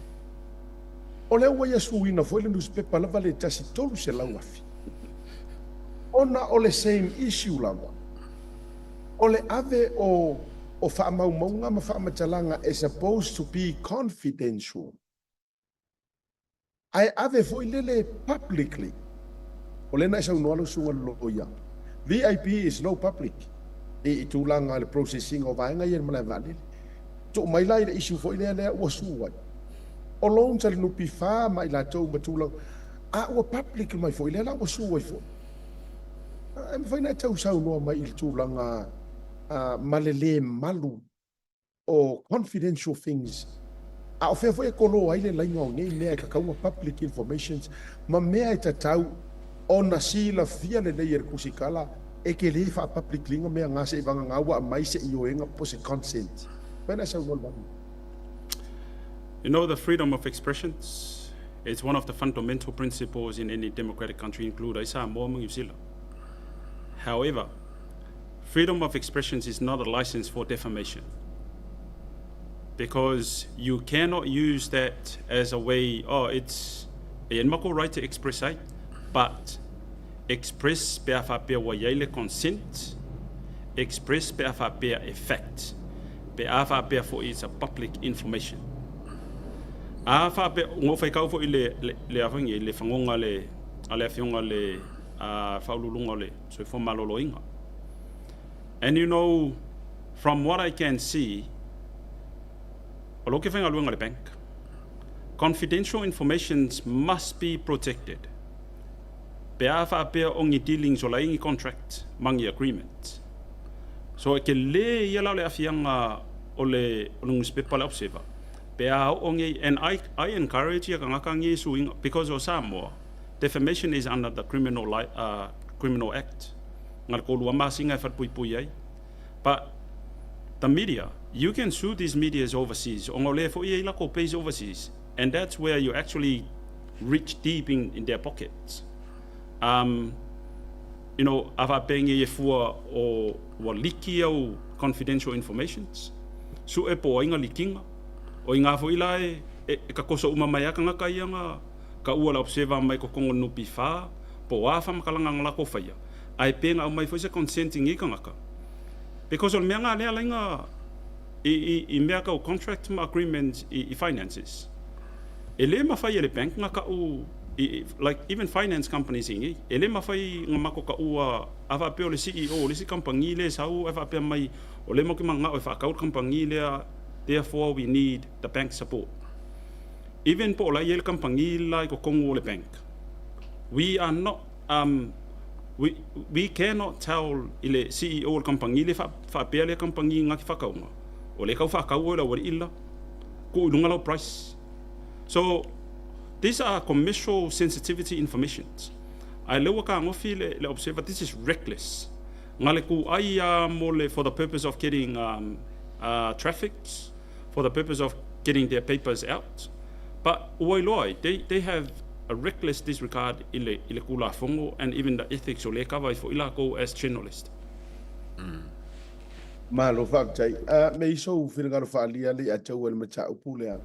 A: O lea ua ia suina foi le nusipepa lava le tasi 300 afe ona o le same issue lava, o le ave o o faamaumauga ma faamatalaga e supposed to be confidential, ae ave foi lele publicly. O lea na e saunoa lau susuga i le loia, VIP is no public i tulaga i le processing o vaega ia i le malae vaalele. Tuu mai la i le issue foi lea lea ua sue ai o loans a le NPF ma i latou ma tulaga, a ua public mai foi lea la ua sue ai foi. E mafai ona e tau saunoa mai i le tulaga ma le le malu o confidential things, a o fea foi e kolo ai le laina o nei mea e tatau ona public informations ma mea e tatau ona silafia lelei e le tusitala e te le faa-public liga mea na se i vagana ua aumai se ioega po o se consent. Mafai ona e saunoa i le vaega.
H: You know, the freedom of expressions is one of the fundamental principles in any democratic country, include ai Samoa ma Niu Sila. However, freedom of expressions is not a license for defamation, because you cannot use that as a way, oh, it's e i ai le matou right to express ai, but express pe a faapea ua i ai le consent, express pe a faapea e fact, pe a faapea foi it's a public information. A faapea, ua ou faitau foi i le, le, le, a foi nei, le fagoga a le, a le afioga i le Faauluuluga o le Soifua Maloloina. And you know, from what I can see, o lou ke faigaluega i le bank, confidential informations must be protected. Pe a faapea o ni dealings o la i ni contract ma ni agreement. So e tele ia la o le aafiaga o le o le nusipepa le Observer. Pe a oo nei, and I, I encourage ia tagata nei suiga, because o Samoa, defamation is under the criminal, li, criminal act. Na le 3 masina e falepuipui ai. But the media, you can sue these medias overseas, ona o lea foi e i ai latou base overseas, and that's where you actually reach deep in, in their pockets. Um, you know, a faapea nei e fua o ua liki au confidential informations, suʻe po o ai na likiga, o iga foi la e, e, e takoso uma mai a tagata ia na taua le Observer mai totonu o le NPF po o a faamatalaga na latou faia, ae pe na aumai foi se consent i nei tagata. Because o le mea na lea alai na i, i, i mea tau contract ma agreement i, i finances. E le mafai e le bank na tau i, like even finance companies i nei, e le mafai na matou taua a faapea o le CEO o le isi kamupani lea e sau ae faapea mai o lea matou te mananao e faatau le kamupani lea, therefore we need the bank support. Even po o la e i ai le kamupani la i totonu o le bank, we are not um, we, we cannot tell i le CEO o le kamupani lea faapea lea kamupani na te faatauga, o lea e tau faatau oe i le aualii le la, tuu i luga lau price. So, these are commercial sensitivity informations. Ae lea ua tagofi le, le Observer, this is reckless. Na le kūʻai lava mo le, for the purpose of getting um, uh, traffics, for the purpose of getting their papers out. But ua iloa ai, they, they have a reckless disregard i le, i le Tulafono and even the ethics o lea e kava ai foi lakou as journalist.
A: Malo faafetai. Uh, me i sou finagalo faaalia le ia te au e le mataupu lea.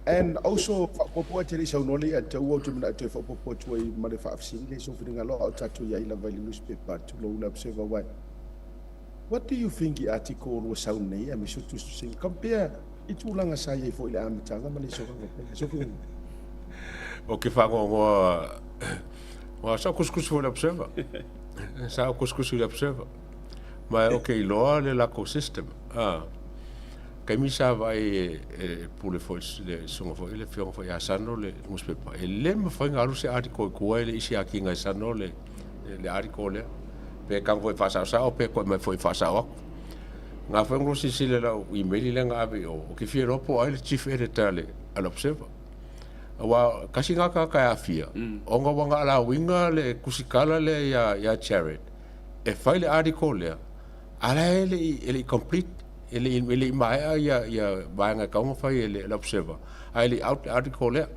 A: And also, faaopoopo e te le i saunoa le ia te au, ou te manao e toe faaopoopo atu ai ma le faafesili lea i sou finagalo a o tatou i ai lava i le newspaper, tulou le Observer, wai. What do you think i article o lua sau nei aemaise o tusitusiga compare i tulaga sa i ai foi i le amataga ma le isogaga pea so finagalo?
G: Ou te faanoanoa aua sa ou kusikusi foi i le Observer. Sa ou kusikusi i le Observer. Ma ou te iloa le latou system. Ah. Taimi sa vaai e, e pule foi le susuga foi le afioga foi ia Sano le newspaper. E le mafai ona alu se article i tua e le i siakiina e Sano le le article lea. Pe tago foi e faasaosao pe koe mai foi e faasao atu. Nga foi ona silasila i lau email lea na ave i o, ou te fia iloa po o ai le chief editor a le, a le Observer. Aua kasi nga tagata e aafia, ona ua na alauina le tusitala lea ia, ia Jared e fai le article lea, a la e le i, e le i complete, e le i, e le i maea ia, ia vaega e tatau ona fai e le, le Observer, ae le i out le article lea.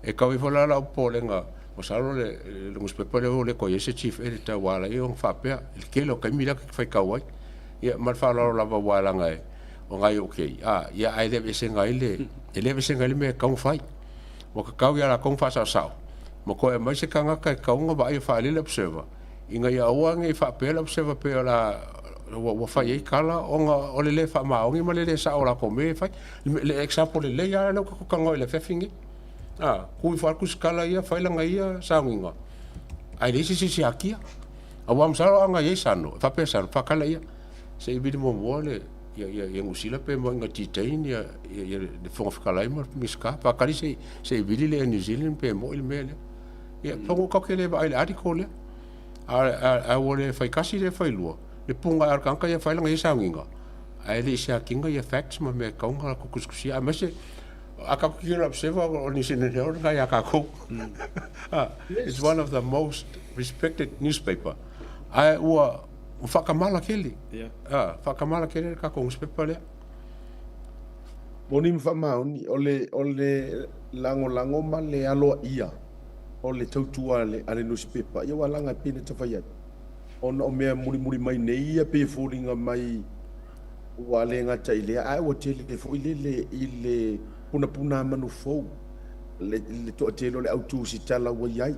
G: E kau ifo la lau popolega, masalo le, le nusipepa lea ua le toe i ai se chief editor ua ala ai ona faapea, i le tele o taimi lea ta te faitau ai. Ia, ma le faaaloalo lava aua leaga e, o nai ou kei, a, ia ae le aveeseina ai le, e le aveeseina ai le mea e tatau ona fai. Ua tatau ia latou ona faasaosao, ma toe aumai se tagata e tatau ona vaai e faaali le observer, ina ia aua ne i faapea le observer pei o le a, ua, ua fai ai tala ona o le le faamaoni ma le le sao o latou mea e fai. Le example lelei lava lea ua tatou talanoa i le afiafi nei. A, tu ifo lava le tusitala ia, fai lana ia sauniga, ae leai se isi e siakia. Aua masalo a na i ai sano, e faapea sano, faatala ia, se i vili muamua le, ia, ia, ia Niu Sila pe moni na detain ia, ia, ia le Fofoga Fetalai ma le Minisita. Faatali se i, se i vili le Air New Zealand pe moi le mea lea. Ia, mm. tatou te le vaai i le article lea. A, a, a ua le fai tasi le fai lua, le puga a le tagata ia fai lana ia sauniga, ae le i siakiina ia facts ma mea e tatau ona latou tusitusia, aemaise a tatou tilotilo i le Observer o New Zealand Herald lena ia tatou. It's one of the most respected newspaper. Ae ua faatamala tele. Faatamala tele le tatou newspaper lea.
A: Moni ma faamaoni, o le, o le lagolago ma le aloaia o le tautua a le nusipepa, ia ua laga e pei ona tafai atu, ona o mea mulimuli mai nei ia pei e foliga mai ua le gata i lea, ae ua tele foi lele i le punapuna manu fou, le, le toatele o le au tusitala ua i ai.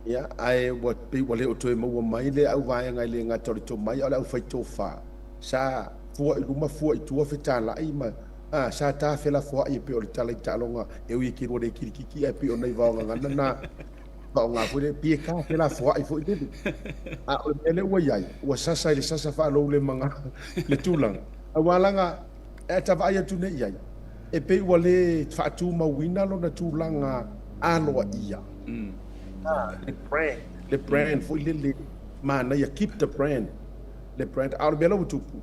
A: Ia, ae ua pei ua le o toe maua mai le auvaega e le gata o le tomai, a o le aufaitofa. Sa fua i luma, fua i tua, fetalai ma, a, sa ta felafoai e pei o le tala i taaloga e ui e te lua le kilikiki ae pei o nai vaogagana na faaaoga foi lea, pei e ta felafoai foi lele. A o le mea lea ua i ai, ua sasa i le sasa faaloulemaga le tulaga, aua leaga e ta vaai atu nei i ai, e pei ua le faatumauina lona tulaga aloaia. Le brand, le brand foi lele manaia, keep the brand, le brand. A o le mea la ua tupu,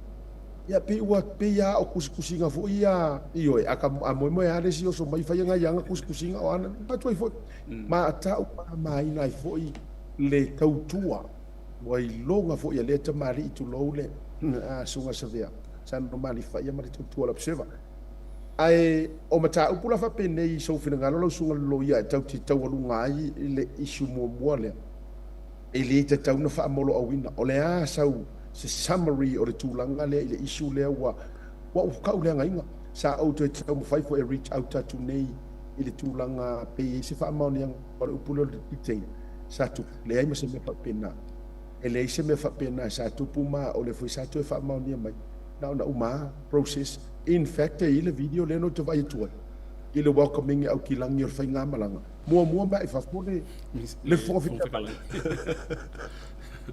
A: ia pei ua pei lava o tusitusiga foi ia, ioe, a, a moemoe lava le isi oso mai fai ana ia tusitusiga o ana, avatu ai foi. Ma taumamaina ai foi le tautua ua iloga foi e lea tamalii tulou le susuga Savea, Sandro Malifa ia ma le tautua o le Observer. Ae o mataupu la faapenei i sou finagalo lau susuga i le loia e tatou te taualuga ai le issue muamua lea, e le tatau ona faamoloauina. O le a sau se summary o le tulaga lea i le issue lea ua ua ou tau leagaina. Sa ou toe taumafai foi e reach out atu nei i le tulaga pe i ai se faamaoniaga o le upu lea o le detain sa tupu. Leai ma se mea faapena. E leai se mea faapena sa tupu ma o lea foi sa toe faamaonia mai. Na ona uma lava process. In fact e i ai le video lea na ou te vaai atu ai i le welcoming e Aukilagi o le faigamalaga muamua mai i fafo le le Fofoga Fetalai.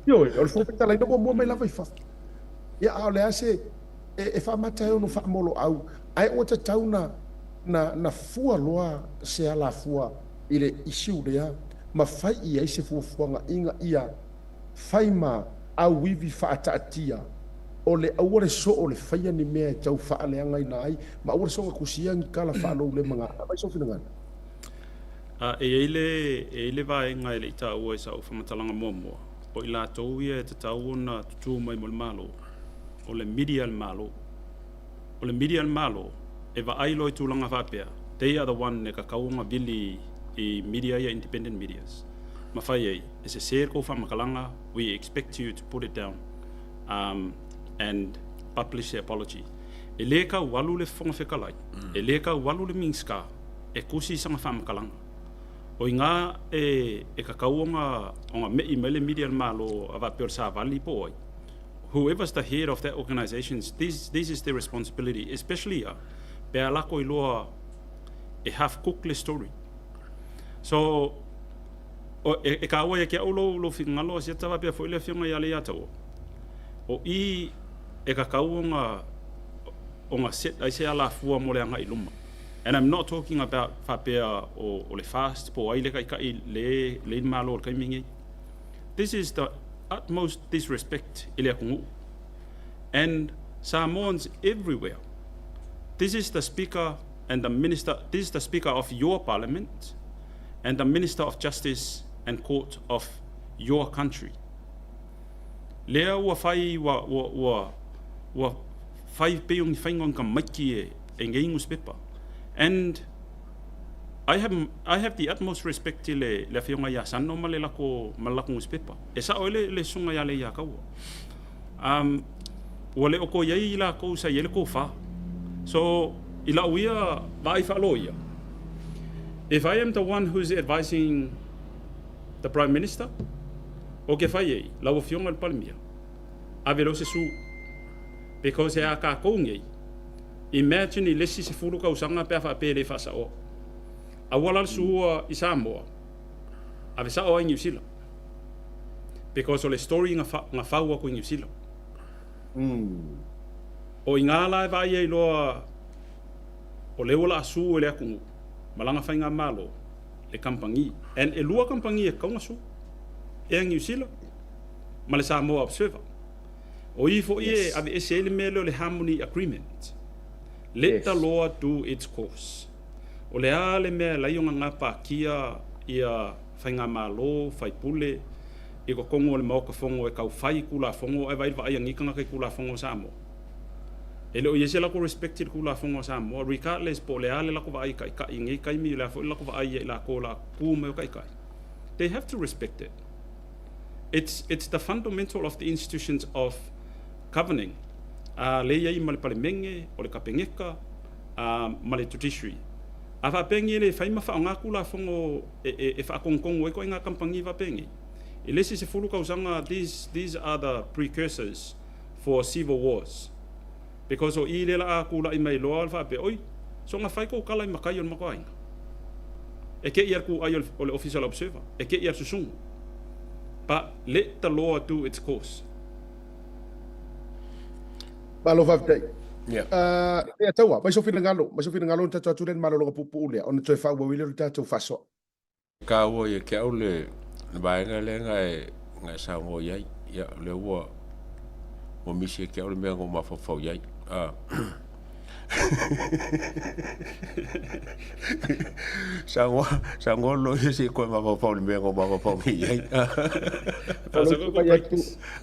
A: Ioe, o le Fofoga Fetalai na muamua mai lava i fafo. Ia, a o le a se e faamata ai ona faamoloau, ae ua tatau na na na fua loa se alafua i le issue lea ma fai i ai se fuafuaga ina ia fai ma auivi faataatia o le aua le soo o le faia ni mea e tau faaleagaina ai ma aua le soona tusia ni tala faaloulemaga. Aumai sou finagalo.
H: A e i ai le, e i ai le vaega e le i taua i sau faamatalaga muamua, o i latou ia e tatau ona tutū mai mo le Malo, o le media a le Malo. O le media a le Malo, e vaai loa i tulaga faapea, they are the one e tatau ona vili i media ia independent medias, ma fai ai, e sese le tou faamatalaga, we expect you to put it down and publish the apology. E le tau alu le Fofoga Fetalai, e le tau alu le Minisita e tusi sana faamatalaga. O i ina e tatau ona me'i mai le media a le Malo a faapea o le savali po o ai. Whoever's the head of that organisations, this, this is their responsibility, especially a pe a lako iloa e half cook le story. So, o, e, e kāua ia ki au lou, lou finagalo a siata faapea foi le afioga ia Leiataua. O i e kakau ona, ona set ai se alafua mo le agai i luma. And I'm not talking about faapea o, o le fast po o ai le taitai le, le i le Malo o le taimi nei. This is the utmost disrespect i le atunuu. And Samoans everywhere, this is the speaker and the minister, this is the speaker of your parliament and the minister of justice and court of your country. Lea ua fai ua ua ua ua fai pei o ni faiga o ni tamaiti e e nei nusipepa. And I have I have the utmost respect i le le afioga ia Sano ma le lako ma le lako nusipepa. E sao ai le le susuga ia Leiataua. Um ua le o toe i ai i lakou sa i ai le tofa. So i lau ia vaai faaloia, if I am the one who's advising the Prime Minister, o ke fai ai, lau Afioga i le Palemia, ave loa se su. Because e a kākou nei, imagine i le isi 10 tausaga pe a faapea e le faasaoa. Aua la le sua i Samoa, ave sao ai i Niu Sila. Because o le story na, na fau aku i Niu Sila. O i ngā la e vaai ai loa o lea ua laa su e le atunuu ma lana faigamalo le kamupani. And e lua kamupani e tatau ona su, Air New Zealand ma le Samoa Observer. O i foi e aveese ai le mea lea o le Harmony Agreement. Let the law do its course. O le a le mea e alai ona gapatia ia faigamalo, faipule i totonu o le Maota Fono e tau fai Tulafono ae vaai le vaai a nei tagata i Tulafono a Samoa. E le o i ai se latou respect i le Tulafono a Samoa regardless po o le a le latou vaai i taitai i nei taimi, o le a foi le latou vaai ia i latou o le a tu mai o taitai. They have to respect it. It's, it's the fundamental of the institutions of governing a lea i ai ma le Palemene, o le Kapeneta, a, ma le Judiciary. A faapea nei e le fai ma faaaoga Tulafono e, e, e faatonutonu ai ituaiga kamupani faapea nei. I le isi 10 tausaga, these, these are the precursors for civil wars. Because o i lea la a tulai mai loa le faapea, oi, soona fai kou tala i matai o le matou aiga. E keʻi a le kūʻai o le Ofisa o le Observer, e keʻi a le susuga. But let the law do its course.
A: Malo faafetai. Yeah. Ia taua, mai sou finagalo, mai sou finagalo ona tatou atu lea i le malologa puupuu lea, ona toe faaauau ai lea o le tatou faasoa.
G: Taua ia te au le vaega lea na e, na e saunoa i ai. Ia, o lea ua, ua misi ia te au le mea na ou mafaufau i ai. Saunoa, saunoa loia se i koe mafaufau i le mea na ou mafaufau nei i ai.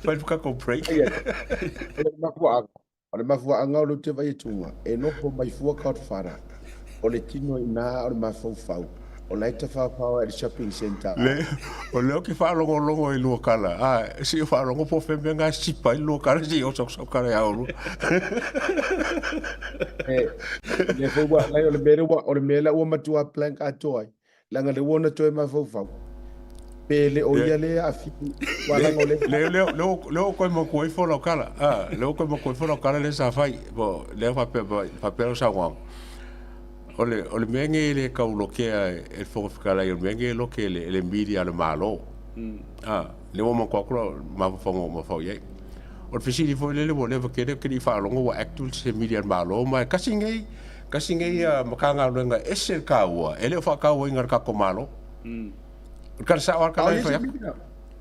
G: Fai le tatou break.
A: O le mafuaaga. O le mafuaaga o lou te vaai atuga, e nofo mai fua Godfather, o le tino i ina o le mafaufau, o la e tafaofao ai i le shopping centre.
G: Le, o lea ou te faalogologo i lua tala, a, se i ou faalogo po o fea mea na e sipa ai lua tala se i osoosoo tala ia oulua.
A: E, lea foi ua, o le mea lea ua, o le mea lea ua matua blank atoa ai. Leaga lea ua ona toe mafaufau. Pe le o ia lea e aafia aua leaga o lea.
G: Lea lea lea ua toe matua ifo lau tala. Ah, lea ua toe matua ifo lau tala lea sa fai. Bo lea faapea faapea lau saunoaga. O le o le mea nei e le tau lokea e le Fofoga Fetalai, o le mea nei e loke e le e le media a le Malo. Ah, lea ua matua atu lau mafaufauga ua mafaufau i ai. O le fesili foi lele ua leva tele ou te le i faalogo ua active se media a le Malo ma e tasi nei Tasi nei Matagaluega e ese le taua, e le o faatauaina e le tatou Malo. O le tala sao lava le tala lea e fai atu.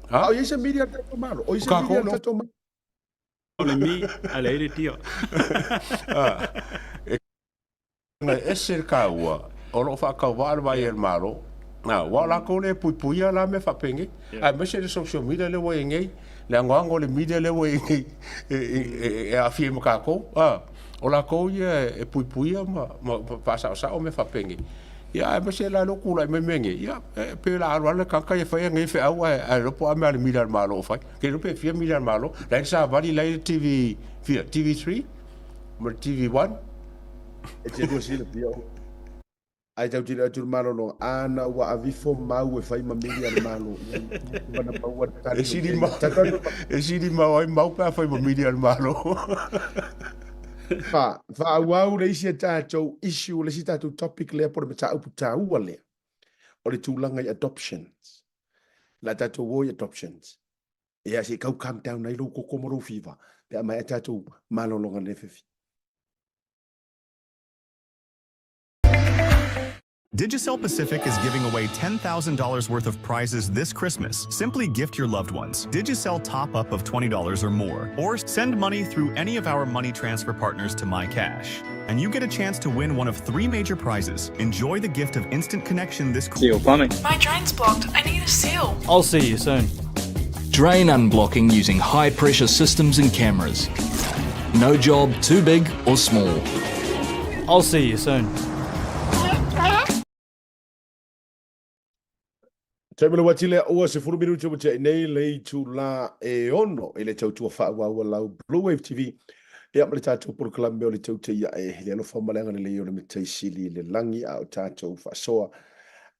A: A o i ai se media a le tatou Malo? O i ai se media a le tatou Malo?
H: O le mi, a leai le tia.
G: E ese le taua, o lo o faatauvaa le vai a le Malo. Aua o latou lea e puipuia la mea faapenei, aemaise le social media lea ua i ai nei, le anoano o le media lea ua i ai nei e aafia ai ma tatou. O latou ia e puipuia ma faasaosao mea faapenei. Ia aemaise la lea ua tulai mai mea nei, ia e pei o le a alu lava le tagata ia fai ana ia feau ae le iloa po o a mea a le media a le Malo o fai. Ou te le iloa pe fia media a le Malo. La e i ai le savali, la e i ai le TV, fia, TV3 ma le TV1.
A: E te lua silafia o. Ae tau tino atu le malologa, ana ua avifo mau e fai ma mili a le Malo, ia ua na maua le tali
G: o tēnei. E sili mau ai mau pe a fai ma mili a le Malo.
A: Fa, faaauau le isi a tatou issue, le isi tatou topic lea po o le mataupu taua lea, o le tulaga i adoptions. O le a tatou o i adoptions. Ia, se i tau calm down ai lou koko ma lou fiva, pe a maea tatou malologa i lenei afiafi.
C: Digicel Pacific is giving away $10,000 worth of prizes this Christmas. Simply gift your loved ones. Digicel top up of $20 or more, or send money through any of our money transfer partners to MyCash. And you get a chance to win one of three major prizes. Enjoy the gift of instant connection this
D: Seal plumbing.
E: My drain's blocked. I need a seal.
D: I'll see you soon.
F: Drain unblocking using high pressure systems and cameras. No job too big or small.
D: I'll see you soon.
A: Taimi le uati lea ua 10 minute ua tea nei le itula e ono i le tautua faaauau a lau Blue Wave TV ia ma le tatou polokalame o le taute ia e le alofa ma le agalelei o le Matai Sili i le lagi a o tatou faasoa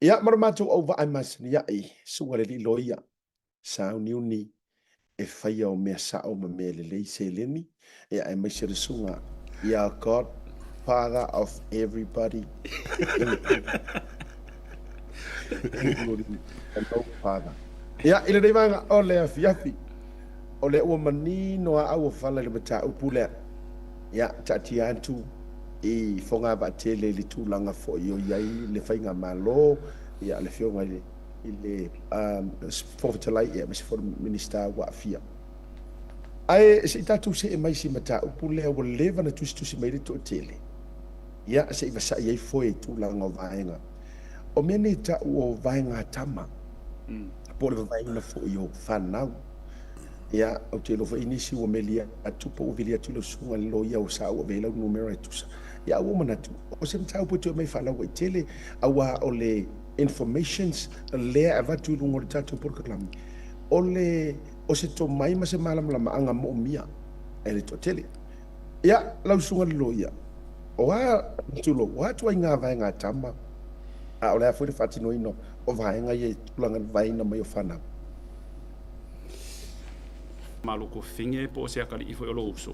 A: ia ma le matou auvaa e masani ai suga le alii loia sauniuni e faia o mea sao ma mea lelei seleni ia aemaise le suga ia God father of everybody including the no father. Ia i lenei vaega o le afiafi o lea ua manino a au fala i le mataupu lea ia taatia atu i fogavaatele i le tulaga foi o i ai le faigamalo ia le afioga i le i le Fofoga Fetalai aemaise foi le Minisita ua aafia. Ae se i tatou see mai i si mataupu lea ua leva ona tusitusi mai le toatele, ia se i vasai ai foe i tulaga o vaega. O mea nei tau o vaega tama, po o le vavaeina foi o fanau. Ia, ou te iloa foi nisi ua meli atu po ua vili atu i lau susuga i le loia sa ou ave ai lau numera e tusa. Ia, ae ua ou manatu, o se mataupu e toe aumai faalauaitele, aua o le informations lea e avatu i luga o le tatou polokalame, o le, o se tomai ma se malamalamaaga moomia e le toatele. Ia, lau susuga i le loia, o a, tulou, o a ituaiga vaega tama, a o le a foi le faatinoina o vaega ia i tulaga i le vaeina mai o fanau?
H: Malo kofine po o se atalii foi o lou uso.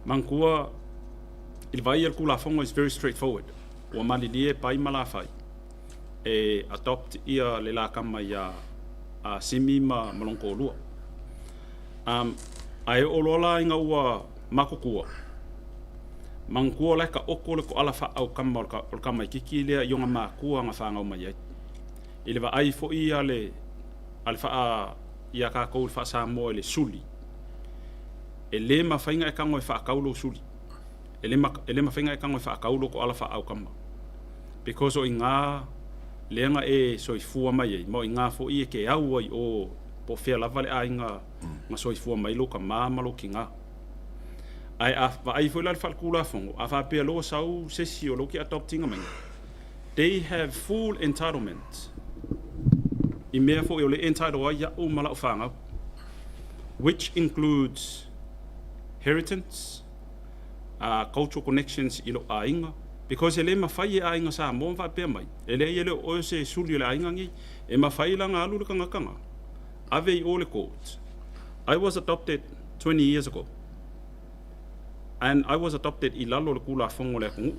H: Manatua, i le vaai a le Tulafono is very straight forward. Ua malilie Pai ma Lafai e adopt ia le la tama ia a Simi ma ma lona toalua. Um, ae oo loa la ina ua matutua, manatua la e taoto le toala faaaukama o le tamaititi lea i ona matua na fanau mai ai. I le vaai foi a le, a le faa, ia tatou i le faa-Samoa i le suli, e le mafai ona e tago e faatau lou suli. E le, e le mafai ona e tago e faatau lou toala faaaukama. Because o i ina lea na e soifua mai ai, ma o i ina foi e te au ai i o po o fea lava le aiga na soifua mai ai lou tama ma lou tina. Ae a vaai foi la i le faaletulafono, a faapea loa ua sau se isi o lea ua te adopt ina maiga, they have full entitlement i mea foi o lea e entitle ai au ma lau fanau, which includes heritance, cultural connections i lou aiga, because e le mafai e aiga Samoa ona faapea mai, e leai e le o oe o se suli o le aiga lenei. E mafai la ona alu le tagata na ave i o i le court, I was adopted 20 years ago and I was adopted i lalo o le Tulafono a le atunuu.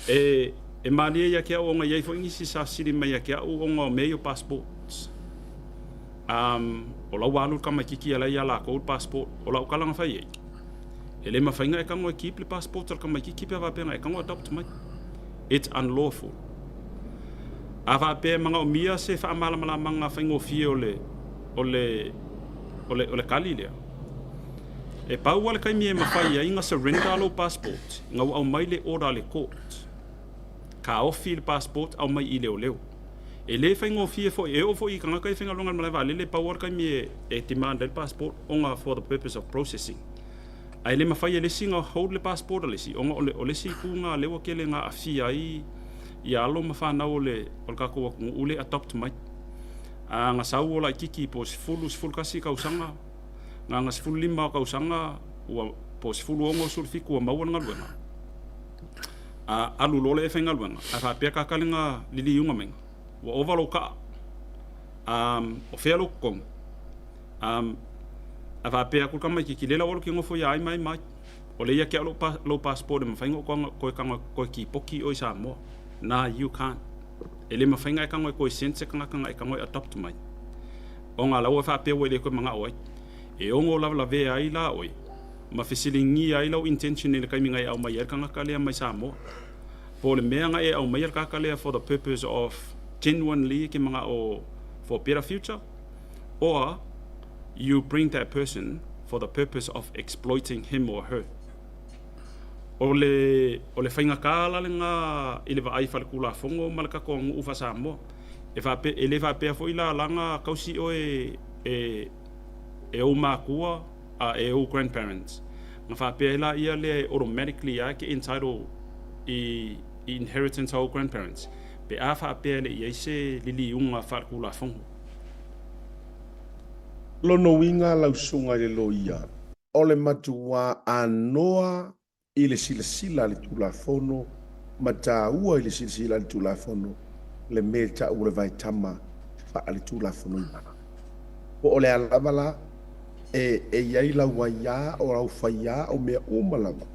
H: E, e malie ia te au ona e i ai foi nisi sa fesili mai ia te au ona o mea ia o passports. Um, o la ua alu le tamaititi a la e ia latou le passport. O lau tala na fai ai, e le mafai ona e tago e keep le passport a le tamaititi pe a faapea na e tago e adopt mai. It's unlawful. A faapea e manaomia se faamalamalamaga faigofie o le, o le, o le, o le tali lea, e pau lava le taimi e mafai ai ona surrender lou passport, ina ua aumai le order a le court, taofi le passport aumai i leoleo. E le faigofie foi, e oo foi i tagata ia e faigaluega i le malae vaalele, pau lava le taimi e, e demand ai le passport ona for the purpose of processing. Ae le mafai e le isi ona hold le passport a le isi, ona o le, o le isi itu lena lea ua tele ina aafia ai ia alo ma fanau o le, o le tatou atunuu le adopt mai. A na sau o laititi po o 10, 11 tausaga, na na 15 tausaga ua, po o 16, 17 ua maua le galuega, a alu loa lea e faigaluega, ae faapea ka tali na liliuga maiga, ua ova lou kaa, um, o fea lou totogi? Um, a faapea atu le tamaititi, lea la ua alu ki nofo ia ai mai mai. O lea ia te au lou, pa, lou passport e mafai ona ou koe tago koe kipoki oe i Samoa. Nah, you can't. E le mafai ona e tago e koe send se tagata na e tago e adopt mai. Ona la ua faapea ua e le toe manao ai. E ono lavelavea ai la oe, ma fesiligia ai lau intention i le taimi na e aumai ai le tagata lea mai Samoa. Po o le mea na e aumaia le tagata lea for the purpose of genuinely e ke manao for a better future, or you bring that person for the purpose of exploiting him or her. O le, o le faigata la lena i le vaai faaletulafono ma le tatou aganuu faa-Samoa. E faapea, e le faapea foi la lana tausi oe e, e ou makua a e ou grandparents. Na faapea ai laia lea e automatically lava e te entitle i, i inheritance a ou grandparents pe a faapea e le i ai se liliuga faaletulafono.
A: Lona uiga lau susuga i le loia. O le matuā anoa i le silasila a le Tulafono ma taua i le silasila a le Tulafono le mea e ta'u o le vaetama faaletulafonoina. Po o le a lava la e e i ai lau aiā o lau faiā o mea uma lava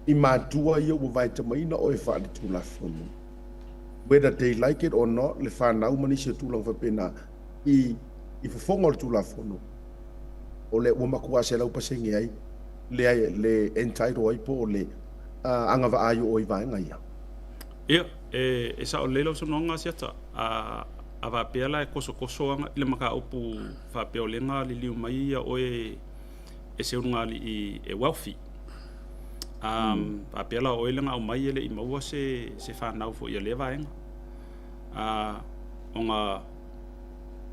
A: i matua ia ua vaetamaina oe faaletulafono, whether they like it or not, le fanau ma nisi o tulaga faapena i i fofoga o le Tulafono. o le ua matua 100% ai le le entitle ai po o le agavaa ai o oe i vaega ia.
H: Ia, e, e sao lelei lau saunoaga Asiata. A, a faapea la e kosokoso aga i le mataupu faapea o lea na liliu mai ia oe e se ulugalii e wealthy. Um, mm. Faapea la o oe le na aumai e le i maua se, se fanau foi a lea vaega. Uh, ona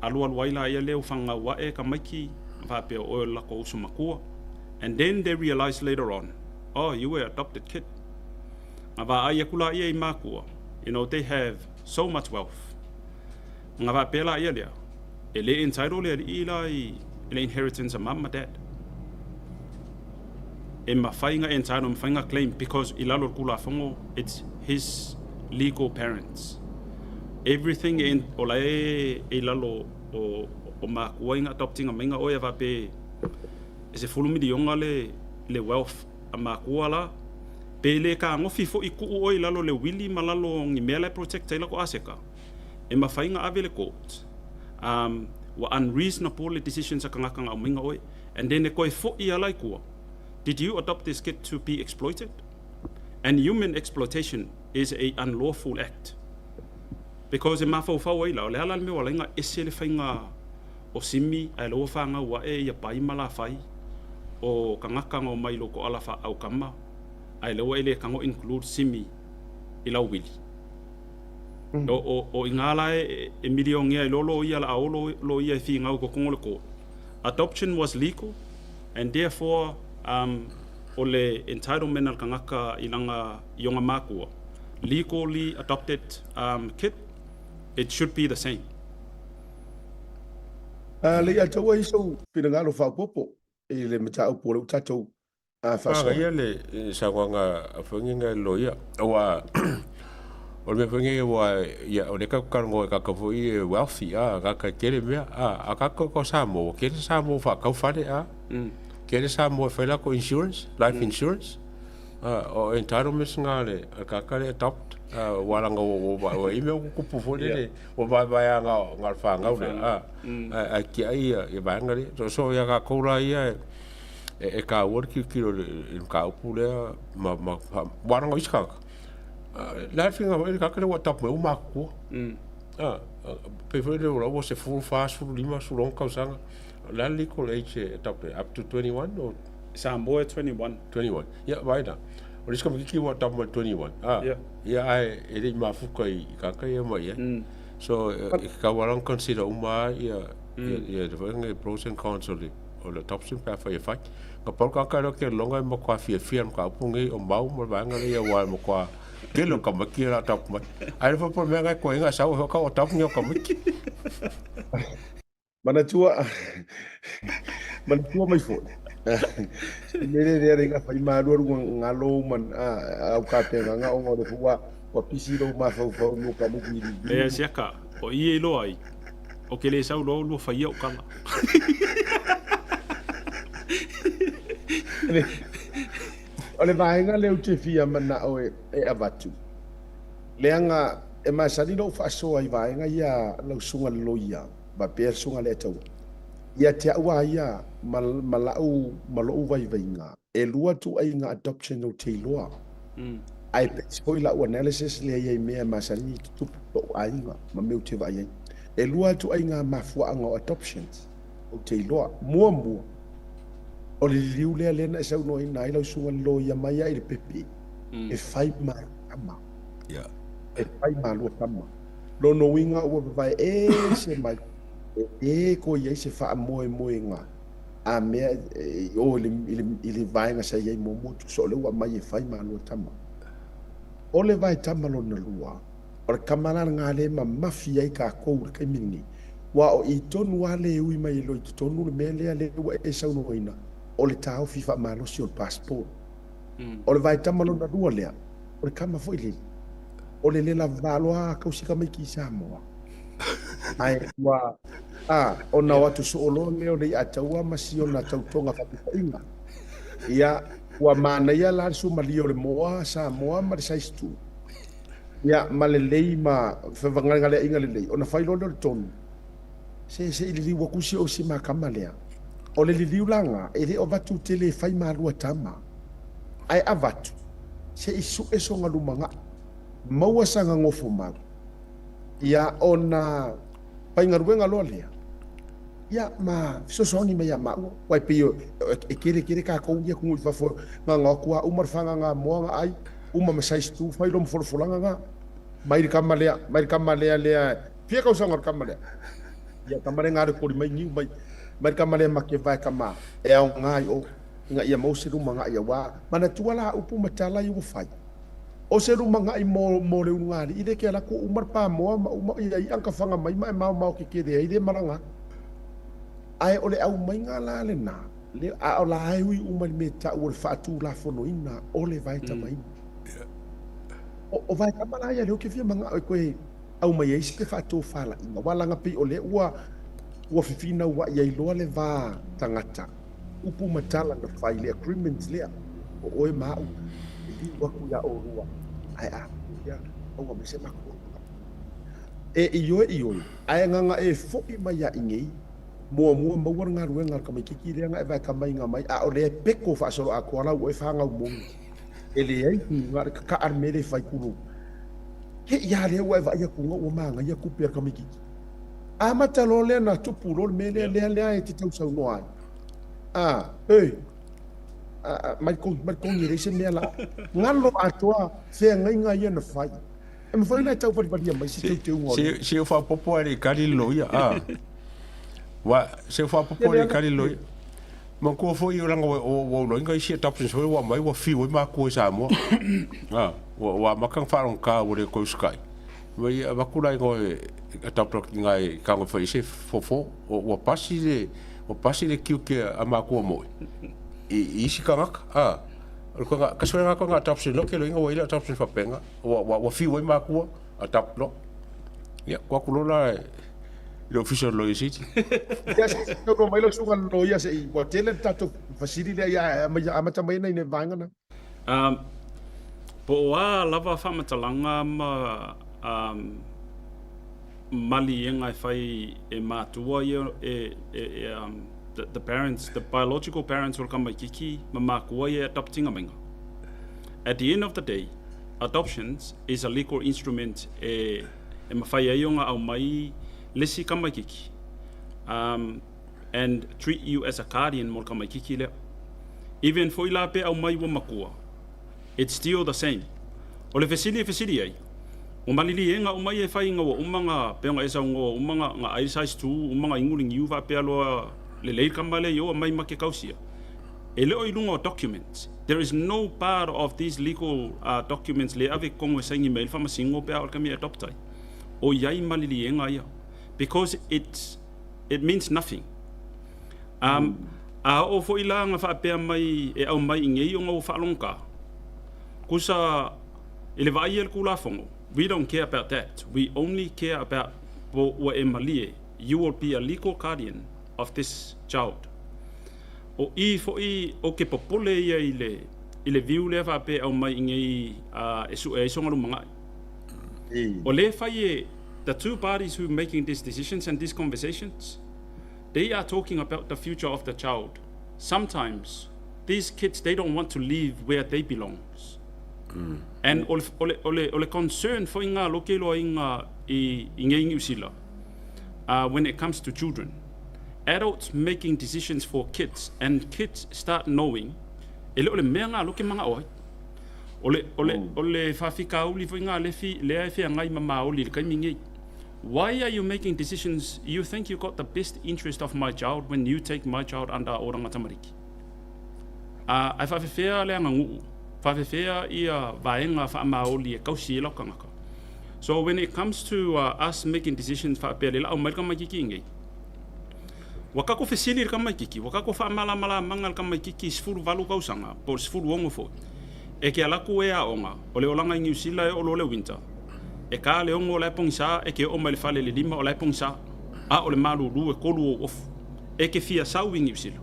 H: alualu ai laia lea ua fanau ae tamaiti ma faapea o oe o le latou uso matua and then they realize later on oh you were adopted kid na vaai atu laia i makua you know they have so much wealth na faapea laia lea e le entitle le alii la i le inheritance a mum ma dad e mafai na entitle mafai na claim because i lalo o le Tulafono it's his legal parents everything in o la e i lalo o o makua i na adoptinga maiga oe a faapea e $10 miliona le le wealth a makua la pe le kagofi foi tuu oe i lalo o le wili ma lalo o ni mea la e protect ai la tou aseta e mafai na ave le court um ua unreasonable le decisions a tagata na aumaiga oe. And then e koe fo'i ala i tua, Did you adopt this kid to be exploited? And human exploitation is a unlawful act. Because e mafaufau ai la, o le a la le mea ua ala ai ona ese le faiga o Simi ae la ua fanau a'e ia Pai ma Lafai o tagata na omai i lou toala faa-aukama ae la ua e le tago include Simi i lau wili. O, o, o iga la e, e milionea ai loa loia la a o loia e finau i totonu o le court. Adoption was legal and therefore um, O le entitlement a le tagata i lana i ona makua, legally adopted um, kid, it should be the same.
A: A le ia taua i sou finagalo faaopoopo i le mataupu o lea ua tatou faasoa ai.
G: Manaia le saunoaga a Fuaingainga i le loia, aua o le mea foi nei aua ia o lea tatou te talanoa i tagata foi ia e wealthy a, tagata e tele mea a, a tatou o Samoa, ua tele Samoa ua faatau fale a, tele Samoa e fai latou insurance, life insurance, a, o entitlements na a le tagata lea e adopt, aua leaga ua ua i ai mea ua tutupu foi lele, ua vaevaea na o le fanau lea a, ae tiai ia vaega lea. So ia tatou la ia e taua le tilotilo i le mataupu lea ma ma aua leaga o isi tagata, o le a le faiga foi le tagata lea ua adopt mai ua matutua. A, pei foi lea o la ua 14, 15, 16 tausaga. O le a le legal age e adopt ai? Up to 21 or?
H: Samoa e 21.
G: 21. Ia, vaai la. O le isi tamaitiiti ua adopt mai i le 21. A, ia ae e le i mafuta i tagata ia e omai i ai. So, e tatau lava la ona consider uma lava ia ia le foi nei pros and cons o le o le adoption pe afai e fai. Na pau le tagata lea ou te lagona e matua fiafia i le mataupu lenei o Mau ma le vaega lea aua e matua tele o tamaiti ia o le a adopt mai. Ae le fai po o le mea lena e tuuaiga e sau ai foi tau adopt ni au tamaiti.
A: Manatua, manatua mai foi. Se mea lea le fai malualuga ngalo man au ka te nganga o ngore fua ua pisi lou mafaufau no ka muki li.
H: Lea siaka, o i e iloa ai, o ke le sau loa ulua fai au kala.
A: O le vaega lea ou te fia manao e avatu, leaga e masani lou faasoa i vaega ia lau susuga i le loia, faapea le susuga lea taua. Ia te au lava ia ma, ma lau, ma lou vaivaiga, e lua ituaiga adoption ou te iloa. Ae base foi lau analysis lea i mea e masani tutupu i lou aiga ma mea ou te vaai ai. E lua ituaiga mafuaaga o adoptions ou te iloa. Muamua, o le liliu lea lea na e saunoaina ai lau susuga i le loia mai lava i le pepe, e fai ma tama. E fai malua tama. Lona uiga ua vavae ese mai, e lē toe i ai se faamoemoega a mea i o i le vaega sa i ai muamua, tusa o lea ua aumai e fai malua tama. O le vaetama lona lua, o le tama la lena lea e mamafi ai tatou i le taimi lenei, aua o i tonu lava lea e ui mai ai loa i totonu le mea lea lea ua e saunoaina, o le taofi faamalosi o le passport. O le vaetama lona lua lea, o le tama foi lele, o le le lava loa a tausi tamaiti i Samoa. Ae ua, a, ona o atu soo loa lea o Leiataua ma si ona tautoga faapipaiga. Ia, ua manaia la le suamalie o le moa Samoa ma le size 2. Ia, ma lelei ma fevagalegaleaiga lelei, ona fai loa lea o le tonu. Se, se i liliu atu si ou si ma tama lea. O le liliu la na, e le o avatu tele e fai malua tama. Ae avatu, se i sue sona lumanai, maua sana nofo mau. Ia, ona faigaluega loa lea, ia, ma fesoasoani mai ia maua. Aua e pei e tele tele tatou ia atunuu i fafo, na ona o atu lava uma le fagaga moa na ai, uma ma size 2, fai loa ma folafolaga na, mai le tama lea, mai le tama lea lea, fia tausaga o le tama lea? Ia, tama lea na alu e koli mai niu mai, mai le tama lea ma te vae tama e aoga i o, ina ia maua se lumanai aua, manatua la upu ma tala ia ua fai. O se lumanai mo, mo le ulugalii lea e te alu atu uma le pamoa ma uma ia i'a na tafaga mai ma e maomao tetele ai le malaga atu. Ae o le aumaiga la lena, le, a o la e ui uma i le mea e ta'u o le faatulafonoina o le vaetamaina. O, o vaetama la ia lea ou te fia mana'o e toe aumai ai se faatofalaiga, aua leaga pei o lea ua, ua fefinaua'i ai loa le va tagata. Upu ma tala na fai le agreement lea o oe ma a'u e liu atu iā ʻolua ae a ia aua mai se matou E ioe ioe ae gaga e foʻi mai ia ʻinei muamua maua le galuega a le tamaititi lea na e vaekamaiga mai a o lea e peko faasoloatoa lau oe fanau moni e leai na o le kakaʻa le mea lea e fai kulou te i a lea ua e vaai atu ua manaia tupe a le tamaititi Amata loa lea na tupu loa le mea lea, lea, lea e te tausaunoa ai. A, e, mai le mai le kogi e leai se mea la. Galo atoa feagaiga ia na fai. E mafai ona e tauvalivalia mai se teuteuga o lea.
G: Se o faaopoopo lava e le i kali le loia, a. Wa, se o faaopoopo lava e le i kali le loia. Manatua foi leaga ua ou iloaina isi adoptions foi ua aumai ua fiu ai matua i Samoa. A, ua amata ona faalogogata ua le toe usitai. Mai e avatu la igoa e adopt atu i ina e tago e fai ai se fofo. Ua pasi le, ua pasi le tiute a matua moi i isi tagata. A, o le tulaga, tasi foi lena tulaga adoption loa, ou te iloaina ua i ai le adoption faapena. Ua fiu ai matua, adopt loa. Ia, tuu atu loa la i le Ofisa o le Loia Sili.
A: Ia, se i saunoa mai lau susuga i le Loia se i, ua tele le tatou fesili lea, ia amata mai ai le vaega lena.
H: Po o a lava faamatalaga ma maliega e fai e matua ia e, e, the parents, the biological parents o le tamaititi ma matua ia e adopt ina maiga. At the end of the day, adoptions is a legal instrument e, e mafai ai ona aumai le isi tamaititi and treat you as a guardian mo le tamaititi lea. Even foi la pe aumai ua matua, it's still the same. O le fesili e fesili ai, o maliliega uma ia e fai ina ua uma na, pei ona e saunoa ua uma na ai le size 2, uma na inu le niu faapea loa lelei le tama lea i o aumai ma te tausia. E le o i luga o documents. There is no part of these legal documents le ave i totonu e saini mai ai le faamasino pe a oo i le taimi e adopt ai. O i ai maliliega ia. Because it's it means nothing. Um, a oo foi la na faapea mai e aumai i nei ona ua faalogogata, kusa i le vaai a le Tulafono, we don't care about that, we only care about po ua e malie, you will be a legal guardian of this child. O i foi ou te popole ia i le, i le view lea faapea e aumai i nei e sue ai sona lumanai. O lea e fai e the two parties who making these decisions and these conversations, they are talking about the future of the child. Sometimes these kids they don't want to live where they belongs. And o le, o le, o le, o le concern foi nga lo ke loa i, i ngei New Zealand, when it comes to children. Adults making decisions for kids and kids start knowing e le o le mea nga lo ke manga o ai. O le, o le, o le faafitauli foi nga le fi, lea e feagai ma maoli i le taimi nei. Why are you making decisions you think you got the best interest of my child when you take my child under Oranga Tamariki? A, ae faafefea le aganuu, faafefea ia vaega faamaoli e tausi ai lau tagata. So when it comes to us making decisions faapea le lau mai le tamaititi i nei, ua tatou fesili i le tamaititi, ua tatou faamalamalamaga le tamaititi i 18 tausaga po o le 16 foi, e te alu atu e aoga, o le olaga i Niu Sila e oo loa le winter, e ta le 6 o la e pogisa, e te oo mai le fale i le 5 o la e pogisa, a o le malulu e 3 ou ofu. E te fia sau i Niu Sila.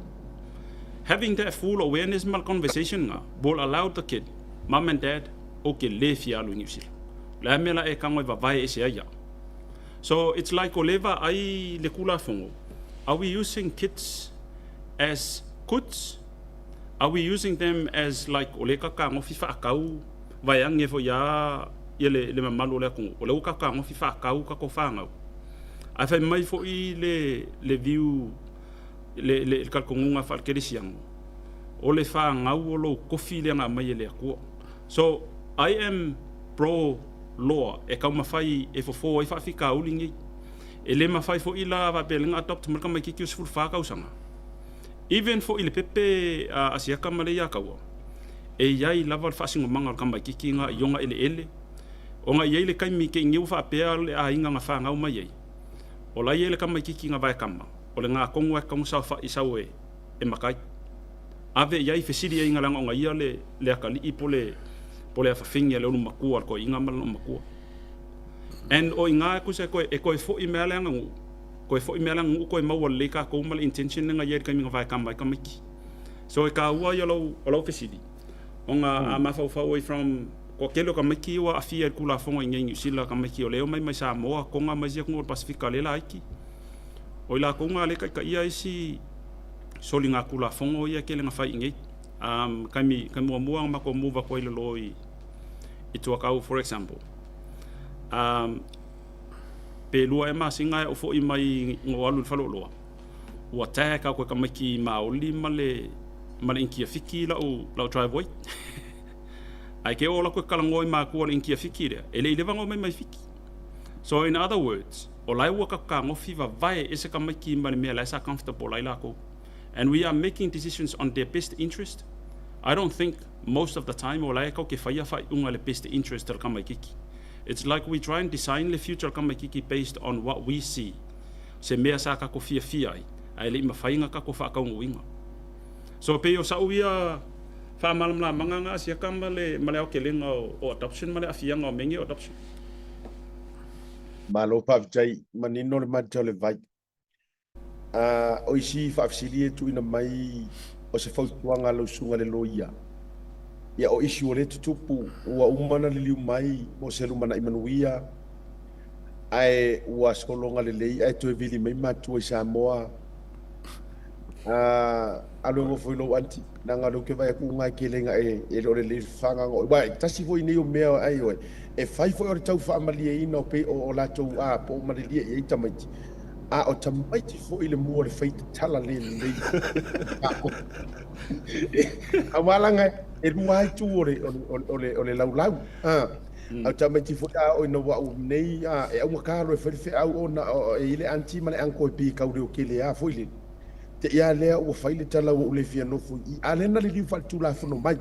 H: Having that full awareness ma le conversation nga will allow the kid, mum and dad, ou te le fia alu i Niu Sila. O le a mea la e tago e vavae ese ai au. So it's like o le vaai le Tulafono, are we using kids as goods? Are we using them as like o le kakagofi faatau vaeane foi a ia le, le mamalu o le atunuu, o lea ua kakagofi faatau tatou fanau. Ae fai mai foi le, le view, le, le, le talitonuga faale-kerisiano, o le fanau o lou tofi lea na aumai e le Atua. So, I am pro law e taumafai e fofo ai faafitauli nei. E le mafai foi la faapea le na adopt mai le tamaititi o 14 tausaga. Even foi i le pepe a Asiata ma le ia taua, e i ai lava le faasinomaga o le tamaititi na i ona eleele, ona e i ai le taimi te i nei ua faapea le aiga na fanau mai ai, o la e i ai le tamaititi na vaekama, o le gatonu lava e tatau ona saofai sau e matai. Ave i ai, fesili ai leaga ona ia le, le atalii po le, po le afafine a le ulumatua a le toeaina ma lona matua. And o i ina e tusa e toe, e toe foi mai lava le aganuu, toe foi mai lava le aganuu toe maua lelei tatou ma le intention lea na i ai i le taimi na vaekama ai tamaiti. So e taua ia o lau, o lau fesili, ona a mafaufau ai from toatele o tamaiti ia ua aafia i le Tulafono i inei i Niu Sila, tamaiti o lea e omai mai Samoa, Toga ma isi atunuu o le Pasefika lea e laiti. O i latou na lea e taitaia isi soligatulafono ia e tele na fai i inei. Um, taimi, taimi muamua na matou move atu ai i lalo i, i Tuakau for example. Um, pe lua ea masina e ou foi mai na ou alu i le faleoloa, ua tag atu e tamaiti Maoli ma le, ma le Initia Fiti lau, lau driveway. Ae ke oo atu e talanoa i matua o le Initia Fiti lea, e le i leva ona omai mai Fiti. So in other words, o la e ua kakagofi vavae ese tamaiti ma le mea la e sa comfortable ai lakou. And we are making decisions on their best interest. I don't think most of the time o la e kau ke faia faaiuga i le best interest o le tamaitiki. It's like we try and design le future o le tamaitiki based on what we see, se mea sa kako fiafia ai, ae le i mafai ona kako faataunuuina. So e pei o sa'u ia faamalamalamaga na asiaka ma le ma le aotelega o adoption ma le aafiaga o mea nei o adoption.
A: Malo faafetai, manino le mata o le vai. A o isi faafesili e tuuina mai o se fautuaga a lau susuga i le loia, ia o isi ua le tutupu, ua uma ona liliu mai mo se lumanai manuia, ae ua sologa lelei ae toe vili mai matua i Samoa. A alu e nofo i lou aunty, leaga o lea ou te vaai atu ua gae tele ina e le o lelei le fagaga o oe. Aua e tasi foi nei o mea ai oe, e fai foi o le tau faamalieina o pei o latou a po o malilie i ai tamaiti. A o tamaiti foi le mua o le fai tatala le lelei. Aua leaga e lua lava itu o le, o le, o le, o le laulau. A o tamaiti foi a oo ina ua au nei, a, e augata loa e fai le feau ona e i ai le aunty ma le uncle e pei e tau leotele lava foi lele. Te i a lea ua fai le tala ua ou le fia nofo i i, a lea na liliu faaletulafono mai.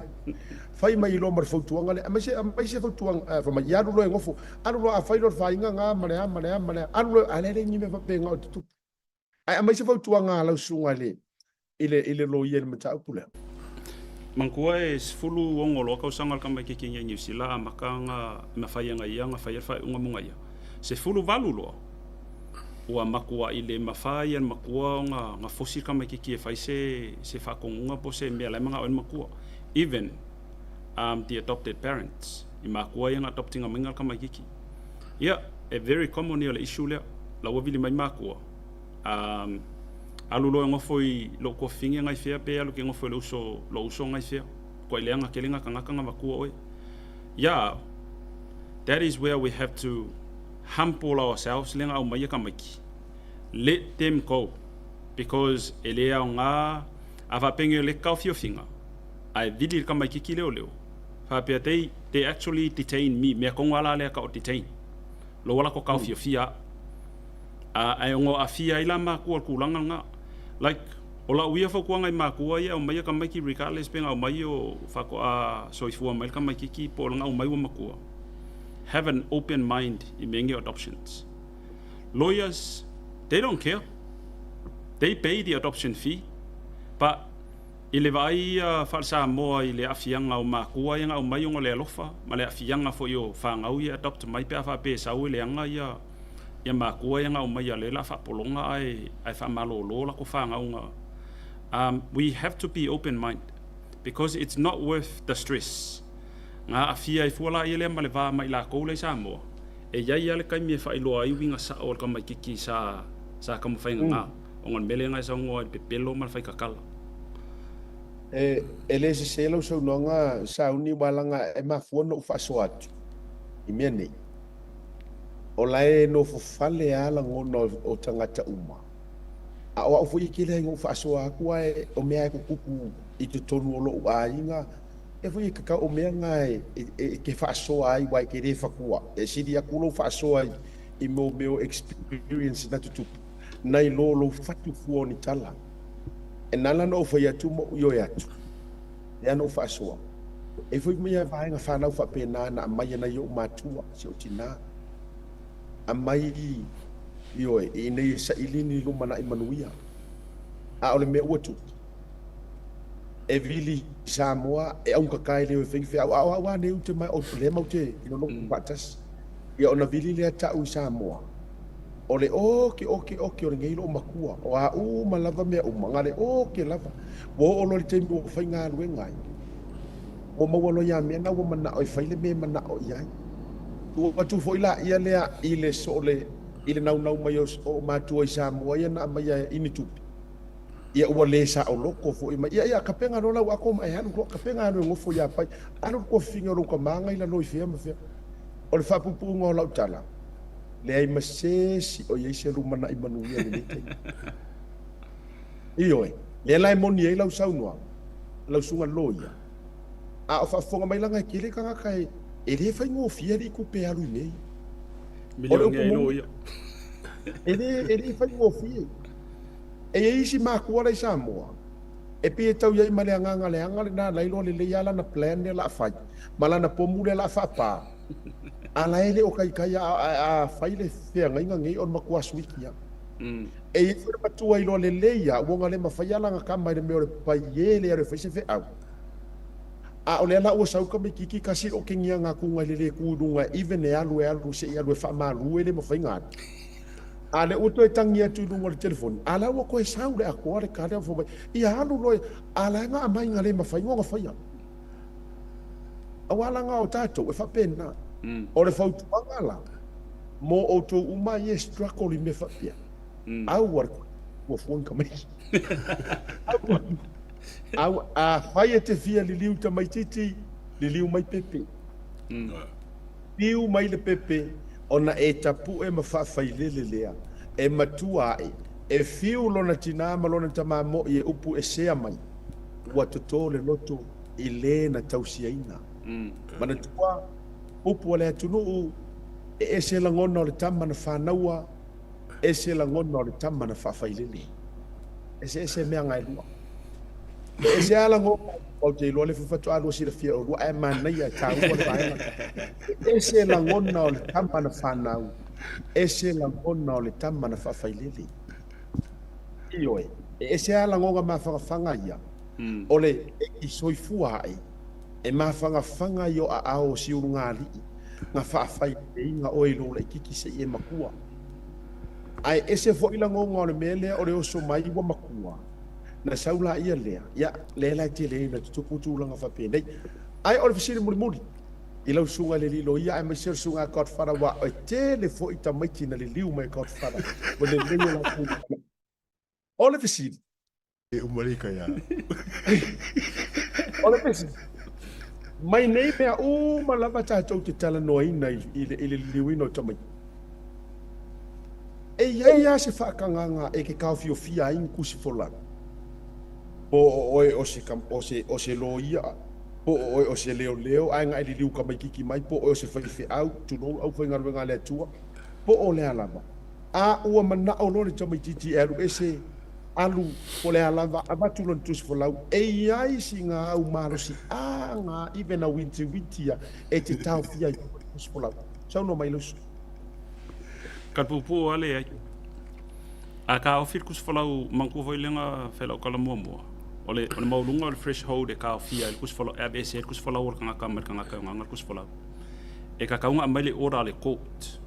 A: Fai mai loa ma le fautuaga lea, aemaise, aumai se fautuaga, fai mai, ia alu loa e nofo, alu loa a fai loa le faiga na ma le a ma le a ma le a, alu loa, a lea e leai ni mea faapena o tutupu. Ae aumai se fautuaga a lau susuga i le, i le, i le loia i le mataupu lea.
H: Manatua e 16 loa tausaga o le tamaititi i Niu Sila amata ona mafai e ia ona fai le faaiuga mo ia. 18 loa ua matuai le mafai e le matua ona fosi le tamaititi e fai se se faatonuga po o se mea la e manao ai le matua. Even the adopted parents i matua ia na adopt ina mai le tamaititi. Ia, e very common ia o le issue lea. La ua vili mai matua alu loa e nofo i lou tuafafine na i fea pe alu ke nofo i le uso, lou uso na i fea. Matuai leaga tele na tagata na matua oe. Yeah, that is where we have to humble ourselves le na aumai e tamaiti. Let them go because e le aoga a faapea o le taofiofiga ae vili le tamaititi leoleo faapea they, they actually detain me mea tonu a la lea ka o detain lou ala ko taofiofia a'u. A ae ono aafia ai la matua i le tulaga lena. Like o la'u ia fautuaga i matua ia e aumaia tamaiti regardless pe na aumai o faatoa soifua mai le tamaititi po o lana aumai ua matua, have an open mind i mea nei o adoptions. Lawyers they don't care, they pay the adoption fee but i le vaai ia faale-Samoa i le aafiaga o matua ia na aumai ona o le alofa ma le aafiaga foi o fanau ia e adopt mai pe a faapea e sau e leaga ia ia matua ia na aumaia lea la faapologa ae ae faamalolo latou fanau na um, we have to be open mind because it's not worth the stress na aafia ai fua laia lea ma le va ma i latou la i Samoa e iai lava le taimi e faailoa ai uiga sao o le tamaititi sa sa taumafaiga na ona o le mea lea na e saunoa ai le pepelo ma le faikakala.
A: E, e le sese lau saunoaga Sauni aua leaga e mafua ona ou faasoa atu i mea nei. O la e nofo fale lava lagona o tagata uma. A o au foi e tele ai na ou faasoa atu ae o mea e tutupu i totonu o lou aiga, e foi e tatau o mea na e te faasoa ai aua e te le fatua. E sili atu lou faasoa i mo mea o experience na tutupu nai lo lou fatu fua o ni tala. E na ala ona ou fai atu ma ou ioe atu, lea na ou faasoa. E foi mai a vaega fanau faapena na aumai e nai ou matua, si ou tina, aumai, ioe, ina ia saili ni lumanai manuia. A o le mea ua tupu, e vili i Samoa, e augata e le o e fai ni feau, a o au lava nei ou te o lea matou te nonofo faatasi. Ia ona vili lea ta'u i Samoa, o le oke oke oke o lenei loomatua, o a uma lava mea uma, na le oke lava. Ua oo loa i le taimi ua faigaluega ai, ua maua loa ia mea na ua manao e fai le mea e manao i ai. Tuu atu foi laia lea i le sole i le naunau mai o ou matua i Samoa ia na aumaia i ni tupe, ia ua le saoloto foi mai. Ia, ia, tapena loa lau ato ma e alu loa, tapena alu e nofo ia Pai, alu le tuafafine o lou tama na i lalo i fea ma fea. O le faapuupuuga o lau tala, leai ma se isi o i ai se lumanai manuia i lenei taimi. Ioe, lea la e moni ai lau saunoaga, lau susuga loia, a o faafofoga mai leaga e tele tagata e, e le faigofie alii tupe e alu i mea ia. O le upu moni, e le, e le faigofie. E i ai isi matua la i Samoa, E pei e tau i ai ma le agaga leaga lena la iloa lelei lava lana plan lea o le a fai ma lana pomu lea o le a faapa. A la e le o kaikai a, a fai le feagaiga nei o le matua suiki lava. E i ai foi le matua iloa lelei lava ua na le mafai lava lana tama i le mea o le paie le alu e fai se feau. A o lea la ua sau tamaititi tasi le otegia atuga i le le tu i luga even e alu e alu se i alu e faamalu e le mafai ona alu. A lea ua toe tagi atu i luga o le telefoni, a la ua toe sau le atoa le tali fai mai, ia alu loa, a la e na aumai na le mafai ona faia. Aua leaga o tatou e faapena. O le fautuaga la, mo outou uma ia e struggle i mea faapea, aua le toe fuafua ni tamaiti. Aua, aua, afai e te fia liliu tamaititi, liliu mai pepe. Liliu mai le pepe, ona e tapue ma faafailele lea, e matua ae, e fiu lona tinā ma lona tamā moʻi e upu esea mai, ua totō le loto i lē na tausiaina. Manatua, upu a le atunuu, e ese lagona o le tama na fānaua, ese lagona o le tama na faafailele. Eseese mea na e lua. E ese lava lagona, ou te iloa le faatoa lua silafia e oulua, ae manaia e taua le vaega. E ese lagona o le tama na fanau, ese lagona o le tama na faafailele. Ioe, e ese lava lagona mafanafana ia, o le e soifua ae, e mafanafana i o aao o siulugaalii na faafaileleina oe i lou laititi seia e matua. Ae ese foi lagona o le mea lea o le oso mai ua matua, na sau laia lea, ia, lea la e tele ai ona tutupu tulaga faapenei. Ae o le fesili mulimuli i lau susuga i le alii loia aemaise o le susuga a Godfather aua e tele foi tamaiti na liliu mai e Godfather ua lelei o latou O le fesili.
G: E uma le kai a.
A: O le fesili. Mai nei mea uma lava tatou te talanoaina i le liliuina o tamaiti. E i ai lava se faatagaga e te taofiofia ai ni tusi folau? Po o oe o se, o se, o se loia, po o oe o se leoleo ae na e liliu tamaititi mai, po o oe o se faifeau, tulou le aufaigaluega a le Atua, po o le a lava. A ua manao loa le tamaititi e alu ese, alu, po o le a lava, avatu lona tusi folau, e i ai sina au malosiaga even a witiwiti ia e te taofia ai le tusi folau. Saunoa mai Lusu.
H: Ka puupuu lava leai. A taofi le tusi folau, manatua foi lea na fai lau tala muamua, o le, o le maualuga o le threshold e taofia ai le tusi folau, e aveese ai le tusi folau o le tagata mai le tagata e ogaga le tusi folau. E tatau ona aumai le order a le court.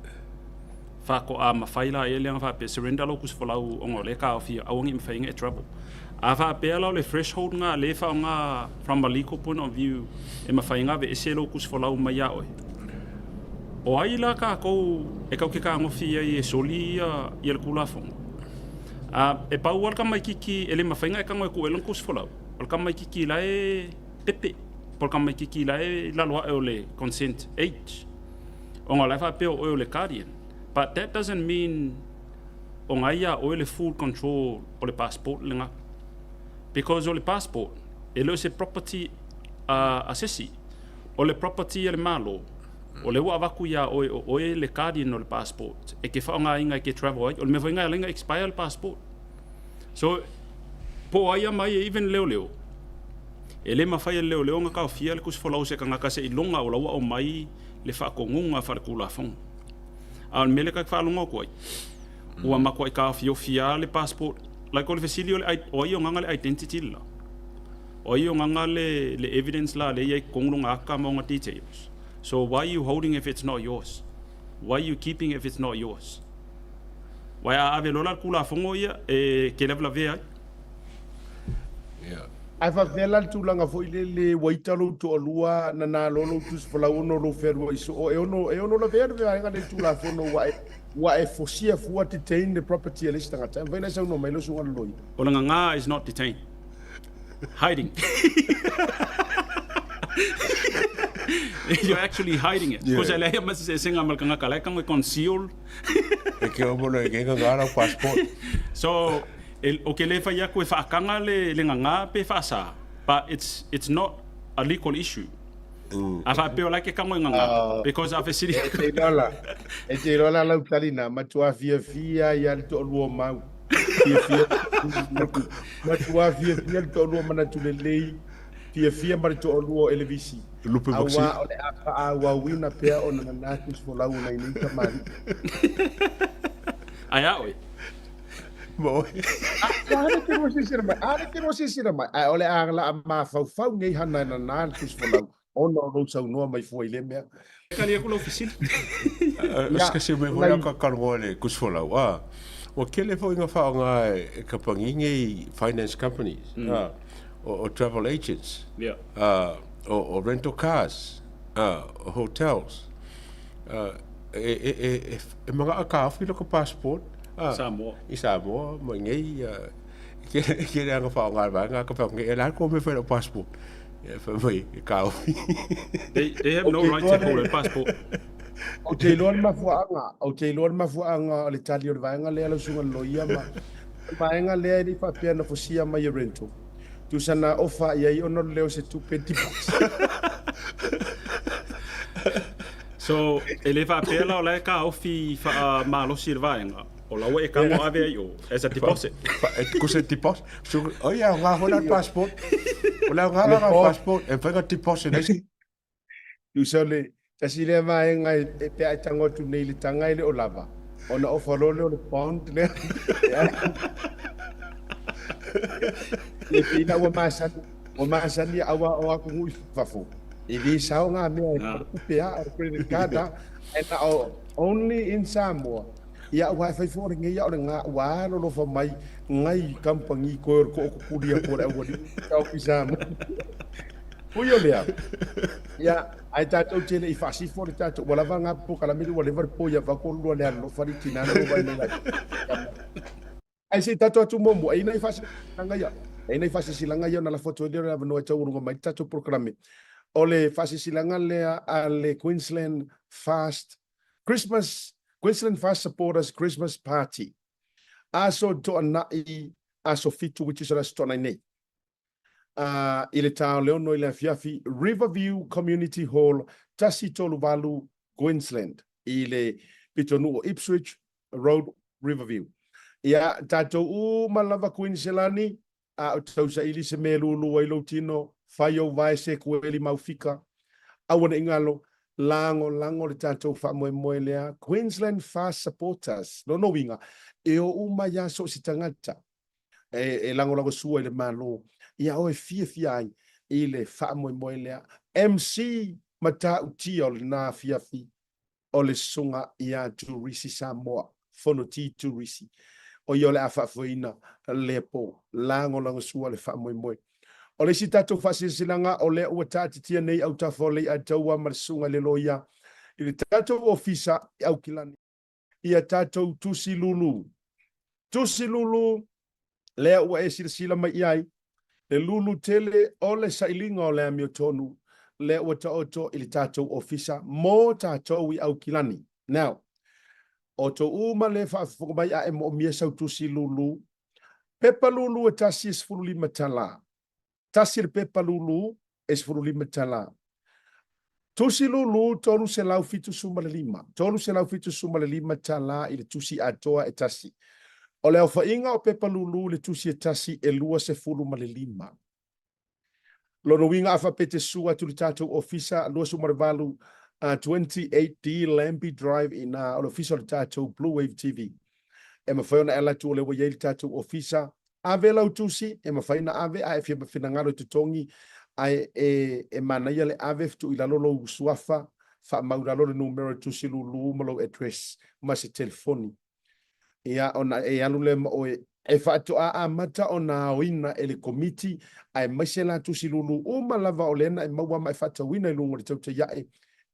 H: Faatoa mafai laia lea ona faapea surrender lou tusi folau ona o lea e taofia aua ne i mafai ona e travel. A faapea la o le threshold lena lea e faaaoga from a legal point of view e mafai ona aveese lou tusi folau mai ia oe, o ai la tatou e tatou te tagofi ai e soli ia le Tulafono? A e pau lava le tamaititi e le mafai ona e tago e tuu ai lona tusi folau, o le tamaititi la e pepe po o le tamaititi la e i lalo ae o le consent age. Ona o la e faapea o oe o le guardian. But that doesn't mean o na ia oe le full control o le passport lena. Because o le passport, e le o se property a se isi. O le property a le Malo, o lea ua avatu ia oe o oe le guardian o le passport e te faaaogaina e te travel ai. O le mea foi lena e ala ai ona expire le passport. So, po o ai a mai even leoleo, e le mafai e le leoleo ona taofia le tusi folau o se tagata seiloga o la ua aumai le faatonuga faaletulafono. A o le mea lea ta te faalogo atu ai, ua matuai taofiofi lava le passport. Like o le fesili o le o ai o gaga le identity le la? O ai o gaga le le evidence la lea e i ai i totonu lona ata ma ona details? So why you holding if it's not yours? Why you keeping if it's not yours? Wai a ave loa la le Tulafono ia e ke lavelavea ai.
A: Yeah. Ae faapefea la le tulaga foi lele ua ita lou toalua na nalo lou tusi folau ona o lou fealuai soo e ono e ono lavea le vaega lea i le Tulafono ua e ua e fosia fua detain le property a le isi tagata. E mafai ona e saunoa mai lau susuga i le loia.
H: O le gaga is not detain. Hiding. You're actually hiding it. Because yeah. leai ma se eseesega ma le tagata la e tago e conceal.
G: E ke o mono e ke gaga lau passport.
H: So, e, o ke le fai aku e whaakanga le, le nganga pe whaasa, but it's, it's not a legal issue. A whaapea o la ke kango e nganga, because a fesili.
A: E te iloa la, e te iloa la lau tali na, matua fiafia ia le toalua o mau. Fiafia, matua fiafia le toalua manatu lelei, fiafia ma le toalua o Elevisi.
G: Lupe
A: Auā
G: Maxi.
A: o le a faaauauina pea ona nana tusifolau o nai nei tamalii.
H: Ae a oe?
G: Ma oe.
A: A le te lua silasila mai, a le te lua silasila mai, ae o le a laa mafaufau nei hana e nana le tusifolau ona o lou saunoa mai fua i lea mea.
H: Tali aku lau fesili.
G: O se kasi mea foi lea ka talanoa i le tusifolau, a, ua tele foi ina faaaoga e kamupani nei finance companies, a, o travel agents, a, o rental cars, a, o hotels, a, e, e manao e taofi lota passport, a,
H: Samoa.
G: I Samoa ma inei, a, e tele lava ina faaaoga e le vaega ka fai atu nei, e le a le tou mea e fai i lau passport? Ia fai mai e taofi.
H: They have no right to hold a passport.
A: Ou te iloa le mafuaaga, ou te iloa le mafuaaga o le tali o le vaega lea lau susuga i le loia ma o le vaega lea e le i faapea na fosia mai e rental. Tusa na ofa i ai ona o le leo o se tupe deposit.
H: So, e le faapea la o la e taofi faamalosi e le vaega, o la ua e tago ave ai i o as a deposit.
G: E tusa deposit. O ia, aoga foi la le passport. O le aoga la o le passport, e mafai ona deposit ai.
A: Tusa o le tasi lea vaega e pe a e tago atu nei i le taga e le o lava, ona ofa loa lea o le bond lea. E pei la ua masani, ua masani aua o atunuu i fafo, e le sao ngā mea e tupe a, o le credit card a, ae na o only in Samoa. Ia aua e fai foi o lenei a o le ga ua alolofa mai ngai kamupani koe o le toʻotutuli atu o le aualii i Samoa. Ui o lea, ia, ae tatou te le i faasifo le tatou, ua lava ngā polokalame ua leva le po ia vako lua le alolofa le tina na vai mai lai. Ae se i tatou atu muamua, e i ai nai faasilasilaga ia, e i ai nai faasilasilaga ia ona lafo atu ai lea o le avanoa e taualuga mai le tatou polokalame. O le faasilasilaga lea a le Queensland Fast Christmas, Queensland Fast Supporters Christmas Party. Aso Toanai, aso 7, which is o le aso Toanai nei. Uh, i le ta o le 6 i le afiafi, Riverview Community Hall, 138 Queensland, i le pitonuu o Ipswich Road, Riverview. Ia, tatou uma lava Queensland, a o tausaili se mea e lulu ai lou tino, fai ou vae se kueli mau fika, aua ne i galo, lagolago le tatou faamoemoe lea, Queensland Fast Supporters, lona uiga, e o uma ai lava so o se tagata e, e lagolago sua i le Malo, ia o e fiafia ai i le faamoemoe lea. MC Matautia o lena afiafi, o le Susuga ia Turisi Samoa, Fonoti Turisi, o ia o le a faafoeina lea po, lagolagosua le faamoemoe. O le isi tatou faasilasilaga o lea ua taatitia nei autafa o Leiataua ma le Susuga i le Loia i le tatou Ofisa i Aukilani, ia tatou tusi lulu. Tusi lulu lea ua e silasila mai i ai, le lulu tele o le sailiga o le amiotonu lea ua taoto i le tatou ofisa mo tatou i Aukilani. Now, o tou uma lea faafofoga mai a e moomia sau tusi lulu, pepa lulu e tasi e 15 tala. Tasi le pepa lulu e 15 tala. Tusi lulu 375, 375 tala i le tusi atoa e tasi. O le aofaiga o pepa lulu i le tusi e tasi e 25. Lona uiga a faapea e te sua atu i le tatou ofisa 28 28D Lambie Drive ina o le ofisa o le tatou Blue Wave TV. E mafai ona e ala atu o lea ua i ai le tatou ofisa Ave lau tusi, e mafai ona ave a e fia finagalo e totogi, ae e, e manaia le ave tuu i lalo lou suafa, faamau i lalo le numera o le tusi lulu ma lou address ma se telefoni. Ia, ona e alu lea ma oe. E faatoa amata ona aoina e le Komiti, aemaise la tusi lulu uma lava o lea na e maua ma e faatauina i luga o le tautai ae,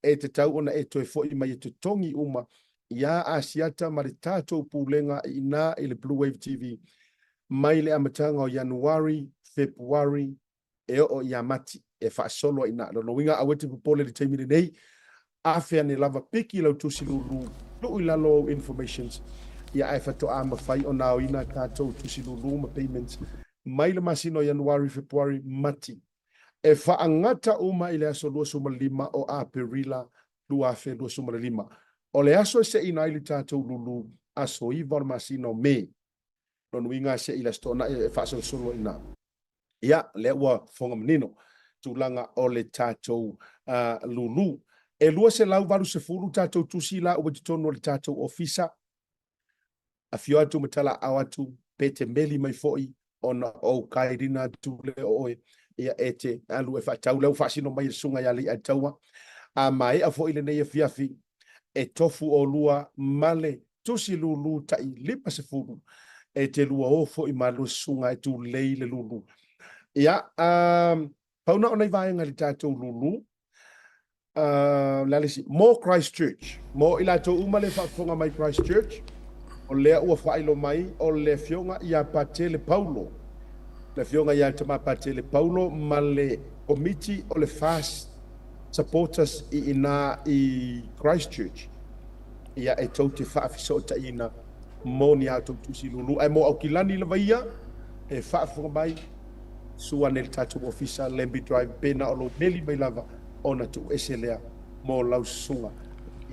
A: e tatau ona e toe foi mai e totogi uma iā Asiata ma le tatou pulega i ina i le Blue Wave TV mai le amataga o Ianuari, Fepuari e oo iā Mati e faasolo ai ina. Lona uiga aua e te popole i le taimi lenei, afe ane lava piki lau tusi lulu, tuu i lalo ou informations ia ae faatoa mafai ona aoina tatou tusi lulu ma payments mai le masina o Ianuari, Fepuari, Mati e faagata uma i le aso 25 o Aperila 2025. O le aso e seina ai le tatou lulu, aso 9 o le masina o Me. Lona uiga se i le Aso Toonai e faasolosolo ai i ina. Ia, lea ua fofoga manino tulaga o le tatou lulu. E 280 tatou tusi la ua i totonu o le tatou ofisa. Afio atu ma talaaao atu pe te meli mai foi ona ou kairina atu lea o oe, ia e te alu e faatau lea ua faasino mai e le susuga ia Leiataua. A maea foi lenei afiafi, e tofu olua ma le tusi lulu tai 50 e te lua o foi ma lua susuga e tulei le lulu. Ia, um, pau na o nei vaega i le tatou lulu. Uh, le a le isi? Mo Christchurch. Mo i latou uma le faafofoga mai Christchurch, o lea ua faailo mai o le afioga ia Patele Paulo, le afioga ia Tama Patele Paulo ma le komiti o le FAST Supporters i ina i Christchurch. Ia e tou te faafesootaiina mo ni a outou tusi lulu. Ae mo Aukilani lava ia, e faafofoga mai, susu ane i le tatou ofisa Lambie Drive pe na o lou meli mai lava ona tuu ese lea mo lau susuga.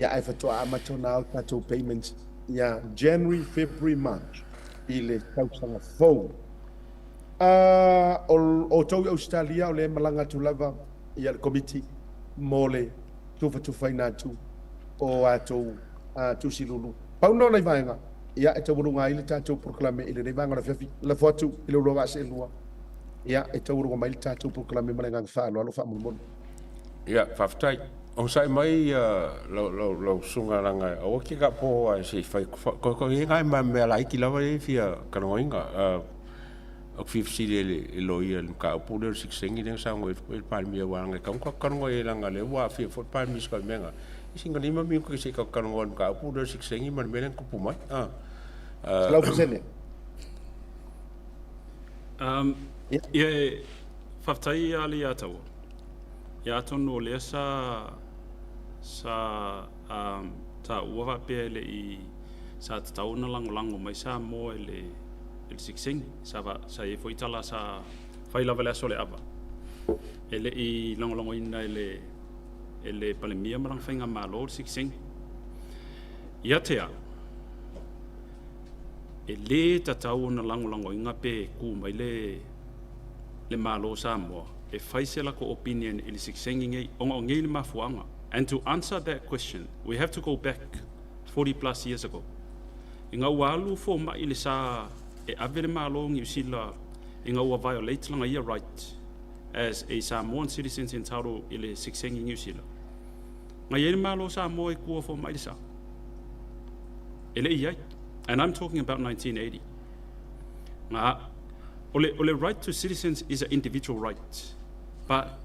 A: Ia ae faatoa amata ona ao tatou payments ia January, February, March i le tausaga fou. O outou i Ausetalia o lea e malaga atu lava ia le Komiti mo le tufatufaina atu o a outou tusi lulu. Pau lena o nai vaega ia e taualuga ai le tatou polokalame i lenei vaega o le afiafi. Lafo atu i le uluai vaa seelua ia e taualuga mai le tatou polokalame ma le agaga faaaloalo faamolemole.
G: Ia, faafetai. Onosai mai lau susuga leaga aua e te tapo ae se i fai atu. E nai mea laiti lava ia e fia talanoaina. Ou te fia fesili i le loia i le mataupu lea o le sitiseni lea na saunoa ai foi le Palemia aua leaga e tatau ona tatou talanoa i ai leaga o lea ua aafia foi le Palemia i si mea lena. Sina 5 minute se i tatou talanoa i le mataupu lea o le sitiseni ma le mea lea na tupu mai.
A: 100%.
H: Ia, faafetai ia Leiataua. Ia atonu o lea sa sa taua faapea e le i sa tatau ona lagolago mai Samoa i le i le sitiseni. Sa sa i ai foi tala sa fai lava i le aso o le ava. E le i lagolagoina e le e le Palemia ma lana faigamalo le sitiseni. Ia te au, e le tatau ona lagolagoina pe tu mai le le Malo o Samoa e fai se latou opinion i le sitiseni nei ona o nei le mafuaaga. And to answer that question, we have to go back 40 plus years ago. Ina ua alu fomai i le sa e ave le Malo o Niu Sila ina ua violate lana ia right as a Samoan citizens entitled i le sitiseni Niu Sila. Na i ai le Malo o Samoa i tua o fomai i le sa? E le i i ai. And I'm talking about 1980. Na, o le, o le right to citizens is an individual right. But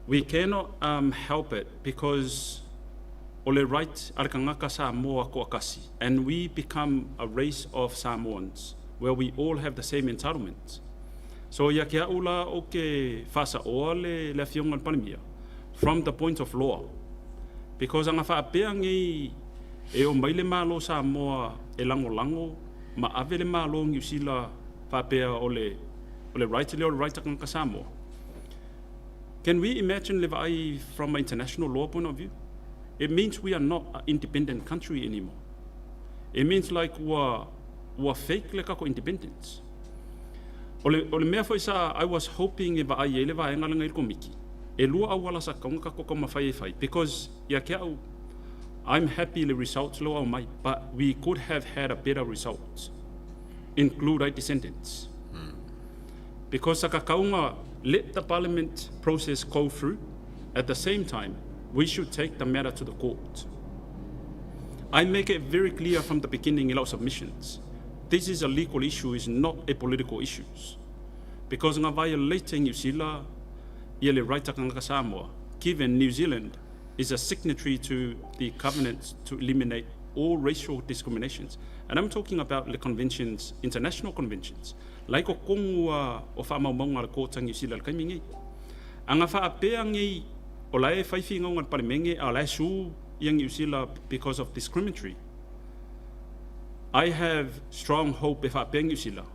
H: we cannot um, help it because o le right a le tagata Samoa toatasi and we become a race of Samoans where we all have the same entitlement. So ia ke au la o ke faasaoa le, le afioga i le Palemia from the point of law because ana faapea nei e omai le Malo Samoa e lagolago ma ave le Malo o Niu Sila faapea o le, o le right lea o le right a tagata Samoa. Can we imagine le vaai from an international law point of view? It means we are not an independent country anymore. It means like ua, ua fake le tatou independence. O le, o le mea foi sa I was hoping e vaai ai le vaega lenei i le Komiti, e lua auala sa tatau ona tatou taumafai e fai because ia te au, I'm happy i le results lea ua aumai but we could have had a better result include ai descendants. Because sa tatau ona let the parliament process go through, at the same time we should take the matter to the court. I make it very clear from the beginning i lau submissions, this is a legal issue is not a political issues. Because na violate e Niu Sila ia le right a tagata Samoa, given New Zealand is a signatory to the covenant to eliminate all racial discriminations. And I'm talking about the conventions, international conventions. Lai ko kongu a o faamaumauga a le Kōta Niu Sila i le taimi nei. A na faapea nei o la e fai finauga a le Palemene a o la e sue ia Niu Sila because of discriminatory. I have strong hope e faapea Niu Sila,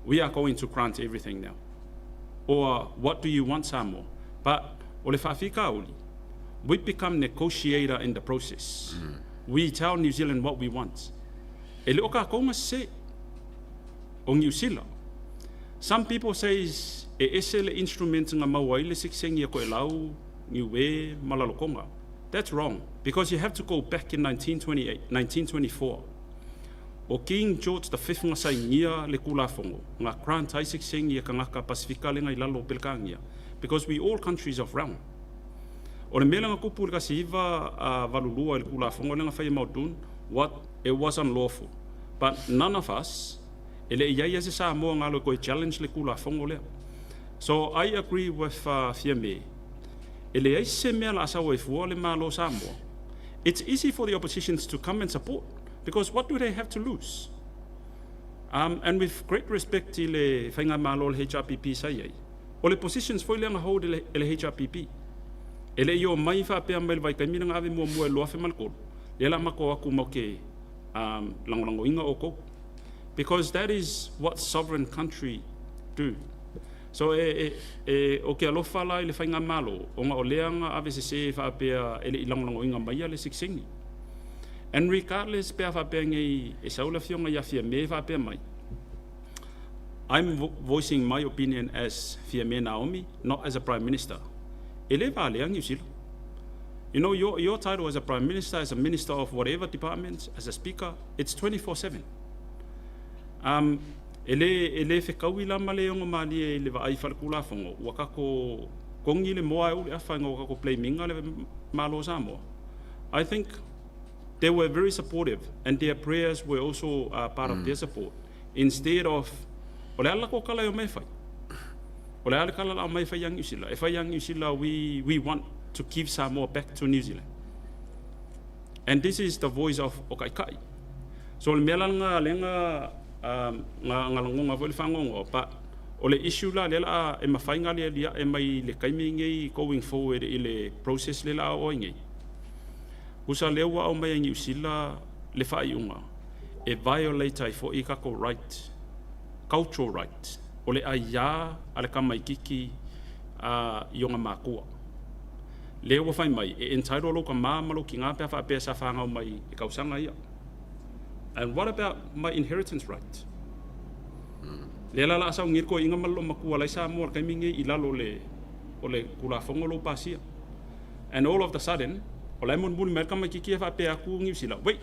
H: we are going to grant everything now. Or what do you want Samoa? But o le faafitauli, we become negotiator in the process. We tell New Zealand what we want. E le o kākou na sese. O Niu Sila. Some people says e ese le instrument nga maua ai le sekisegi a Koʻolau, Niue ma Lalokonga. That's wrong because you have to go back in 1928, 1924. O King George the Fifth nga sainia le Kulafono, nga grant ai sekisegi a kangaka Pasifika le ngai lalo o Pelekānia because we all countries of realm. O le mea lea na tupu i le 1982 i le Kulafono lea na fai e Muldoon, what it was unlawful. But none of us, e le i ai lava se Samoa na alu e toe challenge le Kulafono lea. So I agree with Fiame, e leai se mea o le a sau ai fua le Malo o Samoa. It's easy for the oppositions to come and support because what do they have to lose? And with great respect i le Faigamalo o le HRPP sa i ai, o le positions foi lea na hold e le, e le HRPP. E le i omai faapea mai le vaitaimi lea na ave muamua i le 2003, lea la matou o atu matou te um, lagolagoina outou. Because that is what sovereign country do. So e, e, e, o ke alofa la i le Faigamalo, ona o lea na ave sese faapea e le i lagolagoina maia le sekisegi. And regardless pe a faapea nei e sau le afioga ia Fiame faapea mai, I'm voicing my opinion as Fiame Naomi, not as a Prime Minister. E le valea Niu Sila. You know, your, your title as a Prime Minister, as a Minister of whatever department, as a Speaker, it's 24-7. Um, e le, e le fekaui la ma le ono malie i le vaai faalekulafono, ua kako kogi le moa e ou le afa ina ua kako blaminga le Malo o Samoa. I think they were very supportive and their prayers were also uh, part of their support. Instead of, o le a le lakou kala e omai e fai? O le a le kala la omai e fai ia Niu Sila? E fai ia Niu Sila, we, we want to give Samoa back to New Zealand. And this is the voice of o Kaikai. So o le mea la lena lea na, um, na, na lagona foi le faanoanoa, but o le issue la lea la e mafai na alialiaʻe mai le taimi nei going forward i le process lea la a oo ai nei. Tusa lea ua aumai e Niu Sila le faaiuga e violate ai foi tatou right, cultural right, o le aiā a le tamaititi a i ona matua. Lea ua fai mai e entitle lou tamā ma lou tinā pe a faapea sa fanau mai i tausaga ia. And what about my inheritance right? Lea la la a sauni ai le toeaina ma le loomatua la i Samoa i le taimi nei i lalo o le o le Tulafono lou pasia. And all of the sudden, o la e mulimuli mai le tamaititi e faapea atu Niu Sila, wait!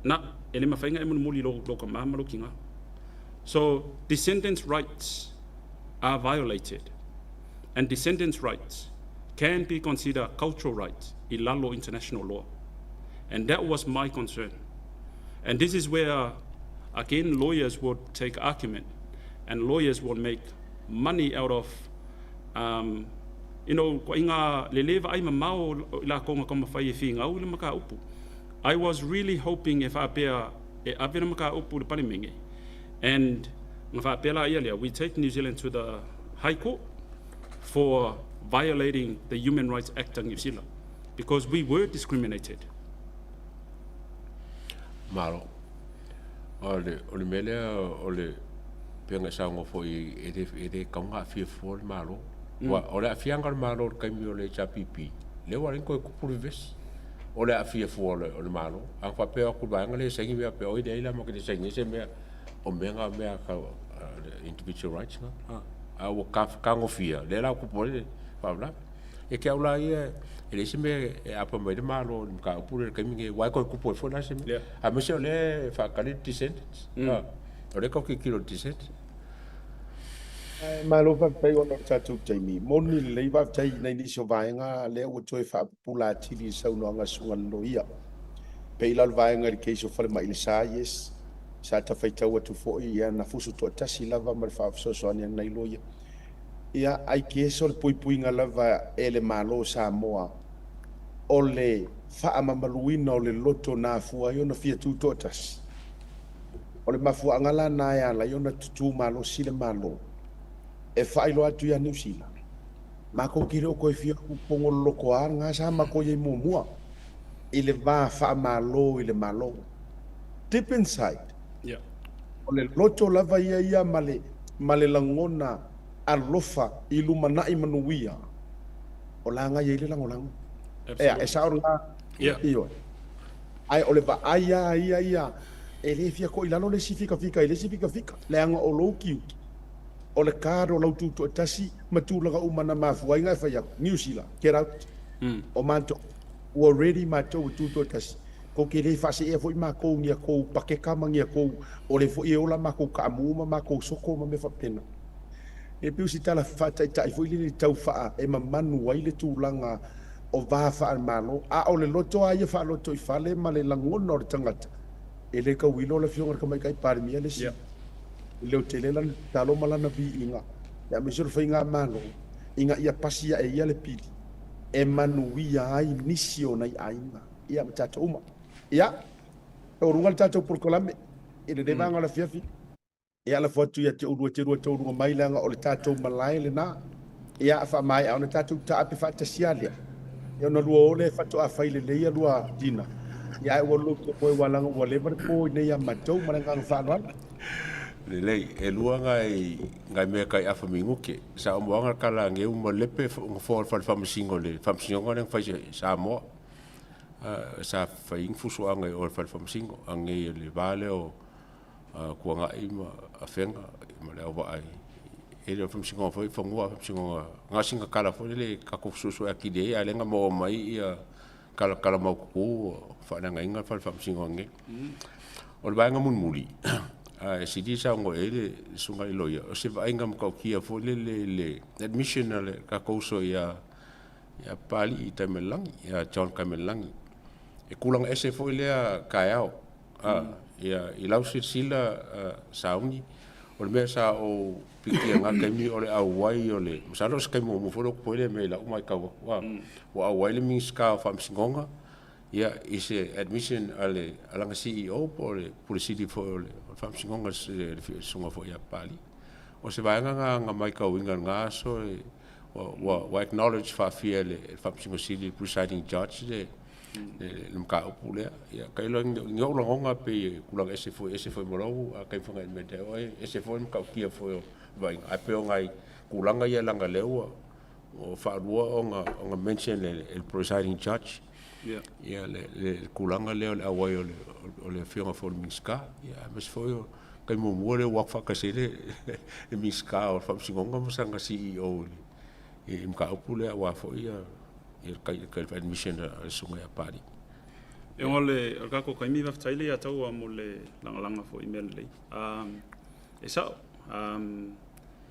H: Na, e le mafai ona e mulimuli i lou, lou tama ma lou tina. So, descendants rights are violated. And descendants rights can be considered cultural rights i lalo international law. And that was my concern. And this is where, again, lawyers would take argument and lawyers would make money out of um, you know, koaiga le le vaai mamao i lakou na taumafai e finau i le mataupu. I was really hoping e faapea e ave le mataupu i le Palemene and na faapea la ia lea, we take New Zealand to the High Court for violating the Human Rights Act a New Zealand because we were discriminated.
G: Malo. O le, o le mea lea, o le, pei ona e saunoa foi, e le, e le tatau ona aafia fua le Malo. Aua o le aafiaga o le Malo i le taimi o le HRPP, lea ua ala ai ona toe tupu le vevesi. O le aafia fua o le, o le Malo. A na faapea atu i le vaega lea e saini mea faapea, oi leai la matou te le sainia se mea, o mea na, o mea tau individual rights na. A ua tagofia, lea la ua tupu ai le faalavelave. Ia te au la ia, e leai se mea e aapa mai ai le Malo i le mataupu lea i le taimi lenei, aua e toe tupu ai foi la se mea. Aemaise o lea e faatali le descendants. O lea e tau tilotilo i le descendants.
A: Malo faafetai ona o le tatou taimi. Moni lelei faafetai i nai nisi o vaega lea ua toe faapupula atili i le saunoaga a Susuga i le Loia. Pei la o le vaega i le case o Falemai i le Sa, yes, sa ta faitau atu foi ia na fusu toatasi lava ma le faafesoasoani a nai loia. Ia, I guess o le puipuiga lava e le Malo o Samoa o le faamamaluina o le loto na afua ai ona fia tu toatasi. O le mafuaaga la na e ala ai ona tutū malosi le Malo e faailoa atu ia Niu Sila, makou te le o toe fia pogololoto a lena sa matou i ai muamua i le va faamalo i le Malo. Deep inside, o le loto lava ia ia ma le, ma le lagona alofa i lumanai manuia, o la na i ai le lagolago. Ea, e sao lena? Ioe. Ae o le vaai lava ia ia E le fia koʻi lalo le isi fikafika i le isi fikafika, leaga o lou kiuki, o le card o lau tutoatasi ma tulaga uma na mafua ai ona e fai atu, Niu Sila, get out. O matou, ua ready matou e tutoatasi, tou te le faaseea foi matou ni a tou pakeka ma ni a tou, o lea foi e ola matou taamu ma matou soko ma mea faapena. E pei o se tala faataitai foi lele tau faa e mamanu ai le tulaga o va faale-Malo, a o le loto lava ia faalotoifale ma le lagona o le tagata, e le tauilo le Afioga i le Tamaitai Palemia le isi leotele lana tatalo ma lana viiga, aemaise o le faigamalo, ina ia pasi ae ia le pili e manuia ai nisi o nai aiga, ia ma tatou uma. Ia, taualuga le tatou polokalame i lenei vaega o le afiafi. Ia lafo atu ia te oulua e te lua taualuga mai leaga o le tatou malae lena. Ia faamaea ona tatou taape faatasi a lea. Ia ona lua o lea faatoa fai lelei ia lua dina. Ia ae ua lou moe ua leaga ua leva le po i nei ia matou ma le agaga faaaloalo.
G: Lelei, e lua ngai ngai mea kai afa minute. Sa o moanga kala ngeu ma lepe ngofoa o le fale faamasino le faamasinoga lea na fai i Samoa. Sa fai ai ni fusuaga i o i le fale faamasino anei le va lea o Tuanai ma Afega ma Leauvaa e le o le faamasinoga foi fanua a o le faamasinoga na o sina tala foi lele tatou fesuesue'e atili ai a o lea na maua mai ia talatala maututu ua faaleagaina le fale faamasinoga nei. O le vaega mulimuli e sili saunoa i ai le susuga i le loia o se vaaiga matautia foi lele i le admission a le tatou uso ia ia Papalii Taimalelagi ia John Taimalelagi. E tulaga ese foi lea taeao Ia, i lau silasila sauni, o le mea sa ou pikia i na taimi o le auai o le, masalo o se taimi muamua foi lea ua tupu ai lea mea i lau matau atu, ua auai le Minisita o Faamasinoga ia, i se admission a le, a lana CEO po o le Pule Sili foi o le Faamasinoga le susuga foi ia Papalii. O se vaega lena na matauina i lena aso, ua acknowledge faafia e le Faamasino Sili, le presiding judge le le mataupu lea. Ia, tailo i ou lagona pei e tulaga ese foi, ese foi ma lou taimi whangai mea te oe, ese foi le matautia foi o vaaiga. Ae pei o nai tulaga ia leaga lea ua faalua ona ona mention e le presiding judge ia le tulaga lea o le auai o le afioga foi i le Minisita. Ia aemaise foi o taimi muamua lea ua o atu faatasi ai le Minisita o le Faamasinoga ma sana CEO i le mataupu lea aua foi ia le admission a le susuga ia Papalii.
H: E o le tatou taimi faafetai le ia taua mo le lagalaga foi i mea lelei. E sao,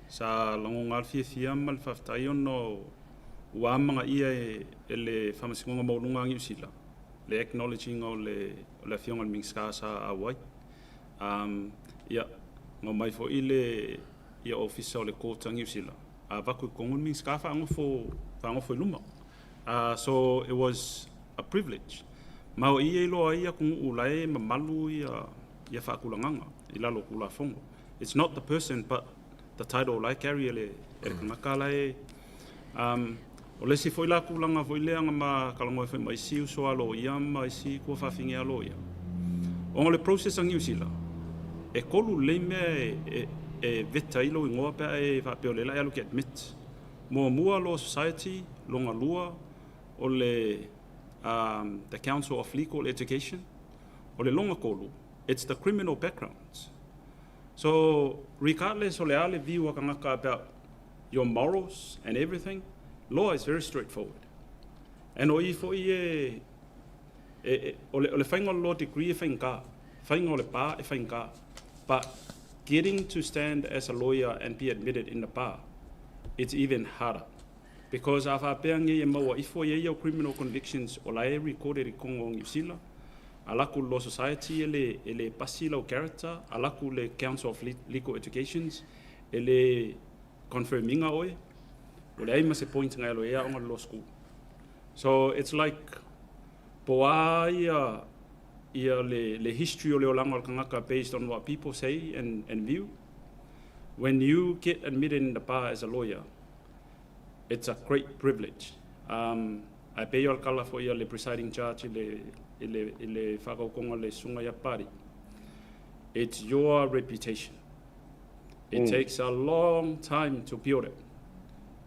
H: sa lagona lava le fiafia ma le faafetai ona ua amanaia e le Faamasinoga Maualuga a Niu Sila le acknowledge ina o le Afioga i le Minisita sa auai. Ia, na omai foi le Ofisa o le Court a Niu Sila, a avatu i totonu le Minisita faanofo, faanofo i luma. So it was a privilege. Ma o i e iloa ai atunuu la e mamalu ia, ia faatulagaga i lalo o Tulafono. It's not the person but the title la e carry e le, e le tagata la e o le isi foi la tulaga foi lea na ma talanoa ai foi ma isi uso a loia ma isi tuafafine a loia. Ona o le process a Niu Sila, e tolu lelei mea e, e, e vet ai lou igoa pe a e faapea o lea la e alu e te admit. Muamua Law Society, lona lua o le the Council of Legal Education, o le lona tolu, it's the criminal backgrounds. So, regardless o le a le view a tagata about your morals and everything, law is very straightforward. And o i foi e, e, e o, le, o le faiga o le law degree e faigata, faiga o le bar e faigata. But getting to stand as a lawyer and be admitted in the bar, it's even harder. Because a faapea nei e maua ifo i ai au criminal convictions o la e recorded i totonu o Niu Sila, ala atu i le Law Society e le, e le pasi lau character, ala atu i le Council of Legal Educations e le confirm ina oe, ua leai ma se point na e alu ai e aoga i le law school. So it's like po o a ia ia le, le history o le olaga o le tagata based on what people say and, and view. When you get admitted in the bar as a lawyer, it's a great privilege. Ae pei o le kala foi a le presiding judge i le, i le, i le whakaukonga le susuga ia Pari. It's your reputation. It takes a long time to build it,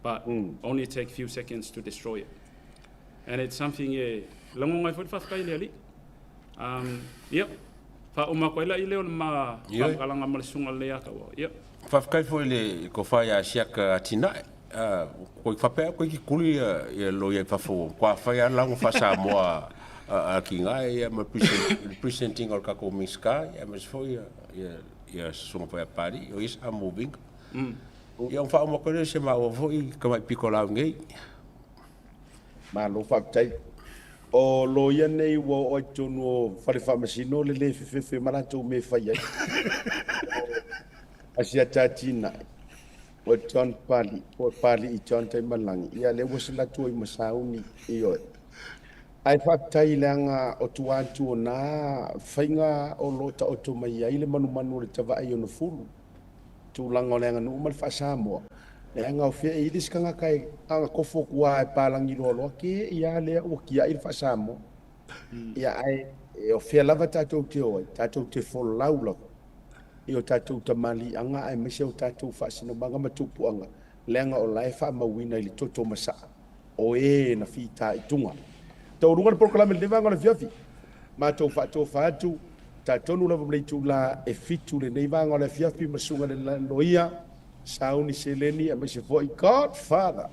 H: but only take few seconds to destroy it. And it's something e lagona ai foi le faafetai i le Alii. Um, ia. Faauma atu ai laia lea o le ma faamatalaga ma le Susuga i le Leiataua. Ia.
G: Faafetai foi i le tofa ia Siaka Atinae. Koi faapea koe ki kuli ia loia i fafo ua matua fai lava lauga faa-Samoa a Kigae ia ma le present ina o le tatou Minisita aemaise foi ia Susuga foi ia Papalii o ia sa move ina. Ia ona faauma atu ai lea o si a maua foi tamai pitolau nei.
A: Malo faafetai. O loia nei ua oo ai totonu o fale faamasino le le fefefe ma latou mea e fai ai. O Asiata Atinae, o John Pali, po o Pali'i John Taimalagi, ia lea ua salatu ai ma sauni, ioe. Ae faafetai leaga o tua atu o na faiga o lo o taoto mai ai le manumanu o le tavae i ona fulu. Tulaga o le aganuu ma le faa-Samoa, leaga o fea e i ai le isi tagata e agakofo atu lava e palagi loaloa, ke ia lea ua tiai le faa-Samoa. Ia ae o fea lava tatou te o ai, tatou te folau lava i o tatou tamaliiaga aemaise o tatou faasinomaga ma tupuaga, leaga o la e faamauina i le toto masaa o e na fitaituga. Taualuga le polokalame i lenei vaega o le afiafi. Matou faatofa atu, talitonu lava ma le itula e 7 lenei vaega o le afiafi ma Susuga i le Loia, Sauni Seleni aemaise foi Godfather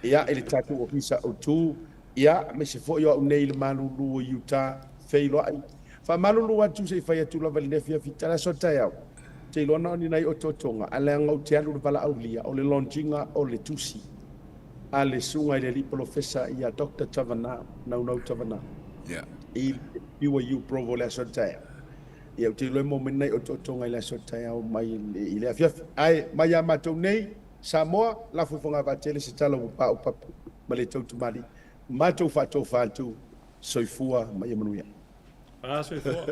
A: ia i le tatou Ofisa Autu, ia aemaise foi o au nei i le malulu o Utah, feiloai. Faamalulu atu se i fai atu lava i lenei afiafi, tala aso a taeao. Ou te iloa na o ni nai otootoga, ae leaga ou te alu i le valaaulia o le launch-ina o le tusi a le susuga i le alii polofesa ia Doctor Tavana, Naunau Tavana, i le BYU Provo i le aso a taeao. Ia, ou te iloa e maua mai ni nai otootoga i le aso a taeao mai i le afiafi. Ae mai ia matou nei, Samoa, lafo i fogavaa tele se tala ua paopapa ma le tautamalii. Matou faatofa atu, soifua ma ia manuia.
H: Soifua.